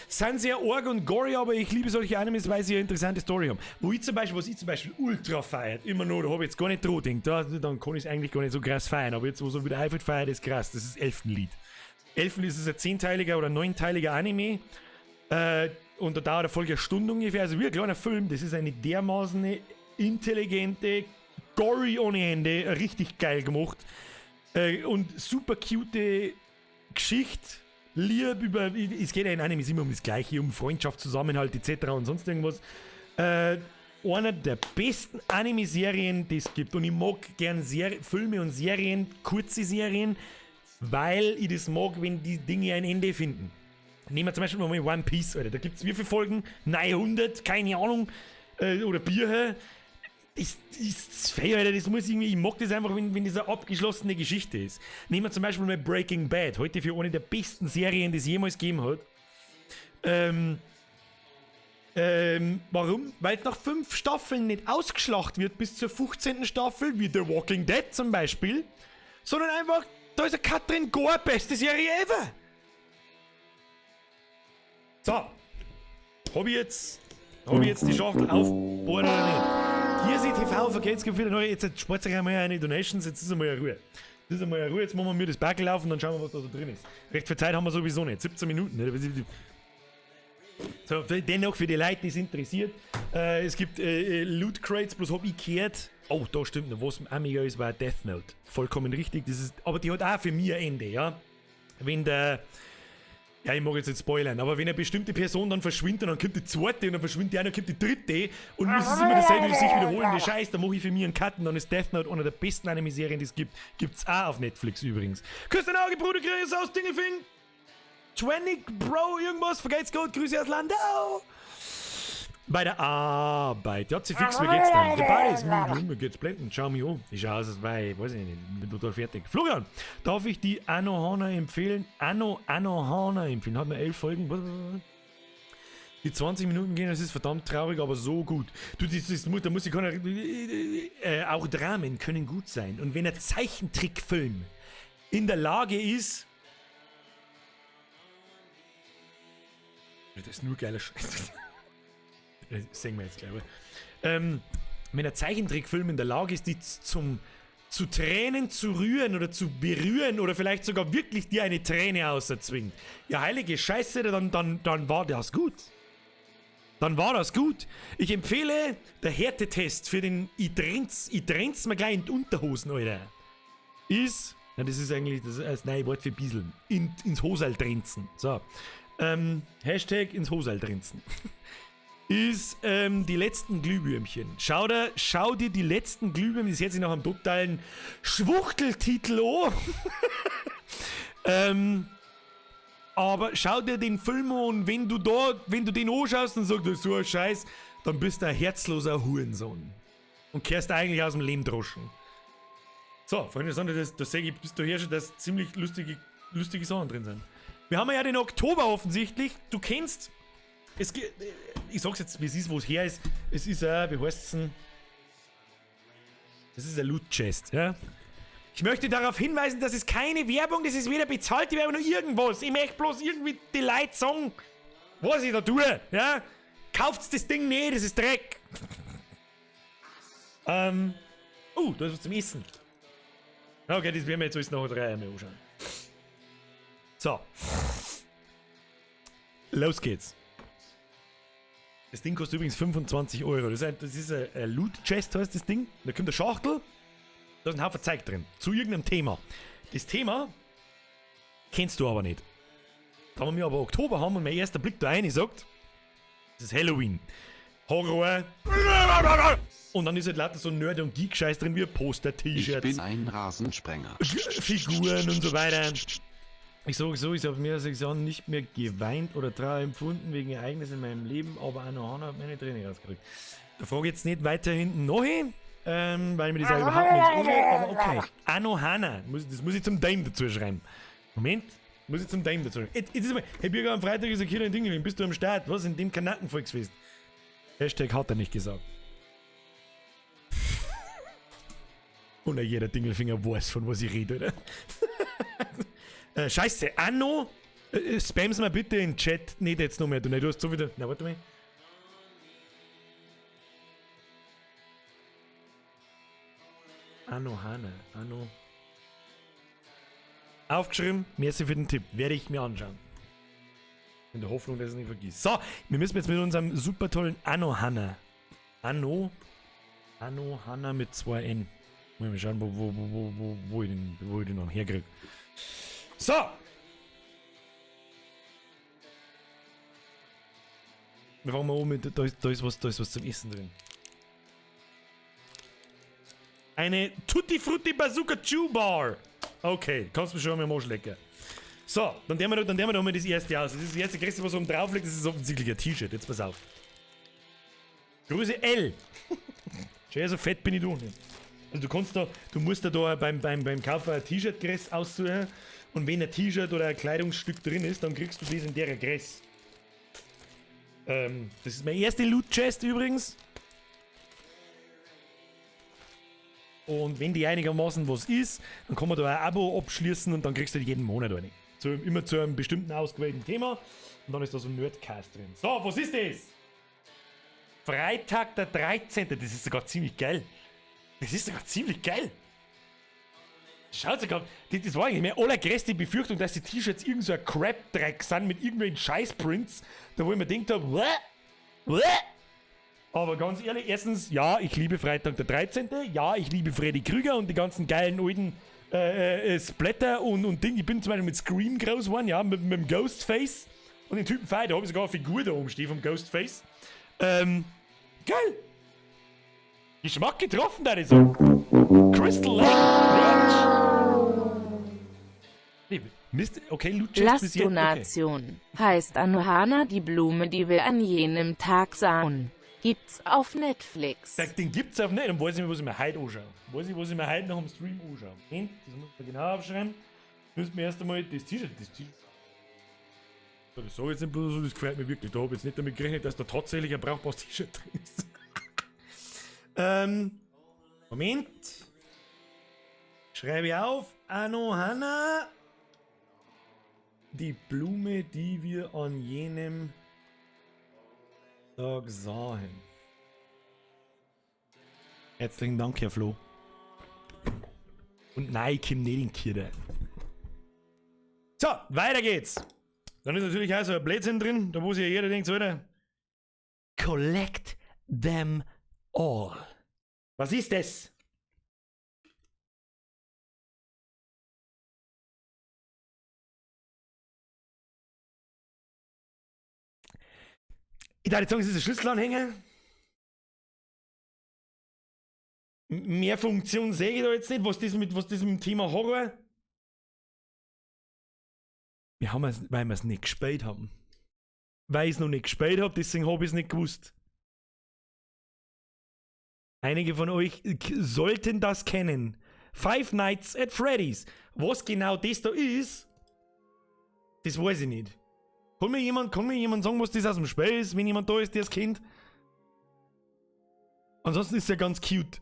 Sind sehr arg und gory, aber ich liebe solche Animes, weil sie eine interessante Story haben. Wo ich zum Beispiel, was ich zum Beispiel ultra feiert, immer noch, da habe ich jetzt gar nicht dran gedacht, dann kann ich es eigentlich gar nicht so krass feiern, aber jetzt, wo so wieder einfällt, feiert, ist krass, das ist Elfenlied. Elfenlied ist ein 10-teiliger oder 9-teiliger Anime, und da dauert eine Folge eine Stunde ungefähr, also wie ein kleiner Film, das ist eine dermaßen intelligente, gory ohne Ende, richtig geil gemacht, und super cute Geschichte. Lieb über, es geht ja in Animes immer um das Gleiche, um Freundschaft, Zusammenhalt etc. und sonst irgendwas. Einer der besten Anime-Serien, die es gibt. Und ich mag gern Filme und Serien, kurze Serien, weil ich das mag, wenn die Dinge ein Ende finden. Nehmen wir zum Beispiel mal One Piece, Alter. Da gibt's wie viele Folgen? 900, keine Ahnung. Oder Bier. Das ist fair, Alter, das muss irgendwie, ich mag das einfach, wenn das eine abgeschlossene Geschichte ist. Nehmen wir zum Beispiel mal Breaking Bad, heute für eine der besten Serien, die es jemals gegeben hat. Warum? Weil es nach 5 Staffeln nicht ausgeschlacht wird bis zur 15. Staffel, wie The Walking Dead zum Beispiel, sondern einfach, da ist eine Katrin Gore, beste Serie ever. So, hab ich jetzt die Schachtel aufgebohrt oder nicht? Hier ist TV, vergeht's wieder neu. Jetzt spart sich einmal eine Donations, jetzt ist einmal eine Ruhe. Jetzt ist einmal eine Ruhe, jetzt machen wir das Backel auf und dann schauen wir, was da so drin ist. Recht viel Zeit haben wir sowieso nicht, 17 Minuten. Ne? So, dennoch für die Leute, die es interessiert. Es gibt Loot Crates, bloß hab ich gehört. Oh, da stimmt noch, was auch mega ist, war Death Note. Vollkommen richtig, das ist, aber die hat auch für mich ein Ende, ja. Wenn der. Ja, ich mag jetzt nicht spoilern, aber wenn eine bestimmte Person dann verschwindet und dann kommt die zweite und dann verschwindet die eine, dann kommt die dritte und es ist immer dasselbe, sich wiederholende Scheiß, dann mache ich für mich einen Cut und dann ist Death Note eine der besten Anime-Serien, die es gibt. Gibt's auch auf Netflix übrigens. Küss dein Auge, Bruder, Grüße aus Dingelfing! 20, Bro, irgendwas, vergeht's gut, Grüße aus Landau! Bei der Arbeit. Ja, sie fix, wie geht's denn? Der Ball ist müde, mir geht's blendend. Schau mich an. Ich schau aus, als wär ich, weiß ich nicht, bin total fertig. Florian, darf ich die Anohana empfehlen? Anohana empfehlen. Hat mir 11 Folgen. Die 20 Minuten gehen, das ist verdammt traurig, aber so gut. Du, das ist, da muss ich keiner, auch Dramen können gut sein. Und wenn ein Zeichentrickfilm in der Lage ist. Das ist nur geiler Scheiß. Das sehen wir jetzt gleich. Wenn ein Zeichentrickfilm in der Lage ist, die zu Tränen zu rühren oder zu berühren oder vielleicht sogar wirklich dir eine Träne auserzwingt. Ja, heilige Scheiße, dann war das gut. Dann war das gut. Ich empfehle, der Härtetest für den ich trenn's mir gleich in die Unterhosen, Alter. Ist, na, das ist eigentlich das ist das neue Wort für Bieseln. Ins Hosel trenzen. So. Hashtag ins Hosel trenzen. Ist die letzten Glühwürmchen. Schau dir die letzten Glühwürmchen, das hört sich nach einem totalen Schwuchteltitel an. Aber schau dir den Film an und wenn du den anschaust und sagst, das ist so ein Scheiß, dann bist du ein herzloser Hurensohn. Und kehrst eigentlich aus dem Lehmdroschen. So, Freunde der Sonne, das sehe ich bis daher schon, dass ziemlich lustige Sachen drin sind. Wir haben ja den Oktober offensichtlich. Du kennst. Ich sag's jetzt, wie es ist, wo es her ist. Es ist ein, wie heißt's denn? Das ist ein Loot Chest, ja? Ich möchte darauf hinweisen, das ist keine Werbung, das ist weder bezahlte Werbung noch irgendwas. Ich möchte bloß irgendwie die Leute sagen, was ich da tue, ja? Kauft's das Ding nicht, das ist Dreck. Da ist was zum Essen. Okay, das werden wir jetzt alles noch 3 einmal anschauen. So. Los geht's. Das Ding kostet übrigens 25 Euro. Das ist ein Loot Chest, heißt das Ding. Da kommt eine Schachtel, da ist ein Haufen Zeug drin. Zu irgendeinem Thema. Das Thema kennst du aber nicht. Da wir aber Oktober haben und mein erster Blick da rein sagt, das ist Halloween. Horror. Und dann ist halt lauter so Nerd- und Geek-Scheiß drin, wie Poster, T-Shirts. Ich bin ein Rasensprenger. Figuren und so weiter. Ich sage so, ich habe mehr als 6 Jahren nicht mehr geweint oder Trauer empfunden wegen Ereignissen in meinem Leben, aber Anohana hat meine Träne rausgekriegt. Da frage ich jetzt nicht weiter hinten noch hin, weil mir das ja überhaupt nichts angeht, aber okay. Anohana, das muss ich zum Dame dazu schreiben. Moment, muss ich zum Dame dazu schreiben. Jetzt ist mal, hey Birger, am Freitag ist ein Killer in Ding, bist du am Start? Was, in dem Kanakenvolksfest? Hashtag hat er nicht gesagt. Und jeder Dingelfinger weiß, von was ich rede, oder? Scheiße, Anno, spam's mal bitte in den Chat. Nicht jetzt noch mehr. Du, du hast so wieder. Na, warte mal. Anohana, Anno. Aufgeschrieben, merci für den Tipp. Werde ich mir anschauen. In der Hoffnung, dass ich es nicht vergisst. So, wir müssen jetzt mit unserem super tollen Anohana. Anohana mit 2 N. Muss ich mal schauen, wo ich den noch herkriege. So! Wir fangen mal an mit, da ist was zum Essen drin. Eine Tutti Frutti Bazooka Chew Bar. Okay, kannst du mir schon mal schlecken. So, dann nehmen wir doch mal das erste aus. Das ist das erste Größte, was oben drauf liegt, das ist offensichtlich ein T-Shirt. Jetzt pass auf. Größe L. Schön, so fett bin ich doch nicht. Also du musst da beim Kaufen ein T-Shirt-Größe aussuchen. Und wenn ein T-Shirt oder ein Kleidungsstück drin ist, dann kriegst du das in der Größe. Das ist meine erste Loot Chest übrigens. Und wenn die einigermaßen was ist, dann kann man da ein Abo abschließen und dann kriegst du jeden Monat eine. Immer zu einem bestimmten ausgewählten Thema. Und dann ist da so ein Nerdcast drin. So, was ist das? Freitag der 13. Das ist sogar ziemlich geil. Das ist sogar ziemlich geil. Schaut sogar, das war eigentlich meine allergrößte Befürchtung, dass die T-Shirts irgend so ein Crap-Dreck sind mit irgendwelchen Scheiß-Prints, da wo ich mir gedacht habe, wäh, wäh. Aber ganz ehrlich, erstens, ja, ich liebe Freitag der 13., ja, ich liebe Freddy Krüger und die ganzen geilen alten Splatter und Ding. Ich bin zum Beispiel mit Scream groß geworden, ja, mit dem Ghostface und den Typen feier, da habe ich sogar eine Figur da oben stehen vom Ghostface. Geil! Geschmack getroffen, da ist so. Crystal Lake! Nee, Mist, okay, Loot Chest bis jetzt, okay. Donation. Heißt Anohana die Blume, die wir an jenem Tag sahen. Gibt's auf Netflix. Den gibt's auf Netflix. Dann weiß ich mir, was ich mir heute anschaue. Weiß ich, was ich mir heute noch am Stream anschaue. Das muss man genau aufschreiben. Müssen wir erst einmal das T-Shirt. Das T-Shirt. So, das sag ich jetzt nicht bloß so, das gefällt mir wirklich. Da habe ich jetzt nicht damit gerechnet, dass da tatsächlich ein brauchbares T-Shirt drin ist. Moment. Schreibe ich auf. Anohana. Die Blume, die wir an jenem Tag sahen. Herzlichen Dank, Herr Flo. Und nein, ich komm nicht in die Kirche. So, weiter geht's. Dann ist natürlich auch so ein Blödsinn drin, da wo sich ja jeder denkt, so, Alter, collect them all. Was ist das? Ich darf jetzt sagen, es ist ein Schlüsselanhänger. Mehr Funktion sehe ich da jetzt nicht. Was das mit dem Thema Horror? Wir haben es, weil wir es nicht gespielt haben. Weil ich es noch nicht gespielt hab, deswegen hab ich's nicht gewusst. Einige von euch sollten das kennen. Five Nights at Freddy's. Was genau das da ist, das weiß ich nicht. Kann mir jemand sagen, was das aus dem Spiel ist, wenn jemand da ist, der es kennt? Ansonsten ist es ja ganz cute.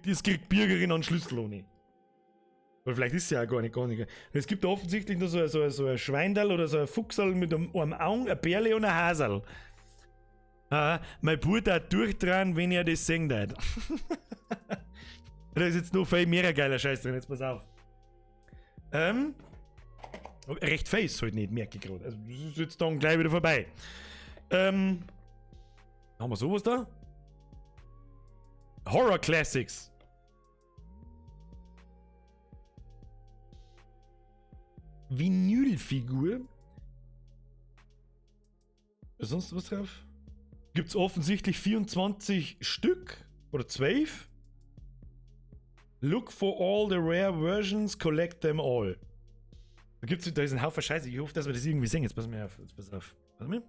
Es kriegt Bürgerin einen Schlüssel ohne. Oder vielleicht ist es ja auch gar nicht. Und es gibt da offensichtlich noch so ein Schweinderl oder so ein Fuchserl mit einem Auge, ein Bärle und ein Haserl. Mein Bruder hat durchdrehen, wenn er das sehen hat. Da ist jetzt noch viel mehr geiler Scheiß drin, jetzt pass auf. Recht face halt nicht, merke ich gerade. Also das ist jetzt dann gleich wieder vorbei. Haben wir sowas da? Horror Classics. Vinylfigur. Ist sonst was drauf? Gibt's offensichtlich 24 Stück oder 12. Look for all the rare versions, collect them all. Da gibt's, da ist ein Haufen Scheiße. Ich hoffe, dass wir das irgendwie sehen. Jetzt pass mal auf. Jetzt pass auf. Warte mal.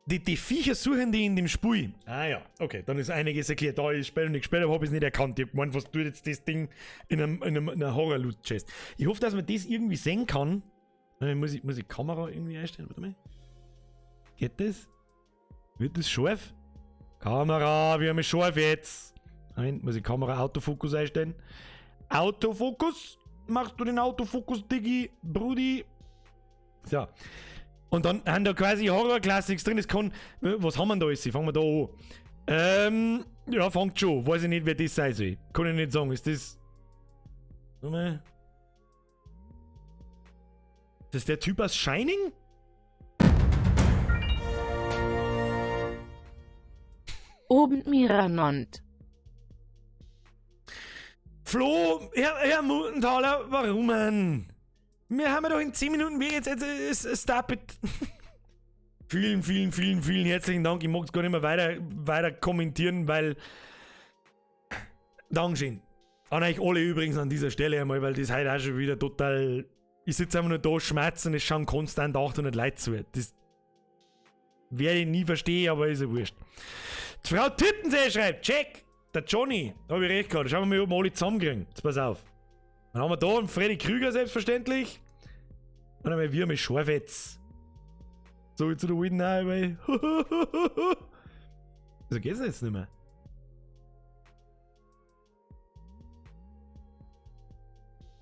Die Viecher suchen die in dem Spiel. Ah ja, okay, dann ist einiges erklärt. Da ich spiele und nicht gespielt habe, hab ich's nicht erkannt. Ich hab gemeint, was tut jetzt das Ding in einer Horror-Loot-Chest? Ich hoffe, dass man das irgendwie sehen kann. Muss ich Kamera irgendwie einstellen? Warte mal. Geht das? Wird das scharf? Kamera, wir haben es scharf jetzt. Moment, muss ich Kamera Autofokus einstellen? Autofokus? Machst du den Autofokus, Diggi, Brudi? So. Und dann haben da quasi Horror Classics drin. Das kann. Was haben wir da alles? Fangen wir da an. Ja, fangt schon. Weiß ich nicht, wer das sein soll. Kann ich nicht sagen. Ist das. Warte mal. Ist das der Typ aus Shining? Oben Miranond. Flo, Herr Mutenthaler, warum denn? Wir haben ja doch in 10 Minuten mehr jetzt, stop it. Vielen, vielen, vielen, vielen herzlichen Dank. Ich mag es gar nicht mehr weiter kommentieren, weil. Dankeschön. An euch alle übrigens an dieser Stelle einmal, weil das heute auch schon wieder total. Ich sitze einfach nur da, schmerzen und es schauen konstant 800 Leute zu. Das werde ich nie verstehen, aber ist ja wurscht. Die Frau Tittensee schreibt: Check! Der Johnny, da hab ich recht gehabt. Schauen wir mal, ob wir alle zusammenkriegen. Jetzt pass auf. Dann haben wir da einen Freddy Krüger selbstverständlich. Und dann haben wir mit Scharfetz. So wie zu der Witten Highway. Wieso geht's denn jetzt nicht mehr?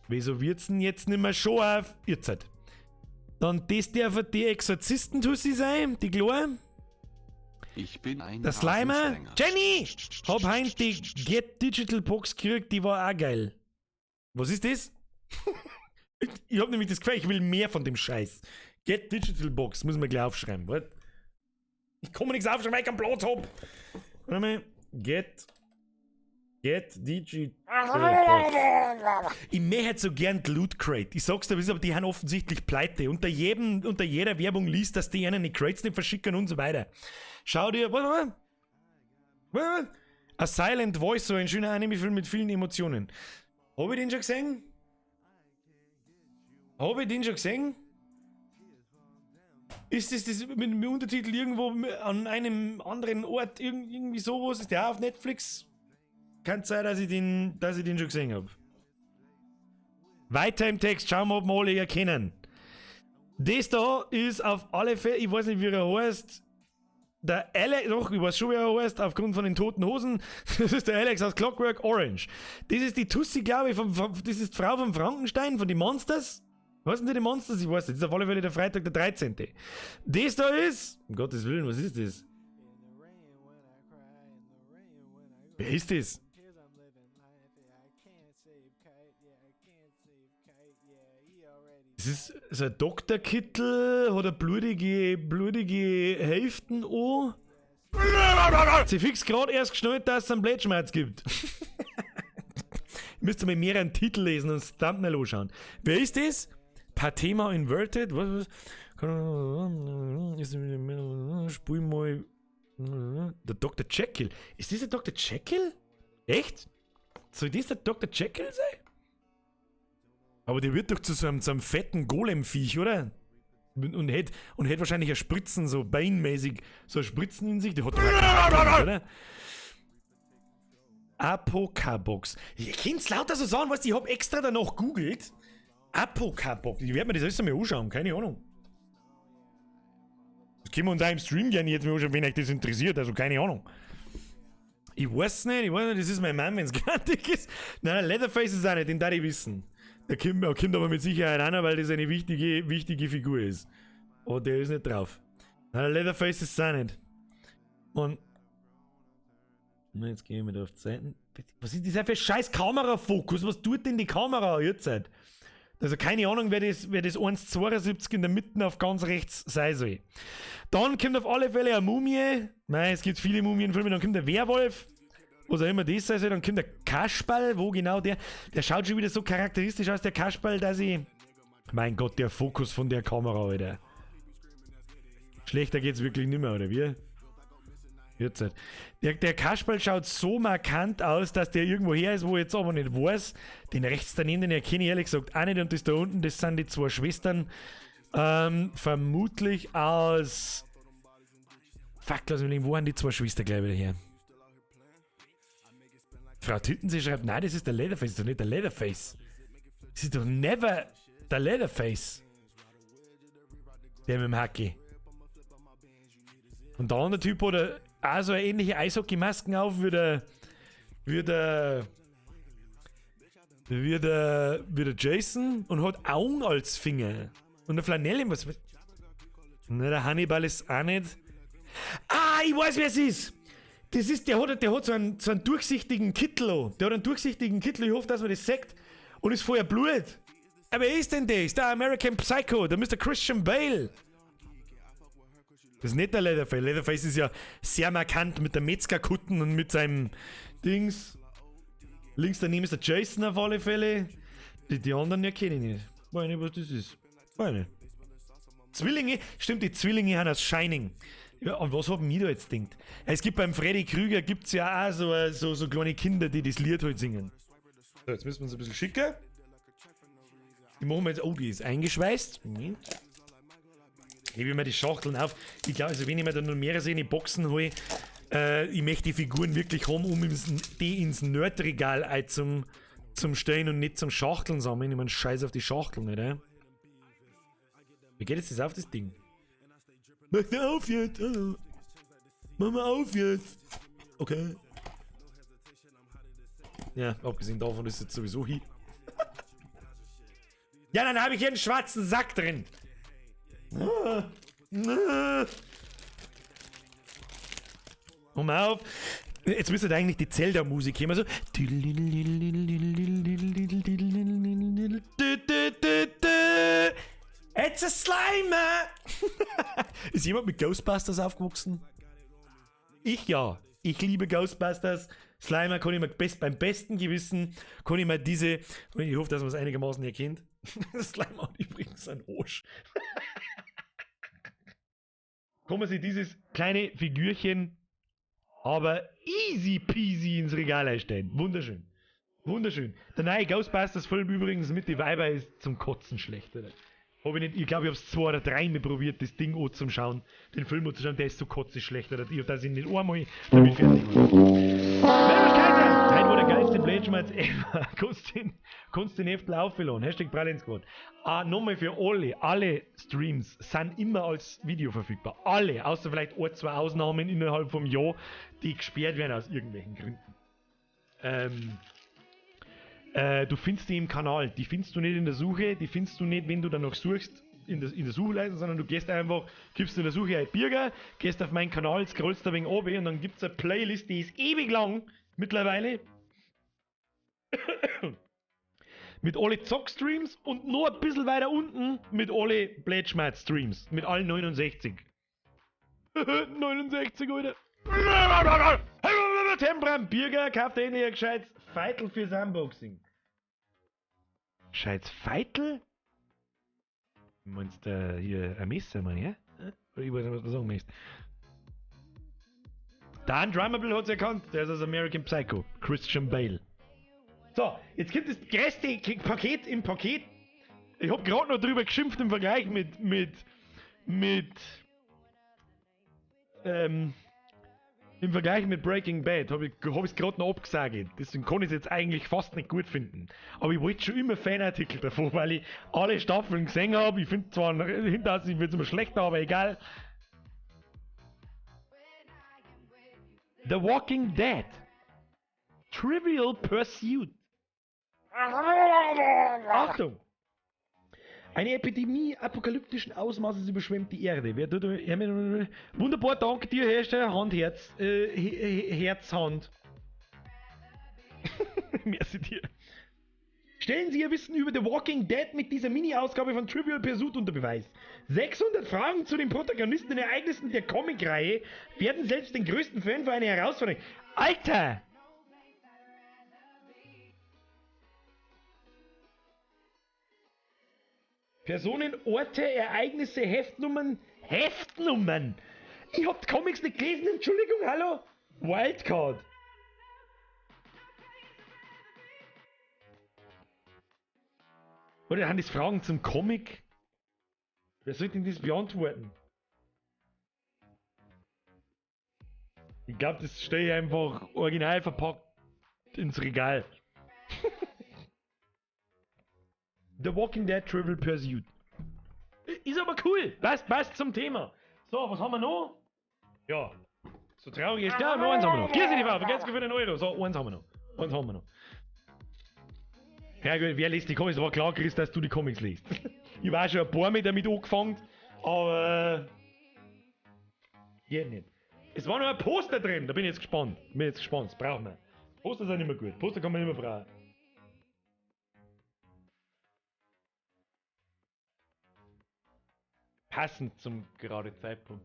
Wieso wird's denn jetzt nicht mehr scharf? Jetzt halt. Dann das darf die Exorzisten-Tussi sein, die Kleine. Ich bin ein Der Slimer. Jenny! Hab heint die Get Digital Box gekriegt, die war auch geil. Was ist das? Ich hab nämlich das Gefühl, ich will mehr von dem Scheiß. Get Digital Box, muss man gleich aufschreiben. Warte. Ich kann mir nichts aufschreiben, weil ich keinen Platz hab. Warte mal. Get Digital Box. Ich möchte halt so gern die Loot Crate. Ich sag's dir, aber die haben offensichtlich pleite. Unter jeder Werbung liest, dass die einen die Crates nicht verschicken und so weiter. Schau dir. Warte. A Silent Voice, so ein schöner Anime-Film mit vielen Emotionen. Hab ich den schon gesehen? Hab ich den schon gesehen? Ist das mit dem Untertitel irgendwo an einem anderen Ort, irgendwie sowas? Ist der auch auf Netflix? Kann sein, dass ich den schon gesehen hab. Weiter im Text, schauen wir, ob wir alle erkennen. Das da ist auf alle Fälle, ich weiß nicht, wie er heißt, der Alex, doch, ich weiß schon, wie er heißt, aufgrund von den toten Hosen. Das ist der Alex aus Clockwork Orange. Das ist die Tussi, glaube ich, das ist die Frau von Frankenstein, von den Monsters. Was sind die Monsters? Ich weiß nicht. Das ist auf alle Fälle der Freitag, der 13. Das da ist, um Gottes Willen, was ist das? Wer ist das? Das ist so ein Doktorkittel, hat er blutige Hälften an. Sie fix grad erst geschnallt, dass es einen Blätschmerz gibt. Müsst ihr mal mehr einen Titel lesen und das Thumbnail anschauen. Wer ist das? Patema Inverted? Was? Spul mal. Der Dr. Jekyll. Ist das der Dr. Jekyll? Echt? Soll das der Dr. Jekyll sein? Aber der wird doch zu so einem fetten Golem-Viech, oder? Und hätte wahrscheinlich eine Spritzen, so beinmäßig, so eine Spritzen in sich. Die hat doch auch oder? Apokabox. Ihr könnt's lauter so sagen, weißt du, ich hab extra danach googelt. Apokabox. Ich werde mir das alles einmal anschauen, keine Ahnung. Das können wir uns auch im Stream gerne jetzt mal anschauen, wenn euch das interessiert, also keine Ahnung. Ich weiß nicht, das ist mein Mann, wenn's grantig ist. Nein, Leatherface ist auch nicht, den darf ich wissen. Der kommt aber mit Sicherheit einer, weil das eine wichtige Figur ist. Aber der ist nicht drauf. Nein, der Leatherface ist auch nicht. Und. Jetzt gehen wir da auf die Seiten. Was ist das für ein scheiß Kamerafokus? Was tut denn die Kamera jetzt? Also keine Ahnung, wer das 1,72 in der Mitte auf ganz rechts sein soll. Dann kommt auf alle Fälle eine Mumie. Nein, es gibt viele Mumienfilme. Dann kommt der Werwolf. Was auch immer das sein soll. Dann kommt der Kasperl, wo genau der schaut schon wieder so charakteristisch aus, der Kasperl, dass ich... Mein Gott, der Fokus von der Kamera, Alter. Schlechter geht's wirklich nimmer, oder wie? Jetzt halt. Der Kasperl schaut so markant aus, dass der irgendwo her ist, wo ich jetzt aber nicht weiß. Den rechts daneben, den erkenne ich ehrlich gesagt auch nicht. Und das da unten, das sind die zwei Schwestern. Vermutlich aus... Fuck, lass mich überlegen, wo haben die zwei Schwestern gleich wieder her? Frau Tüttensee schreibt, nein, das ist der Leatherface, das ist doch nicht der Leatherface. Das ist doch never der Leatherface. Der mit dem Hacki. Und der andere Typ hat auch so eine ähnliche Eishockeymasken auf wie der Jason und hat Augen als Finger. Und eine Flanelle, was. Ne, der Hannibal ist auch nicht. Ah, ich weiß, wer es ist! Das ist, der hat so einen durchsichtigen Kittel an. Der hat einen durchsichtigen Kittel, ich hoffe, dass man das sagt. Und ist vorher Blut. Aber wer ist denn das? Der American Psycho, der Mr. Christian Bale. Das ist nicht der Leatherface. Leatherface ist ja sehr markant mit der Metzgerkutten und mit seinem Dings. Links daneben ist der Jason auf alle Fälle. Die anderen erkenne ich nicht. Weiß nicht, was das ist. Weiß nicht. Zwillinge? Stimmt, die Zwillinge haben das Shining. Ja, und was haben wir da jetzt gedacht? Es gibt beim Freddy Krüger gibt's ja auch so kleine Kinder, die das Lied halt singen. So, jetzt müssen wir uns ein bisschen schicken. Die machen wir jetzt. Oh, die ist eingeschweißt. Moment. Hebe ich mir die Schachteln auf. Ich glaube, also wenn ich mir da noch mehrere in die Boxen hole, ich möchte die Figuren wirklich haben, um die ins Nerdregal zum Stellen und nicht zum Schachteln sammeln. Ich meine, scheiß auf die Schachteln, oder? Wie geht jetzt das auf, das Ding? Mach mal auf jetzt! Hallo. Mach mal auf jetzt! Okay. Ja, abgesehen davon ist jetzt sowieso hier. Ja, dann habe ich hier einen schwarzen Sack drin. Komm auf. Jetzt müsste eigentlich die Zelda-Musik kommen. So. It's a Slimer! Ist jemand mit Ghostbusters aufgewachsen? Ich ja. Ich liebe Ghostbusters. Slimer kann ich mir beim besten Gewissen, kann ich mir diese, ich hoffe, dass man es einigermaßen erkennt. Slimer hat übrigens einen Arsch. Kann man sich dieses kleine Figürchen aber easy peasy ins Regal einstellen. Wunderschön. Wunderschön. Der neue Ghostbusters-Film übrigens mit den Weiber ist zum Kotzen schlecht, oder? Hab ich nicht, ich glaube, ich hab's 2 oder 3 Mal probiert, das Ding auch zum Schauen, den Film auch zu schauen, der ist so kotzig schlecht, oder? Ich hab das in den einmal damit fertig war. Servus, Kaiser! Nein, war der geilste Blödschmerz ever. Kannst den Heftel aufladen. Hashtag Pralin Squad. Ah, nochmal für alle. Alle Streams sind immer als Video verfügbar. Alle, außer vielleicht ein, zwei Ausnahmen innerhalb vom Jahr, die gesperrt werden aus irgendwelchen Gründen. Du findest die im Kanal. Die findest du nicht in der Suche, die findest du nicht, wenn du danach suchst, in der Suchleiste, sondern du gehst einfach, gibst in der Suche ein Birger, gehst auf meinen Kanal, scrollst ein wenig runter und dann gibt's eine Playlist, die ist ewig lang mittlerweile. Mit alle Zock-Streams und nur ein bisschen weiter unten mit alle Blödschmerz-Streams. Mit allen 69. 69, Alter. Tempram Birger kauft endlich ein gescheites Feitel fürs Unboxing. Gescheites Feitel? Du meinst hier ein Messer, mein ich, ja? Oder ich weiß nicht, was du sagen möchtest. Dan Drummable hat's erkannt, der ist aus American Psycho. Christian Bale. So, jetzt kommt das größte Paket im Paket. Ich hab grad noch drüber geschimpft im Vergleich im Vergleich mit Breaking Bad hab ich's grad noch abgesagt. Deswegen kann ich's jetzt eigentlich fast nicht gut finden. Aber ich wollte schon immer Fanartikel davon, weil ich alle Staffeln gesehen hab. Ich find zwar hinterher, ich wird's immer schlechter, aber egal. The Walking Dead. Trivial Pursuit. Achtung! Eine Epidemie apokalyptischen Ausmaßes überschwemmt die Erde. Wer tut, wer, wunderbar, danke dir, Hersteller. Hand, Herz, Herz, Hand. Merci dir. Stellen Sie Ihr Wissen über The Walking Dead mit dieser Mini-Ausgabe von Trivial Pursuit unter Beweis. 600 Fragen zu den Protagonisten und Ereignissen der Comic-Reihe werden selbst den größten Fan vor eine Herausforderung. Alter! Personen, Orte, Ereignisse, Heftnummern. Heftnummern! Ich hab die Comics nicht gelesen, Entschuldigung, hallo? Wildcard. Oder haben das Fragen zum Comic? Wer soll denn das beantworten? Ich glaub, das stell ich einfach original verpackt ins Regal. The Walking Dead Trivial Pursuit. Ist aber cool. Passt zum Thema. So, was haben wir noch? Ja. So traurig ist. Ja, noch eins haben wir noch. Hier sind die Frau, vergesst für den Euro. So, eins haben wir noch. Eins haben wir noch. Ja gut, wer liest die Comics? War klar, Chris, dass du die Comics liest. Ich war schon ein paar Mal damit angefangen, aber geht nicht. Es war noch ein Poster drin, da bin ich jetzt gespannt. Bin jetzt gespannt, das brauchen wir. Poster sind immer gut, Poster kann man immer brauchen. Passend zum gerade Zeitpunkt.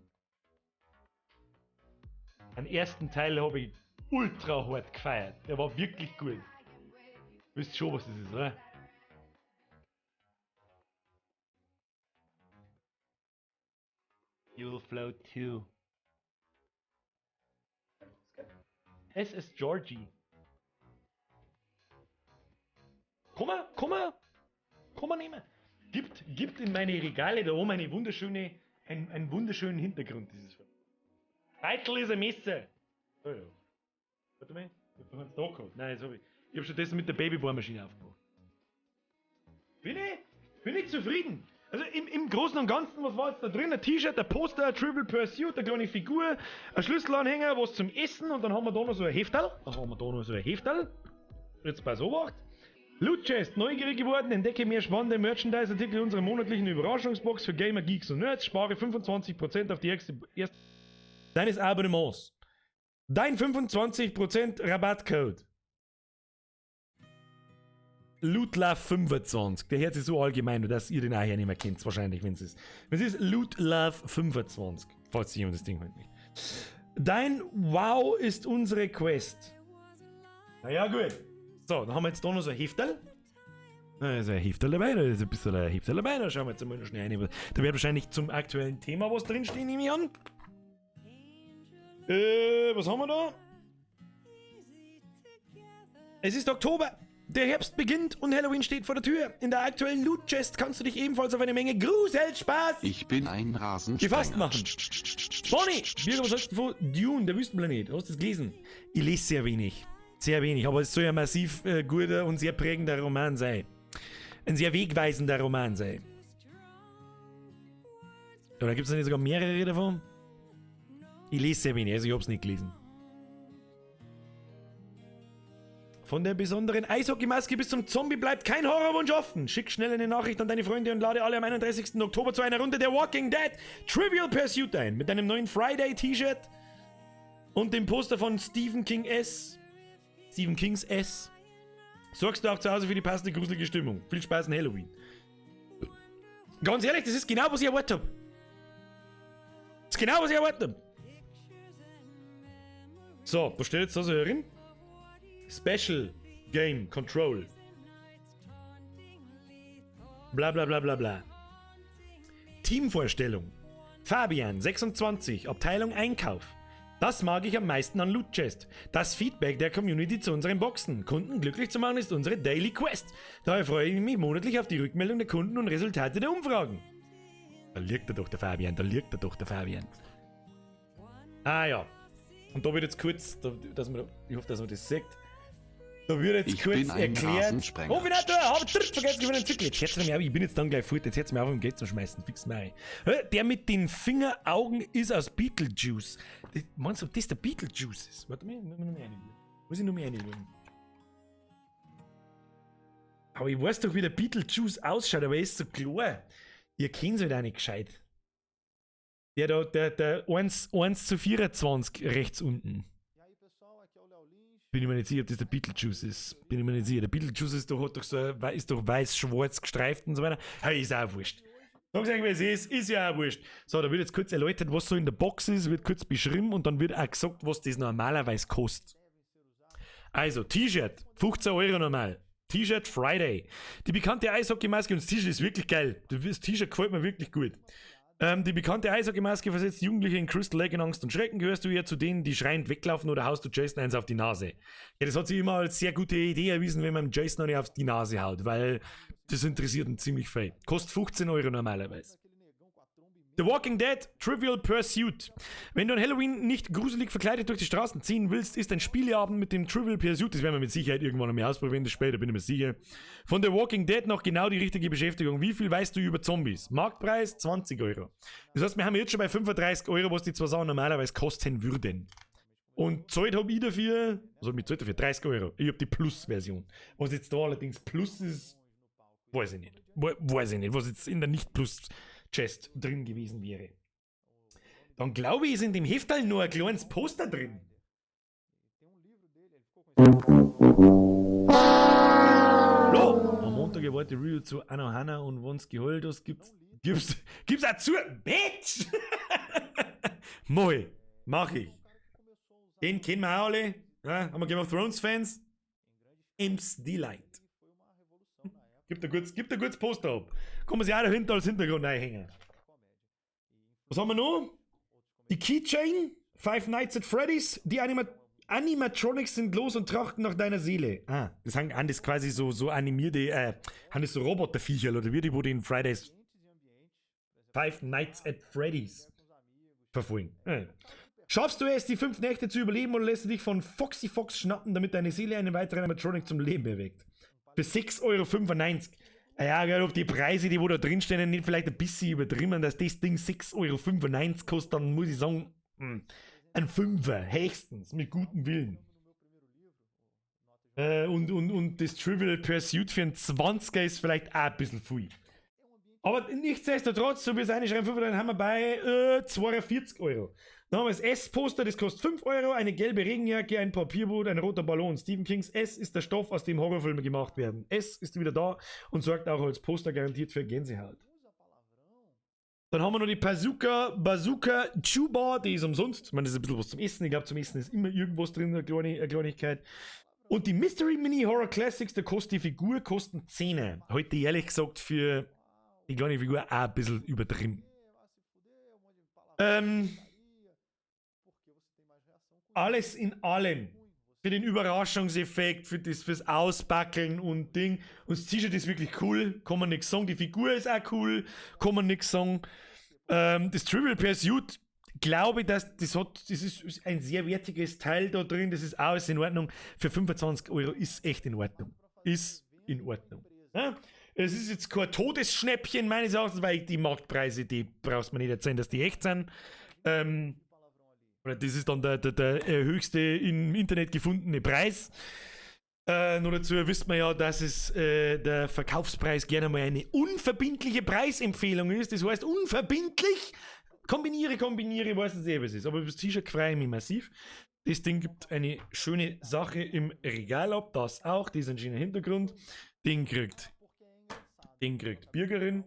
Den ersten Teil habe ich ultra hart gefeiert. Der war wirklich gut. Wisst schon, was das ist, oder? You'll float too. Es ist Georgie. Komm mal, komm mal, komm mal nehmen. Gibt in meine Regale da oben einen wunderschönen Hintergrund, dieses Film. Beitel ist ein Messer. Oh ja. Warte mal, ich hab noch eins da gehabt. Nein, das hab ich. Ich hab stattdessen mit der Babybohrmaschine aufgemacht. Bin ich zufrieden? Also im Großen und Ganzen, was war jetzt da drin? Ein T-Shirt, ein Poster, ein Trivial Pursuit, eine kleine Figur, ein Schlüsselanhänger, was zum Essen und dann haben wir da noch so ein Hefterl. Dann haben wir da noch so ein Hefterl. Jetzt bei so Loot Chest, neugierig geworden, entdecke mehr spannende Merchandise-Artikel in unserer monatlichen Überraschungsbox für Gamer, Geeks und Nerds, spare 25% auf die erste deines Abonnements. Dein 25% Rabattcode. LootLove25. Der hört sich so allgemein, dass ihr den auch nicht mehr kennt, wahrscheinlich, wenn es ist. Wenn es ist LootLove25, falls sich jemand das Ding holt nicht. Dein Wow ist unsere Quest. Naja, gut. So, dann haben wir jetzt da noch so ein Hefterl. Da ist ein Hefterl dabei, da ist ein bisschen ein Hefterl dabei. Da schauen wir jetzt mal noch schnell rein. Da wird wahrscheinlich zum aktuellen Thema was drinstehen, nehme ich an. Was haben wir da? Es ist Oktober. Der Herbst beginnt und Halloween steht vor der Tür. In der aktuellen Loot Chest kannst du dich ebenfalls auf eine Menge Gruselspaß Ich bin ein Rasensprenger. gefasst machen. Bonnie, wir was hältst du von Dune, der Wüstenplanet? Hast du das gelesen? Ich lese sehr wenig. Sehr wenig, aber es soll ja massiv guter und sehr prägender Roman sein. Ein sehr wegweisender Roman sein. Oder gibt es nicht sogar mehrere davon? Ich lese sehr wenig, also ich hab's nicht gelesen. Von der besonderen Eishockeymaske bis zum Zombie bleibt kein Horrorwunsch offen. Schick schnell eine Nachricht an deine Freunde und lade alle am 31. Oktober zu einer Runde der Walking Dead Trivial Pursuit ein. Mit deinem neuen Friday-T-Shirt und dem Poster von Stephen King S. Stephen Kings S. Sorgst du auch zu Hause für die passende gruselige Stimmung. Viel Spaß in Halloween. Ganz ehrlich, das ist genau, was ich erwartet hab. Das ist genau, was ich erwartet hab. So, was steht jetzt da so herin? Special Game Control. Bla bla bla bla bla. Teamvorstellung. Fabian, 26, Abteilung Einkauf. Das mag ich am meisten an Loot Chest. Das Feedback der Community zu unseren Boxen. Kunden glücklich zu machen ist unsere Daily Quest. Daher freue ich mich monatlich auf die Rückmeldung der Kunden und Resultate der Umfragen. Da liegt er doch, der Fabian, da liegt er doch, der Fabian. Ah ja. Und da wird jetzt kurz, da, dass man, ich hoffe, dass man das sieht. Da wird jetzt Ich kurz bin ein erklärt. Rasensprenger. Oh, wieder da, hab ich vergessen, ich bin ein Zickel. Jetzt hört's mir auf, ich bin jetzt dann gleich fort, jetzt hört's mir auf, um Geld zu schmeißen. Fix mal. Der mit den Fingeraugen ist aus Beetlejuice. Das, meinst du, ob das der Beetlejuice ist? Warte mal, muss ich noch mehr reinschauen. Muss ich noch mehr reinschauen. Aber ich weiß doch, wie der Beetlejuice ausschaut, aber er ist so klar. Ihr kennt halt auch nicht gescheit. Der da, der 1:24 rechts unten. Bin ich mir nicht sicher, ob das der Beetlejuice ist. Bin ich mir nicht sicher. Der Beetlejuice ist doch, hat doch so, ist doch weiß-schwarz gestreift und so weiter. Hey, ist auch wurscht. Sag's euch, wie es ist, ist ja auch wurscht. So, da wird jetzt kurz erläutert, was so in der Box ist, wird kurz beschrieben und dann wird auch gesagt, was das normalerweise kostet. Also, T-Shirt, 15 Euro normal. T-Shirt Friday. Die bekannte Eishockeymaske, und das T-Shirt ist wirklich geil. Das T-Shirt gefällt mir wirklich gut. Die bekannte Eishockeymaske versetzt Jugendliche in Crystal Lake in Angst und Schrecken. Gehörst du eher zu denen, die schreiend weglaufen, oder haust du Jason eins auf die Nase? Ja, das hat sich immer als sehr gute Idee erwiesen, wenn man Jason noch nicht auf die Nase haut, weil das interessiert ihn ziemlich viel. Kostet 15 Euro normalerweise. The Walking Dead Trivial Pursuit. Wenn du an Halloween nicht gruselig verkleidet durch die Straßen ziehen willst, ist ein Spieleabend mit dem Trivial Pursuit, das werden wir mit Sicherheit irgendwann noch mehr ausprobieren, das später, bin ich mir sicher. Von The Walking Dead noch genau die richtige Beschäftigung. Wie viel weißt du über Zombies? Marktpreis 20 Euro. Das heißt, wir haben jetzt schon bei 35 Euro, was die zwei Sachen normalerweise kosten würden. Und zahlt hab ich dafür, also mit zahlt dafür 30 Euro. Ich hab die Plus-Version. Was jetzt da allerdings Plus ist, weiß ich nicht. Weiß ich nicht, was jetzt in der Nicht-Plus-Chest drin gewesen wäre. Dann glaube ich, ist in dem Hefterl nur ein kleines Poster drin. So, am Montag erwartet Review zu Anohana und wenn's geholt hast, gibt's auch zu. Bitch! Moi, mach ich. Den kennen wir auch alle. Ja, haben wir Game of Thrones Fans? Imps Delight. Gib dir kurz Poster ab. Kann man sich auch dahinter als Hintergrund einhängen. Was haben wir noch? Die Keychain, Five Nights at Freddy's, die Animatronics sind los und trachten nach deiner Seele. Ah, das haben an das quasi so, so animierte, haben das so Roboterviecher oder wie die, wo die in Fridays Five Nights at Freddy's verfolgen. Schaffst du es, die 5 Nächte zu überleben oder lässt du dich von Foxy Fox schnappen, damit deine Seele einen weiteren Animatronic zum Leben erweckt? Für 6,95 Euro. Ja, gell, ob die Preise, die wo da drin stehen, nicht vielleicht ein bisschen übertrieben, dass das Ding 6,95 Euro kostet, dann muss ich sagen, ein Fünfer, höchstens, mit gutem Willen. Und das Trivial Pursuit für einen 20er ist vielleicht auch ein bisschen viel. Aber nichtsdestotrotz, so wie es einschreiben, 5, dann haben wir bei 42 Euro. Dann haben wir das S-Poster, das kostet 5 Euro, eine gelbe Regenjacke, ein Papierboot, ein roter Ballon. Stephen Kings S ist der Stoff, aus dem Horrorfilme gemacht werden. S ist wieder da und sorgt auch als Poster garantiert für Gänsehaut. Dann haben wir noch die Bazooka Chuba, die ist umsonst. Ich meine, das ist ein bisschen was zum Essen. Ich glaub, zum Essen ist immer irgendwas drin, eine Kleinigkeit. Und die Mystery Mini Horror Classics, da kostet die Figur, kosten 10. Heute ehrlich gesagt für die kleine Figur auch ein bisschen übertrieben. Alles in allem. Für den Überraschungseffekt, fürs Ausbackeln und Ding. Und das T-Shirt ist wirklich cool, kann man nix sagen. Die Figur ist auch cool, kann man nix sagen. Das Trivial Pursuit Glaube, dass das hat, das ist ein sehr wertiges Teil da drin, das ist alles in Ordnung. Für 25 Euro ist echt in Ordnung. Ist in Ordnung. Ja? Es ist jetzt kein Todesschnäppchen meines Erachtens, weil die Marktpreise, die brauchst du mir nicht erzählen, dass die echt sind. Oder das ist dann der höchste im Internet gefundene Preis. Nur dazu wisst man ja, dass es der Verkaufspreis gerne mal eine unverbindliche Preisempfehlung ist. Das heißt, unverbindlich, kombiniere, weiß nicht eh, was es ist. Aber über das T-Shirt freue ich mich massiv. Das Ding gibt eine schöne Sache im Regal ab, das auch, das ist ein schöner Hintergrund. Den kriegt Bürgerin.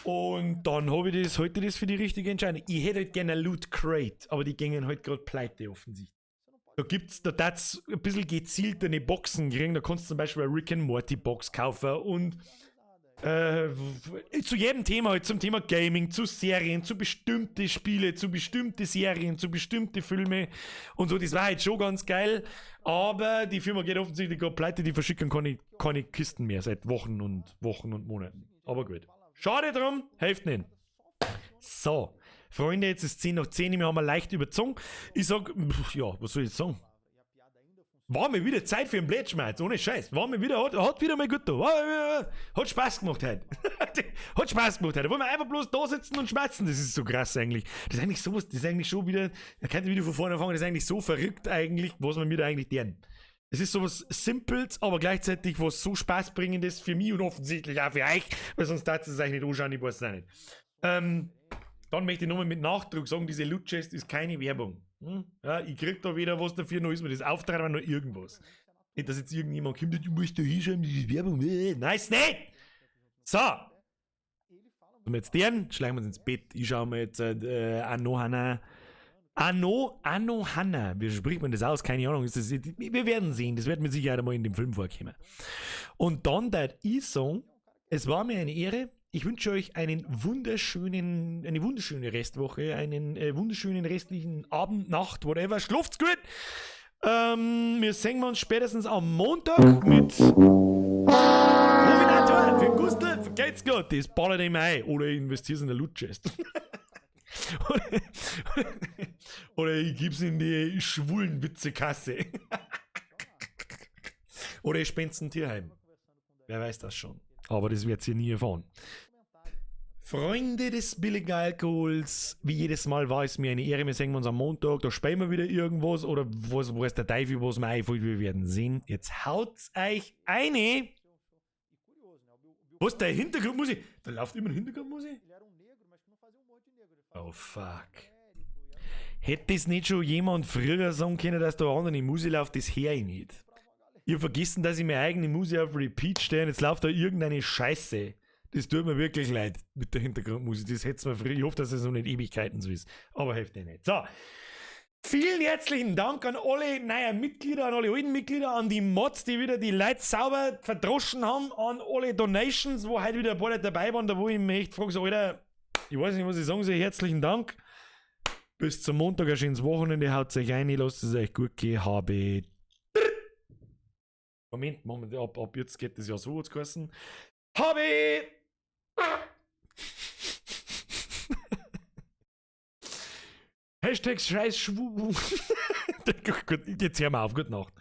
Und dann habe ich das, heute das für die richtige Entscheidung. Ich hätte halt gerne eine Loot Crate, aber die gingen halt gerade pleite offensichtlich. Da gibt's, da darf's ein bisschen gezielter eine Boxen kriegen. Da kannst du zum Beispiel eine Rick and Morty Box kaufen und zu jedem Thema, halt zum Thema Gaming, zu Serien, zu bestimmte Spiele, zu bestimmte Serien, zu bestimmte Filme und so. Das war halt schon ganz geil, aber die Firma geht offensichtlich gerade pleite, die verschicken keine Kisten mehr seit Wochen und Wochen und Monaten. Aber gut. Schade drum, hilft nicht. So, Freunde, jetzt ist 10:10, wir haben leicht überzogen. Ich sag, ja, was soll ich jetzt sagen? War mir wieder Zeit für einen Blättschmerz, ohne Scheiß. War mir wieder, hat wieder mal gut da. Hat Spaß gemacht heute. Hat Spaß gemacht heute. Wollen wir einfach bloß da sitzen und schmerzen? Das ist so krass eigentlich. Das ist eigentlich sowas, das ist eigentlich schon wieder, da kann ich wieder von vorne anfangen, das ist eigentlich so verrückt eigentlich, was man mir da eigentlich deren. Es ist sowas Simples, aber gleichzeitig was so Spaßbringendes für mich und offensichtlich auch für euch, weil sonst darf es euch nicht anschauen, ich weiß es auch nicht. Dann möchte ich nochmal mit Nachdruck sagen, diese Loot Chest ist keine Werbung. Hm? Ja, ich krieg da weder was dafür, noch ist mir das Auftrag, noch irgendwas. Nicht, dass jetzt irgendjemand kommt, du musst da hinschreiben, das ist Werbung. Nein, ist nicht! So! Und jetzt deren, schleichen wir uns ins Bett. Ich schaue mir jetzt Anohana. Anohana. Wie spricht man das aus? Keine Ahnung. Ist das, wir werden sehen. Das wird mit Sicherheit einmal in dem Film vorkommen. Und dann der ich sagen, es war mir eine Ehre. Ich wünsche euch eine wunderschöne Restwoche, einen wunderschönen restlichen Abend, Nacht, whatever. Schlaft's gut! Wir sehen uns spätestens am Montag mit Movinator für Gustl, vergeht's gut, das ballert ihm ein. Oder ich investiere in der Loot Chest. Oder ich geb's in die schwulen Witzekasse. Oder ich spend's in Tierheim. Wer weiß das schon. Aber das werdet ihr nie erfahren. Freunde des billigen Alkohols, wie jedes Mal war es mir eine Ehre. Wir sehen uns am Montag, da spielen wir wieder irgendwas oder was weiß der Teufel, was mir einfällt, wir werden sehen. Jetzt haut's euch eine. Was, der Hintergrundmusik? Da läuft immer Hintergrundmusik? Oh fuck. Hätte es nicht schon jemand früher sagen können, dass da andere Musik läuft, das hör ich nicht. Ich hab vergessen, dass ich meine eigene Musik auf Repeat stelle und jetzt läuft da irgendeine Scheiße. Das tut mir wirklich leid mit der Hintergrundmusik. Das hätt's mir früher. Ich hoffe, dass es noch nicht Ewigkeiten so ist. Aber hilft nicht. So. Vielen herzlichen Dank an alle neuen Mitglieder, an alle alten Mitglieder, an die Mods, die wieder die Leute sauber verdroschen haben, an alle Donations, wo heute wieder ein paar Leute dabei waren, da wo ich mich echt frage, so, Alter, ich weiß nicht, was ich sagen soll. Herzlichen Dank. Bis zum Montag, ein schönes Wochenende. Haut euch rein, lasst es euch gut gehen. Habe. Moment, ab jetzt geht das ja so, hat's geheißen. Habe. Hashtag Scheiß Schwubu. Jetzt hören wir auf, gute Nacht.